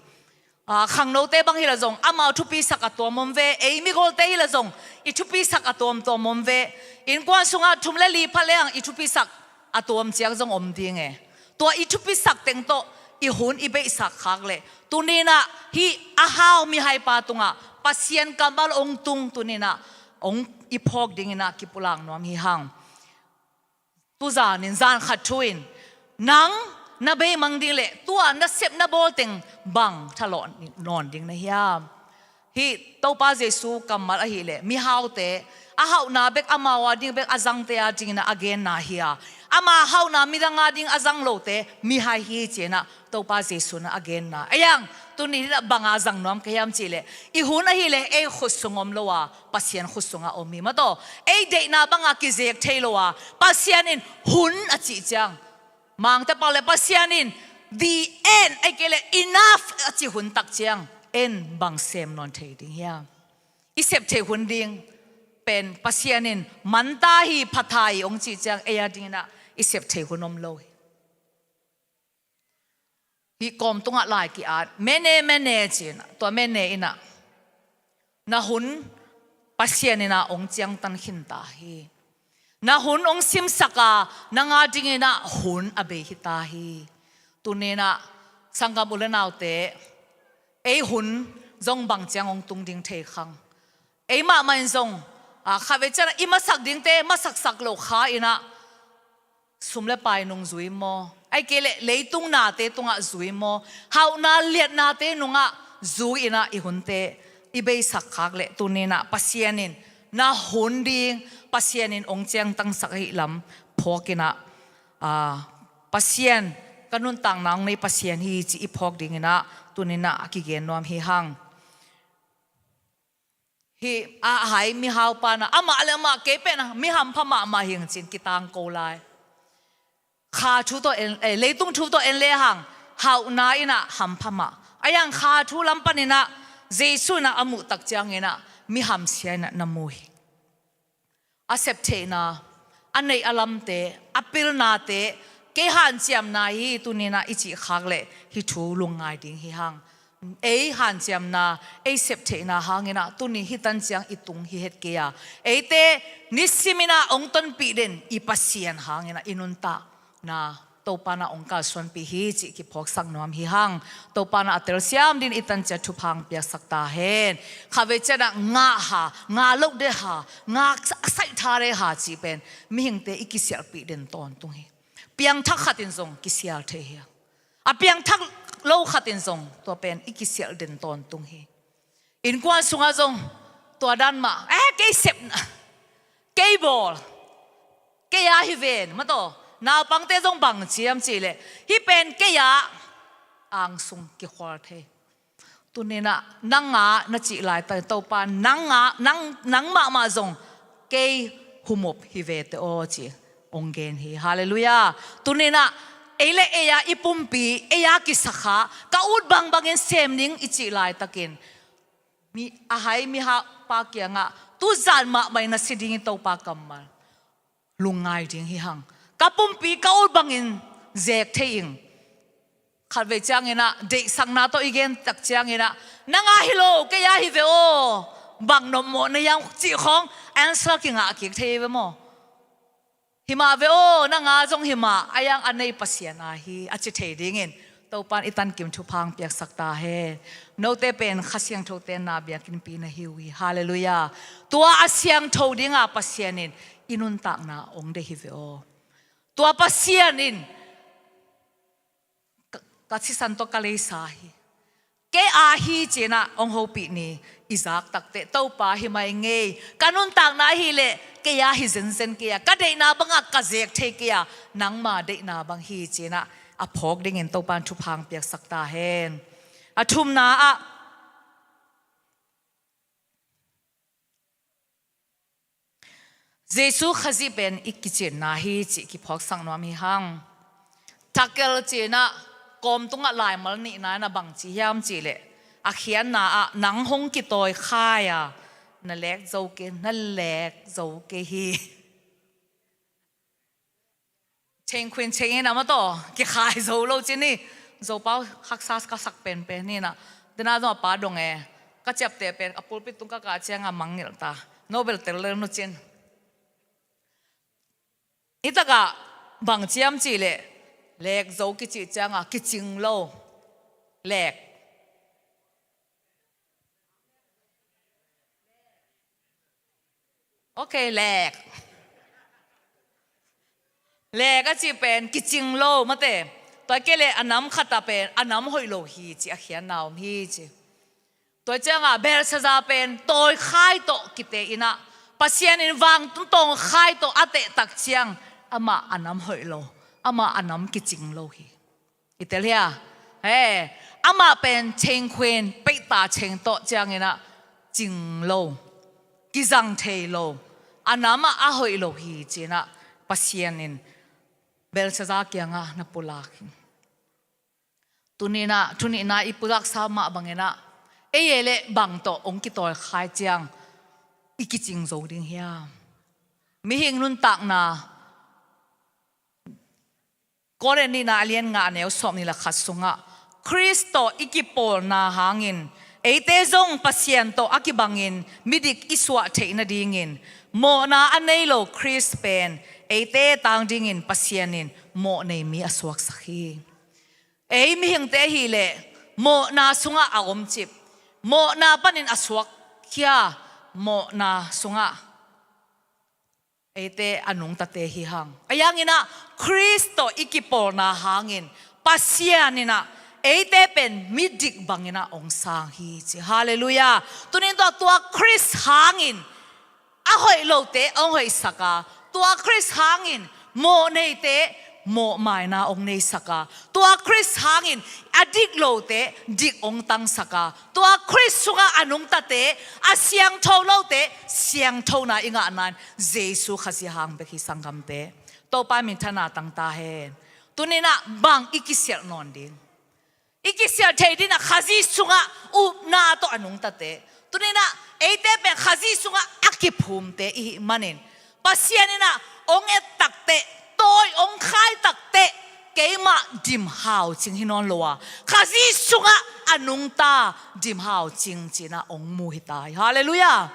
A, khangnote bang hi leh zong amau thupisak a tuam om ve, ei migolte hi leh zong i thupisak a tuamtuam om ve. Innkuan sungah thum le li pha lehang i thupisak a tuam ciang zong om ding e. Tua i thupisak teng tawh i hun i beisak khak leh, tuni-in ah hih a hau mihaipa tungah Pasian kammal hong tung, tuni-in ah hong i phawk dingin ah kipulak nuam hi hang. Tuzanin zan khat thu-in nang na beimang ding le tua na sep na bawl teng bang thalawh nawn ding na hiam? Hih Topa Jesu kammal ahih leh mihaute, a hauhna bek amau a ding bek a zangte a dingin ah a genna hi a, ama hauhna midang a ding a zang lote mihai hi, ci-in ah Topa Jesu in ah a genna. Ei ang, tuni-in ah bang a zang nuam ka hiam cih leh, i hun ahih leh ei khut sung om lo a, Pasian khut sungah om hi maw taw. Ei deihna bang a kizek thei lo a, Pasian in hun a cih ciang, Mangte pau le Pasian in the end, ahih kei leh enough a cih hun tak ciang, en bang sem nawn thei ding hiam? I sep theih hun ding pen Pasian in man ta hi, pha ta hi hong cih ciang, ei a dingin ah i sep theih hun om lo hi. Hih kawm tungah lai ki-at, mene, mene, ci-in ah, tua mene in ah na hun Pasian in ah hong ciangtan khin ta hi. Na hun hong simsak a, nang a dingin ah hun a bei hi ta hi. Tuni-in ah sanggam u le naute, ei hun zong bang ciang hong tung ding thei khang. Ei mahmah in zong, a, khatvei ciang ah i masaksak dingte masaksak lo kha-in ah, sum le pai nung zui maw, ahih kei leh leitung nate tungah zui maw, hauhna liatnate nungah zui-in ah i hunte i beisak khak leh, tuni-in ah Pasian in na hun ding, Pasian in hong ciangtansak ahih lam phawk-in ah, a, Pasian, ka nuntakna hong nei Pasian hi, cih i phawk dingin ah tuni-in ah a kigen nuam hi hang. Hih a hai mihaupa in ah, amah le amah, kei pen ah mi hampha mahmah hi ing, ci-in kitangko lai. Kha thu tawh en, eh, leitung thu tawh en lehang hauhna in ah hampha mah. Ahih hang kha thu lam panin ah Jesu in ah a muh tak ciangin ah mi hamsia in ah na mu hi. A sep theihna, a neih a lamte, a pilnate, Kei hanciamna hi, tuninah i cih khak leh hih thu lungngai ding hi hang. Ei hanciamna, ei septheihna hanginah tuni hih tan ciang i tung hi het kei a, eite nisiminah hong tonpih den i Pasian hanginah i nuntakna Topa na hong kalsuanpih hi cih kiphawksak nuam hi hang. Topa na a telsiam din i tan ciat thupha hong piaksak ta hen. Khatvei cianah ngah ha, ngah loh de ha, ngah saih tha de ha cih pen mihingte i kisialhpih den tawntung hi. Piangthak khatin zong kisial thei hi. A piangthak lo khatin zong tua pen i kisialh den tawntung hi. Innkuan sungah zong tua dan mah, eh, kei sepna, kei bawl, kei a hi ven, mataw. Naupangte zong bang ciam cihleh, hih pen kei a angsung kikhual thei. Tuninah nang a na cih laitak Topa nang a, nang, nang mahmah zong kei humop hi vete aw ci hong gen hi. Halleluiah. Tuninah ei le ei a i pumpi, ei a kisakha, ka ut bangbangin sem ning i cih laitakin mi, a hai mihapa kiangah tuzan mahmah in na si dingin Topa kammal lungngai ding hi hang. Ka pumpi ka ut bangin zek thei ing. Khatvei cianginah deihsakna tawh i gen tak cianginah nang a hi lo, kei a hi ve aw, bang nopmawh na hiam cih khawng answer kingah kik thei ve maw? Himah ve aw, nang a zong himah, a yang a nei Pasian a hi a ci thei dingin Topan i tankim thupha hong piaksak ta hen. Note pen Kha Siangtho tenna biakinnpi na hi uh hi. Halleluiah. Tua a siangtho dinga Pasian in i nuntakna hong deih hi ve aw. Tua Pasian in ka, ka sisan tawh ka leisa hi. Kei a hi cinah hong hopih ni i zak takteh Topa hi mai ngei. Ka nuntakna ahileh kei a hi zenzen kei a, ka deihna bangah ka zek thei kei a, nangma deihna bang hi cinah a phawk dingin Topan thupha hong piaksak ta hen. A thumna ah Jesu Khazih pen i kicinna hi cih kiphawksak nuam hi hang. Takel cinah kawm tungah laimal nihna in a bang ci hiam cihleh a khiatna ah nang hong kitawi khai a, na lek zo kei, na lek zo kei hi. Chengkhuin chengin a mataw kikhai zo lo cin hi. Zopau haksa ka sak penpen hinah. Dena zong a pa dong e. Ka ciapteh pen a pulpit tung ka kah cianga mangngilh ta. Nobel tel lel nu cin. Hitakah bang ciam cihleh lek zo kicih cianga kicing lo. Lek. Ok, lek. Lek a cih pen kicing lo mate. Tua kei leh a nam khat a pen a nam hoih lo hi ci a khiatna om hi ci. Tua ciangah Belshazzar pen tawikhai tawh kite inah Pasian in vang tungtawn khai tawh a tehtak ciang amah a nam hoih lo, amah a nam kicing lo hi. I tel hia? He, amah pen chengkhuin peihta cheng tawh cianginah cing lo, kizang thei lo, a namah a hoih lo hi cinah Pasian in Belshazzar kiangah na pulak hi. Tuninah, tunihna i pulaksa mah banginah ei ei leh bang tawh hong kitawikhai ciang i kicing zo ding hiam? Mihing nuntakna Korin nihna a lian nga a neu sawmnih le khat sungah Khrist tawh i kipawlna hangin eite zong Pasian tawh a kibangin midik i suah theih nadingin mawhna a nei lo Khrist pen eite tang dingin Pasian in mawh nei mi a suaksak hi. Ei mihingte ahileh mawhna sungah a omcip, mawhna panin a suakkhia, mawhna sungah eite a nungtate hi hang. A yanginah Khrist tawh i kipawlna hangin Pasian inah eite pen midik banginah hong sang hi ci. Halleluiah. Tunin tua, tua Khrist hangin a hoih lote hong hoihsak a, tua Khrist hangin mawh neite mawhmaina hong neisak a, tua Khrist hangin a dik lote dik hong tangsak a, tua Khrist sungah a nungtate, a siangtho lote siangthona i ngahna in Jesu Khazih hang bek hi sanggamte. Topa minthanna tang ta hen. Tuninah bang i kisialh nawn ding? I kisialh thei dinah Khazih sungah upna tawh a nungtate. Tuninah eite pen Khazih sungah a kiphumte i hih manin Pasian inah hong et takteh, tawi hong khai takteh, keimah dim hau cing hi nawn lo a, Khazih sungah a nungta dim hau cing ci-in ah hong mu hi ta hi. Halleluiah.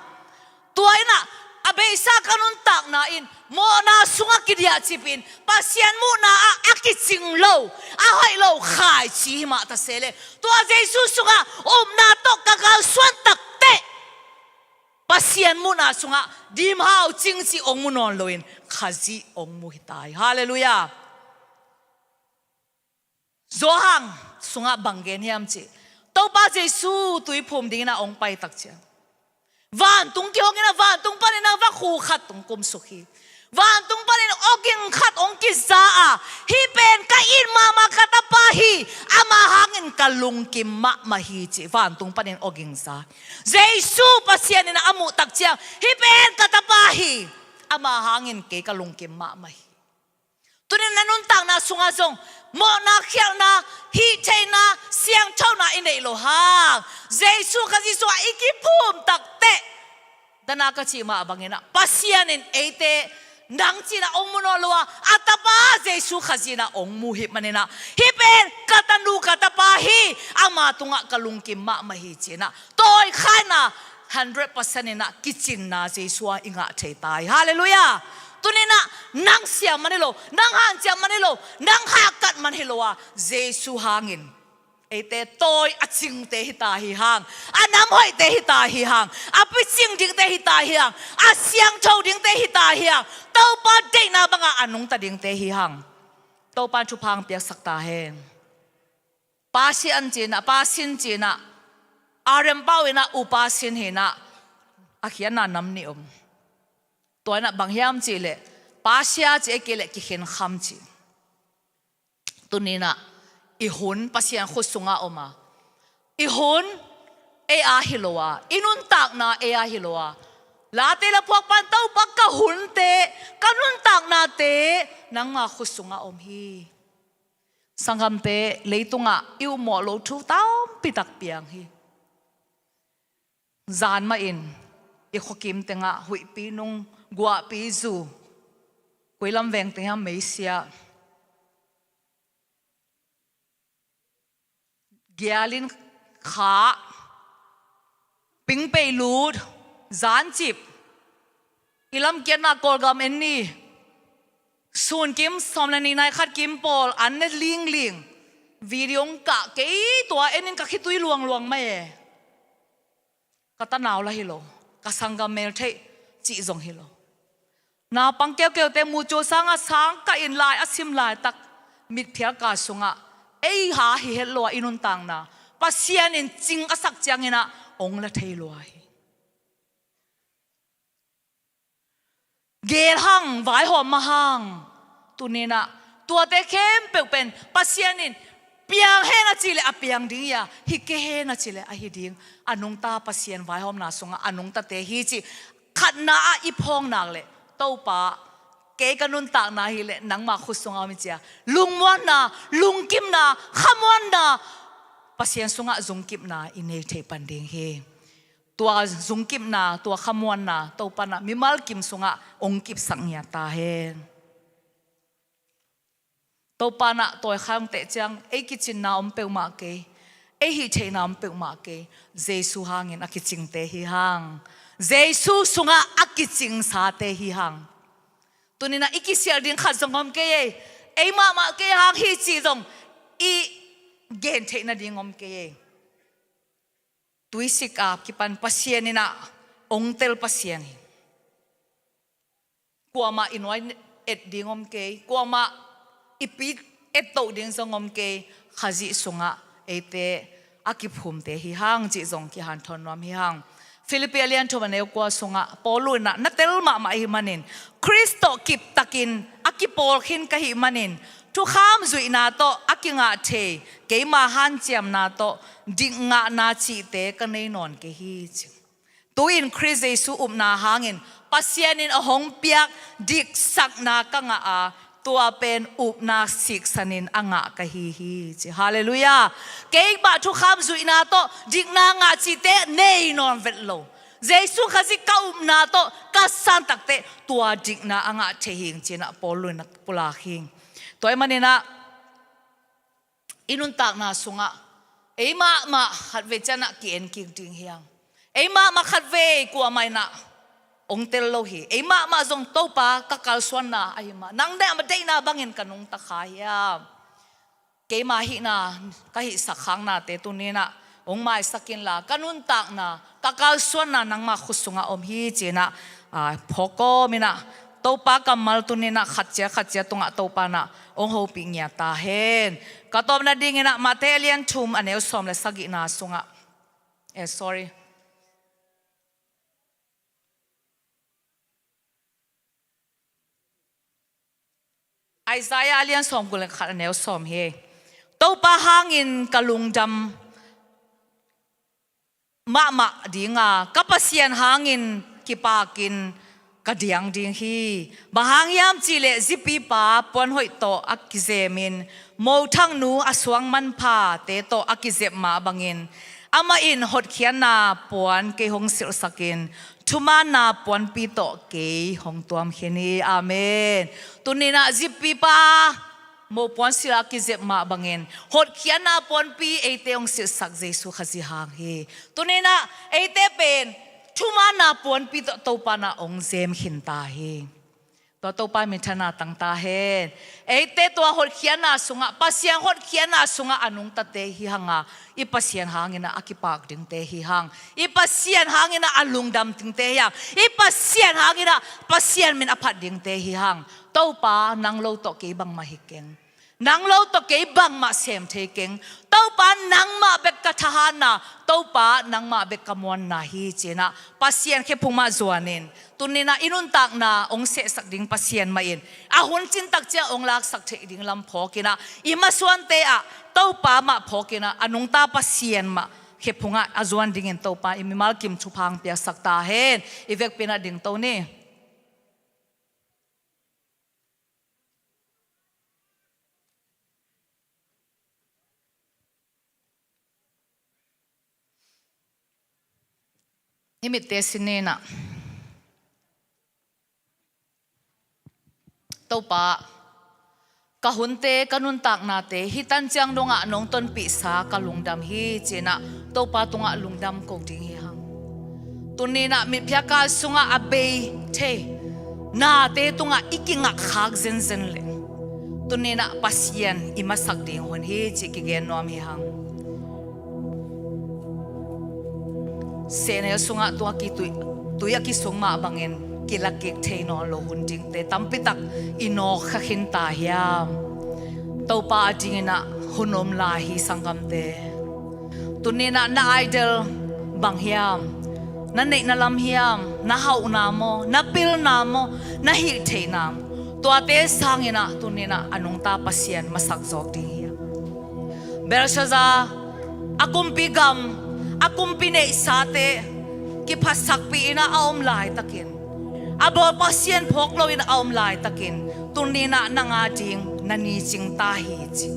Tua in ah a beisa ka nuntakna in mawhna sungah kidiahcip in Pasian muhna ah a kicing lo, a hoih lo khaici hi mah ta se leh, tua Jesu sungah upna tawh ka kalsuan takteh Pasian muhna sungah dim hau cing cih hong mu nawn loin Khazih hong mu hi ta hi. Halleluiah. Johan sungah bang gen hiam cih, Topa Jesu tuiphum dingin ah hong pai tak ciang, vantung kihongin ah vantung panin ah vakhu khat hong kumsuk hi. Vantung panin awging khat hong kiza a, "Hih pen ka it mahmah ka tapa hi, ama hangin ka lungkim mahmah hi," ci vantung panin awging za. Jesu Pasian in ah a muh tak ciang, "Hih pen ka tapa hi, ama hangin kei ka lungkim mahmah hi." Tunin na nuntakna sungah zong mawhna, khialhna, hihtheihna, siangthona i neih loh hang, Jesu Khazih sungah i kiphum takteh, dana ka cih mah bangin ah Pasian in eite nang ci-in ah hong mu nawn lo a, a tapa Jesu Khazih in ah hong mu hi manin ah, "Hih pen ka tanu ka tapa hi, ama tungah ka lungkim mahmah hi," ci-in ah tawikhaina hundred percent in ah kicinna Jesu ah i ngah thei ta hi. Halleluiah. Tunin ah nang siam man hi lo, nang hanciam man hi lo, nang hahkat man hi lo a, Jesu hangin eite tawi a cingte hi ta hi hang, a nam hoihte hi ta hi hang, a picing dingte hi ta hi hang, a siangtho dingte hi ta hi hang, Topa deihna bangah a nungta dingte hi hang. Topa in thupha hong piaksak ta hen. Pasian ci-in ah, Pasian ci-in ah, Arem pau in ah upasian hi-in ah, a khiatna nam nih om. Tua in ah bang hiam cih leh, Pasia cih ahih kei leh kikhenkham cih. Tunin ah i hun Pasian khut sungah om a, i hun ei a hi lo a, i nuntakna ei a hi lo a, Late la phuak pan Topa, ka hunte, ka nuntaknate nangma khut sungah om hi. Sanggamte, leitungah i upmawh loh thu tampi tak piang hi. Zan mahin i khuakim tengah huihpi nung, guahpi zu, koi lam veng tengah meisia, gialin khah, pingpeih lut, zancip, i lamkiatna Kawlgam en ni, sun kim sawm le nih nai khat kim pawl an ne lingling, video hong kah, kei tua en in ka khitui luangluang mah e. Ka tanau la hi lo, ka sanggam mel theih cih zong hi lo. Naupang keukeute mucul sangah sang kah in lai a sim laitak mitphial ka sungah ei ha hi het lo a, i nuntakna Pasian in cing a sak ciangin ah hong la thei lua hi. Geel hang, vaihawm mah hang. Tunin ah tuate khempeuh pen Pasian in piang hen a cih leh a piang ding hi a, hi kei hen a cih leh a hi ding. A nungta Pasian vaihawmna sungah a nungtate hi cih khatna ah i phawk nak leh, Topa, kei ka nuntakna hi leh nangma khut sungah om hi ci-a lungmuanna, lungkimna, khamuanna, Pasian sungah zungkipna i nei thei pan ding hi. Tua zungkipna, tua khamuanna Topa in ah mimal kim sungah hong kipsak ngiat ta hen. Topa in ah tawikhai hong teh ciang ei kicinna om peuhmah kei, ei hihtheihna om peuhmah kei, Jesu hangin a kicingte hi hang. Jesu sungah a kicingsate hi hang. Tunin ah i kisialh ding khat zong om kei ei. Ei mahmah kei hang hi cih zong i gen theih nading om kei ei. Tuisik a kipan Pasian in ah hong tel Pasian hi. Kuamah i nuai et ding om kei, kuamah i pi et toh ding zong om kei, Khazih sungah eite a kiphumte hi hang cih zong kihanthawn nuam hi hang. Filippi a lian thum a neu kua sungah Paul in ah na tel mahmah ahih manin, Khrist tawh kiptakin a kipawl khin ka hih manin, thukham zuihna tawh a kingah thei keima hanciamna tawh dikngahna cihte ka nei nawn kei hi, ci. Tu-in Khrist Jesu upna hangin Pasian in a hong piak diksakna ka ngah a, tua pen upna siksanin a ngah ka hi hi, ci. Halleluiah. Keimah thukham zuihna tawh dikna ngah cihte nei nawn vet lo. Jesu Khazih ka upna tawh ka san takteh tua dikna a ngah thei hing ci-in ah Paul in a pulak hing. Tua ahih manin ah i nuntakna sungah ei mahmah khatvei cianah ki-en kik ding hi hang. Ei mahmah khatvei kuamah inah hong tel lo hi. Ei mahmah zong Topa ka kalsuanna ahi mah, nang deih a deihna bangin ka nungta kha hiam? Keima hihna ka hihsak khaknate tuninah hong maisak inla, ka nuntakna, ka kalsuanna nangma khut sungah om hi cinah, aa, phawk kawm inah Topa kammal tuninah khatcia khatcia tungah Topa nah hong hopih ngiat ta hen. Ka tawpna dinginah Matthai a lian thum a neu sawm le sagihna sungah, eh, sorry, Isaiah a lian sawmguk le khat a neu sawm hi. Topa hangin ka lungdam mahmah dinga, ka Pasian hangin kipakin ka diang ding hi. Bang hang hiam cihleh zipipa puanhoih tawh a kizemin mothaknu a suang manphate tawh a kizep mah bangin, amah in hotkhiatna puan kei hong silhsakin, thumaanna puanpi tawh kei hong tuamkhin hi. Amen. Tuninah zipipa mopuan silh a kizep mah bangin hotkhiatna puanpi eite hong silhsak Jesu Khazih hang hi. Tuninah eite pen thumaanna puanpi tawh Topa nah hong zem khin ta hi. Tua Topa minthanna tang ta hen. Eite tua hotkhiatna sungah, Pasian hotkhiatna sungah a nungtate hi hanga, i Pasian hanginah a kipak dingte hi hang. I Pasian hanginah a lungdam dingte hi hang. I Pasian hanginah Pasian min a phat dingte hi hang. Topa, nang lo tawh kei bangmah hi keng. Nang lo tawh kei bangmah sem thei keng. Topa, nangmah bek ka thahatna, Topa, nangmah bek ka muanna hi cinah Pasian khephung mah zuanin, tuninah i nuntakna hong sehsak ding Pasian mah in, a hun cintak ciang hong laksak theih ding lam phawkinah, i masuante ah Topa mah phawkinah, a nungta Pasian mah khephungah a zuan dingin Topa i mimal kim thupha hong piaksak ta hen. I vekpi inah dingto ni. I mitte sin ni nah. Topa, ka hunte, ka nuntaknate hih tan ciang dongah nong tonpihsa ka lungdam hi cinah Topa tungah lungdam ko ding hi hang. Tuninah mitphiakal sungah a bei thei nate tungah i kingakkhak zenzen leh, tuninah Pasian i masak ding hun hi cih kigen nuam hi hang. Sehnel sungah tua kitui, tui a kisung mah bangin kilakik thei nawn lo hun dingte tampitak i nawkkha khin ta hiam? Topa a dinginah hun om lai hi sanggamte. Tuninah na idol bang hiam? Na neihna lam hiam? Na hauhna maw? Na pilna maw? Na hihtheihna maw? Tuate sanginah tuninah a nungta Pasian masak zawk ding hiam? Belshazzar, a kumpi gam, a kumpi neihsate kiphatsakpih inah a om laitakin, a bawl Pasian phawk loin a om laitakin, tuninah nang a ding na ni cing ta hi ci.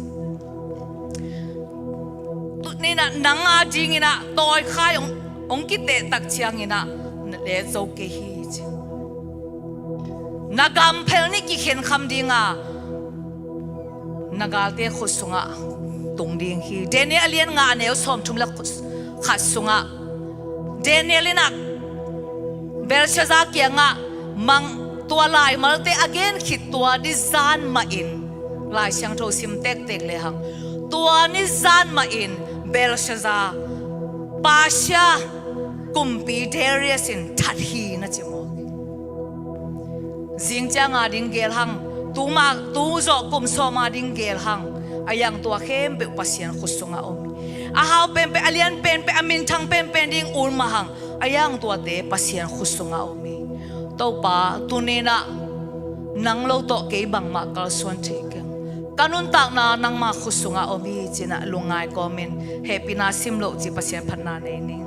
Tuninah nang a dinginah tawikhai hong, hong kitehtak cianginah na let zo kei hi ci. Na gamphel nih kikhenkham dinga, na galte khut sungah tung ding hi. Daniel a lian nga a neu sawmthum le khat sungah Daniel inah Belshazzar kiangah mang, tua laimalte a gen khit tua ni zan mahin, Lai Siangtho sim tektek lehang, tua ni zan mahin Belshazzar, Persia kumpi Darius in that hi na ci mawk hi. Zing ciang a ding gel hang, tu mah, tu zawh kum sawm a ding gel hang, a yang tua khempeuh Pasian khut sungah om hi. A hau penpen, a lian penpen, a minthang penpen ding ul mah hang, a yang tuate Pasian khut sungah om hi. Topa, tuninah nang lo tawh kei bangmah kalsuan thei keng. Ka nuntakna nangma khut sungah om hi cinah lungngai kawmin hehpihna sim loh cih Pasian phatna nei ning.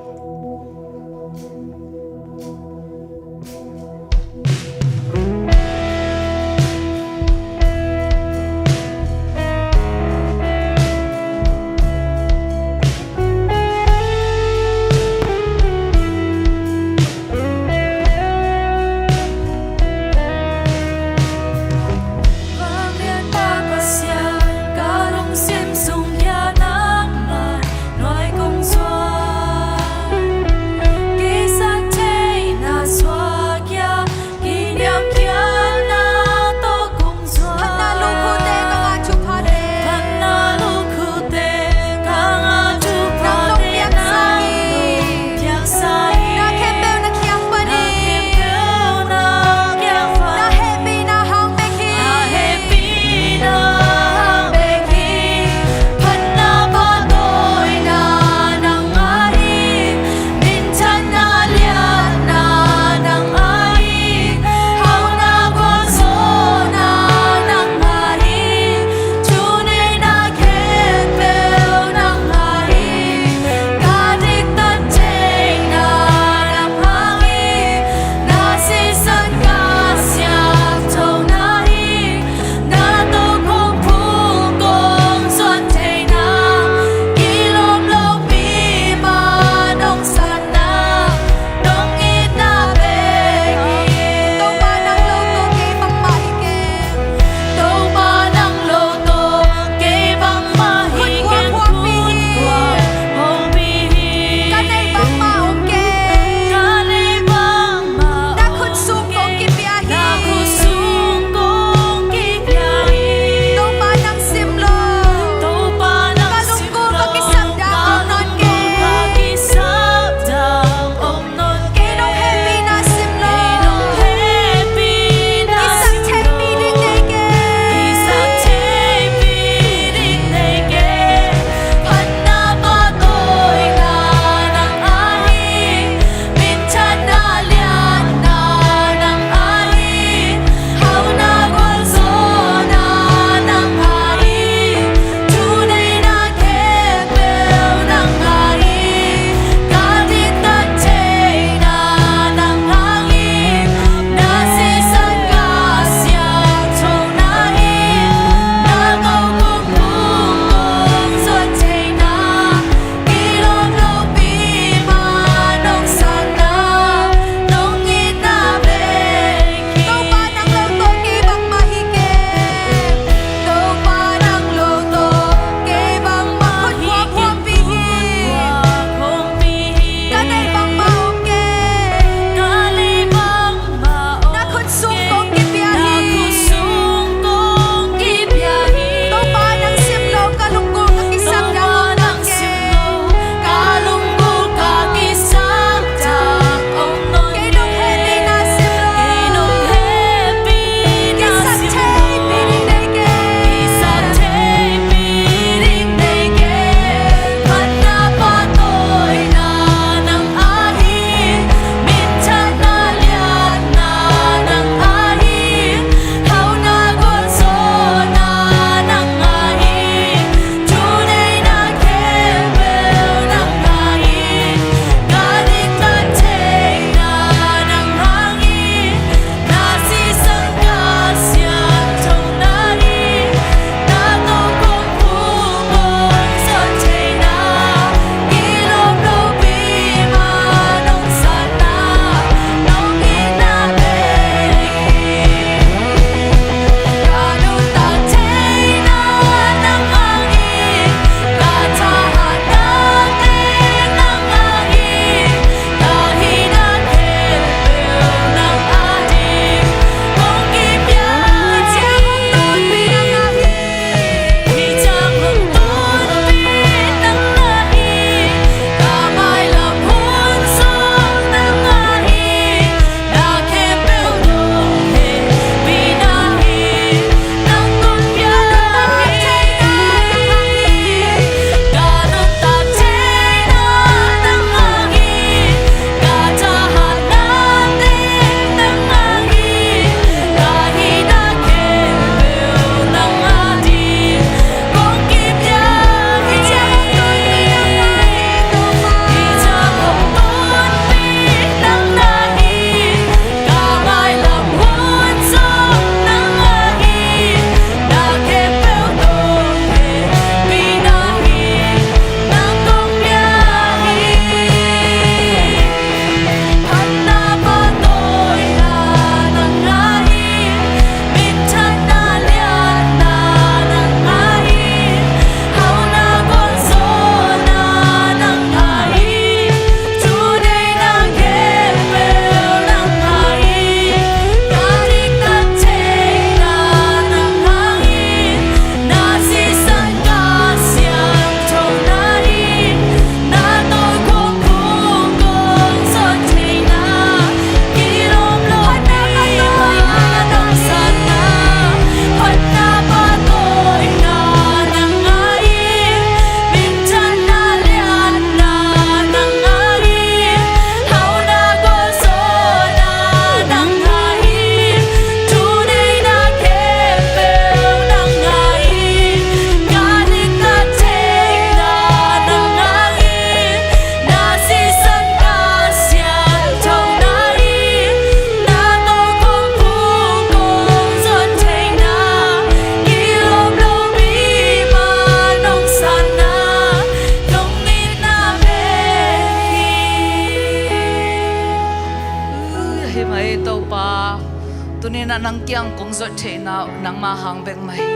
Tuninah nang kiang kong zuat theihna uh nangmah hang bek mah hi.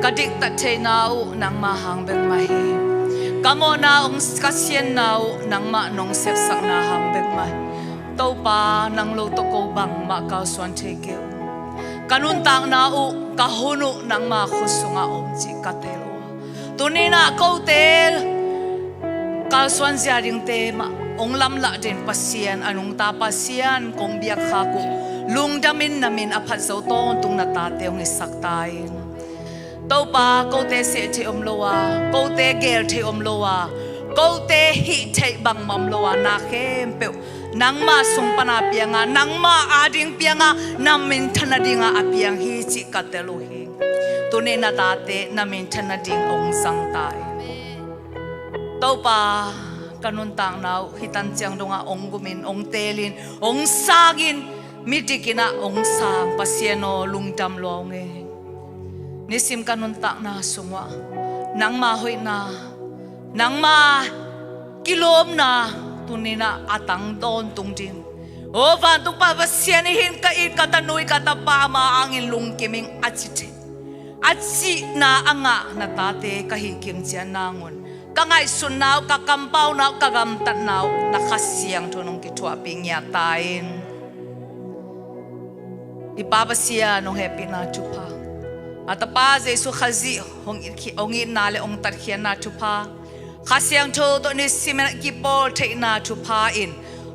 Ka diktat theihna uh nangmah hang bek mah hi. Ka mawhna uh, ka sianna uh nangmah nong sepsakna hang bek mah hi. Topa, nang lo tawh ko bangmah kalsuan thei kei uh. Ka nuntakna uh, ka hun uh nangmah khut sungah om cih ka tel uh a, tuninah kote kalsuan zia dingte mah hong lamlah den Pasian, a nungta Pasian kong biakkhak uh. Lungdamin na min a phat zo tawntung na tate hong hisak ta in. Topa, kote seh theih om lo a, kote gel theih om lo a, kote hih theih bangmah om lo a, na khempeuh nangmah sung pana pianga, nangmah ading pianga, na minthan nadinga a piang hi cih ka tel uh hi. Tuni na tate na minthan nading hong zang ta hi. Topa, ka nuntakna uh hih tan ciang dongah hong gumin, hong teelin, hong sangin, midikinah hong sang Pasian aw, lungdam lua hong e. Nisim ka nuntakna sungah nangma hoihna, nangma kilawmna tuninah a tang tawntung ding. O vantung Pa Pasian, hih hin ka it, ka tanu hi, ka tapa, ama hangin lungkim ing a ci thei, a cihna a ngah na tate ka hih kimcian nangun, ka ngaihsutna uh, ka kampauna uh, ka gamtatna uh na Kha Siangtho nong kithuahpih ngiat ta in. I Pa Pasian, hong hehpihna thupha, a Tapa Jesu Khazih hong it khi-, hong itna le hong tatkhiatna thupha, Kha Siangtho tawh nisimin a kipawl theihna thupha in,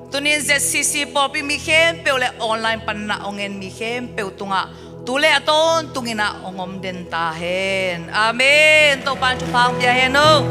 tunin Z C C pawlpi mi khempeuh le online panah hong en mi khempeuh tungah tu le a tawntunginah hong om den ta hen. Amen. Topa in thupha hong pia hen o.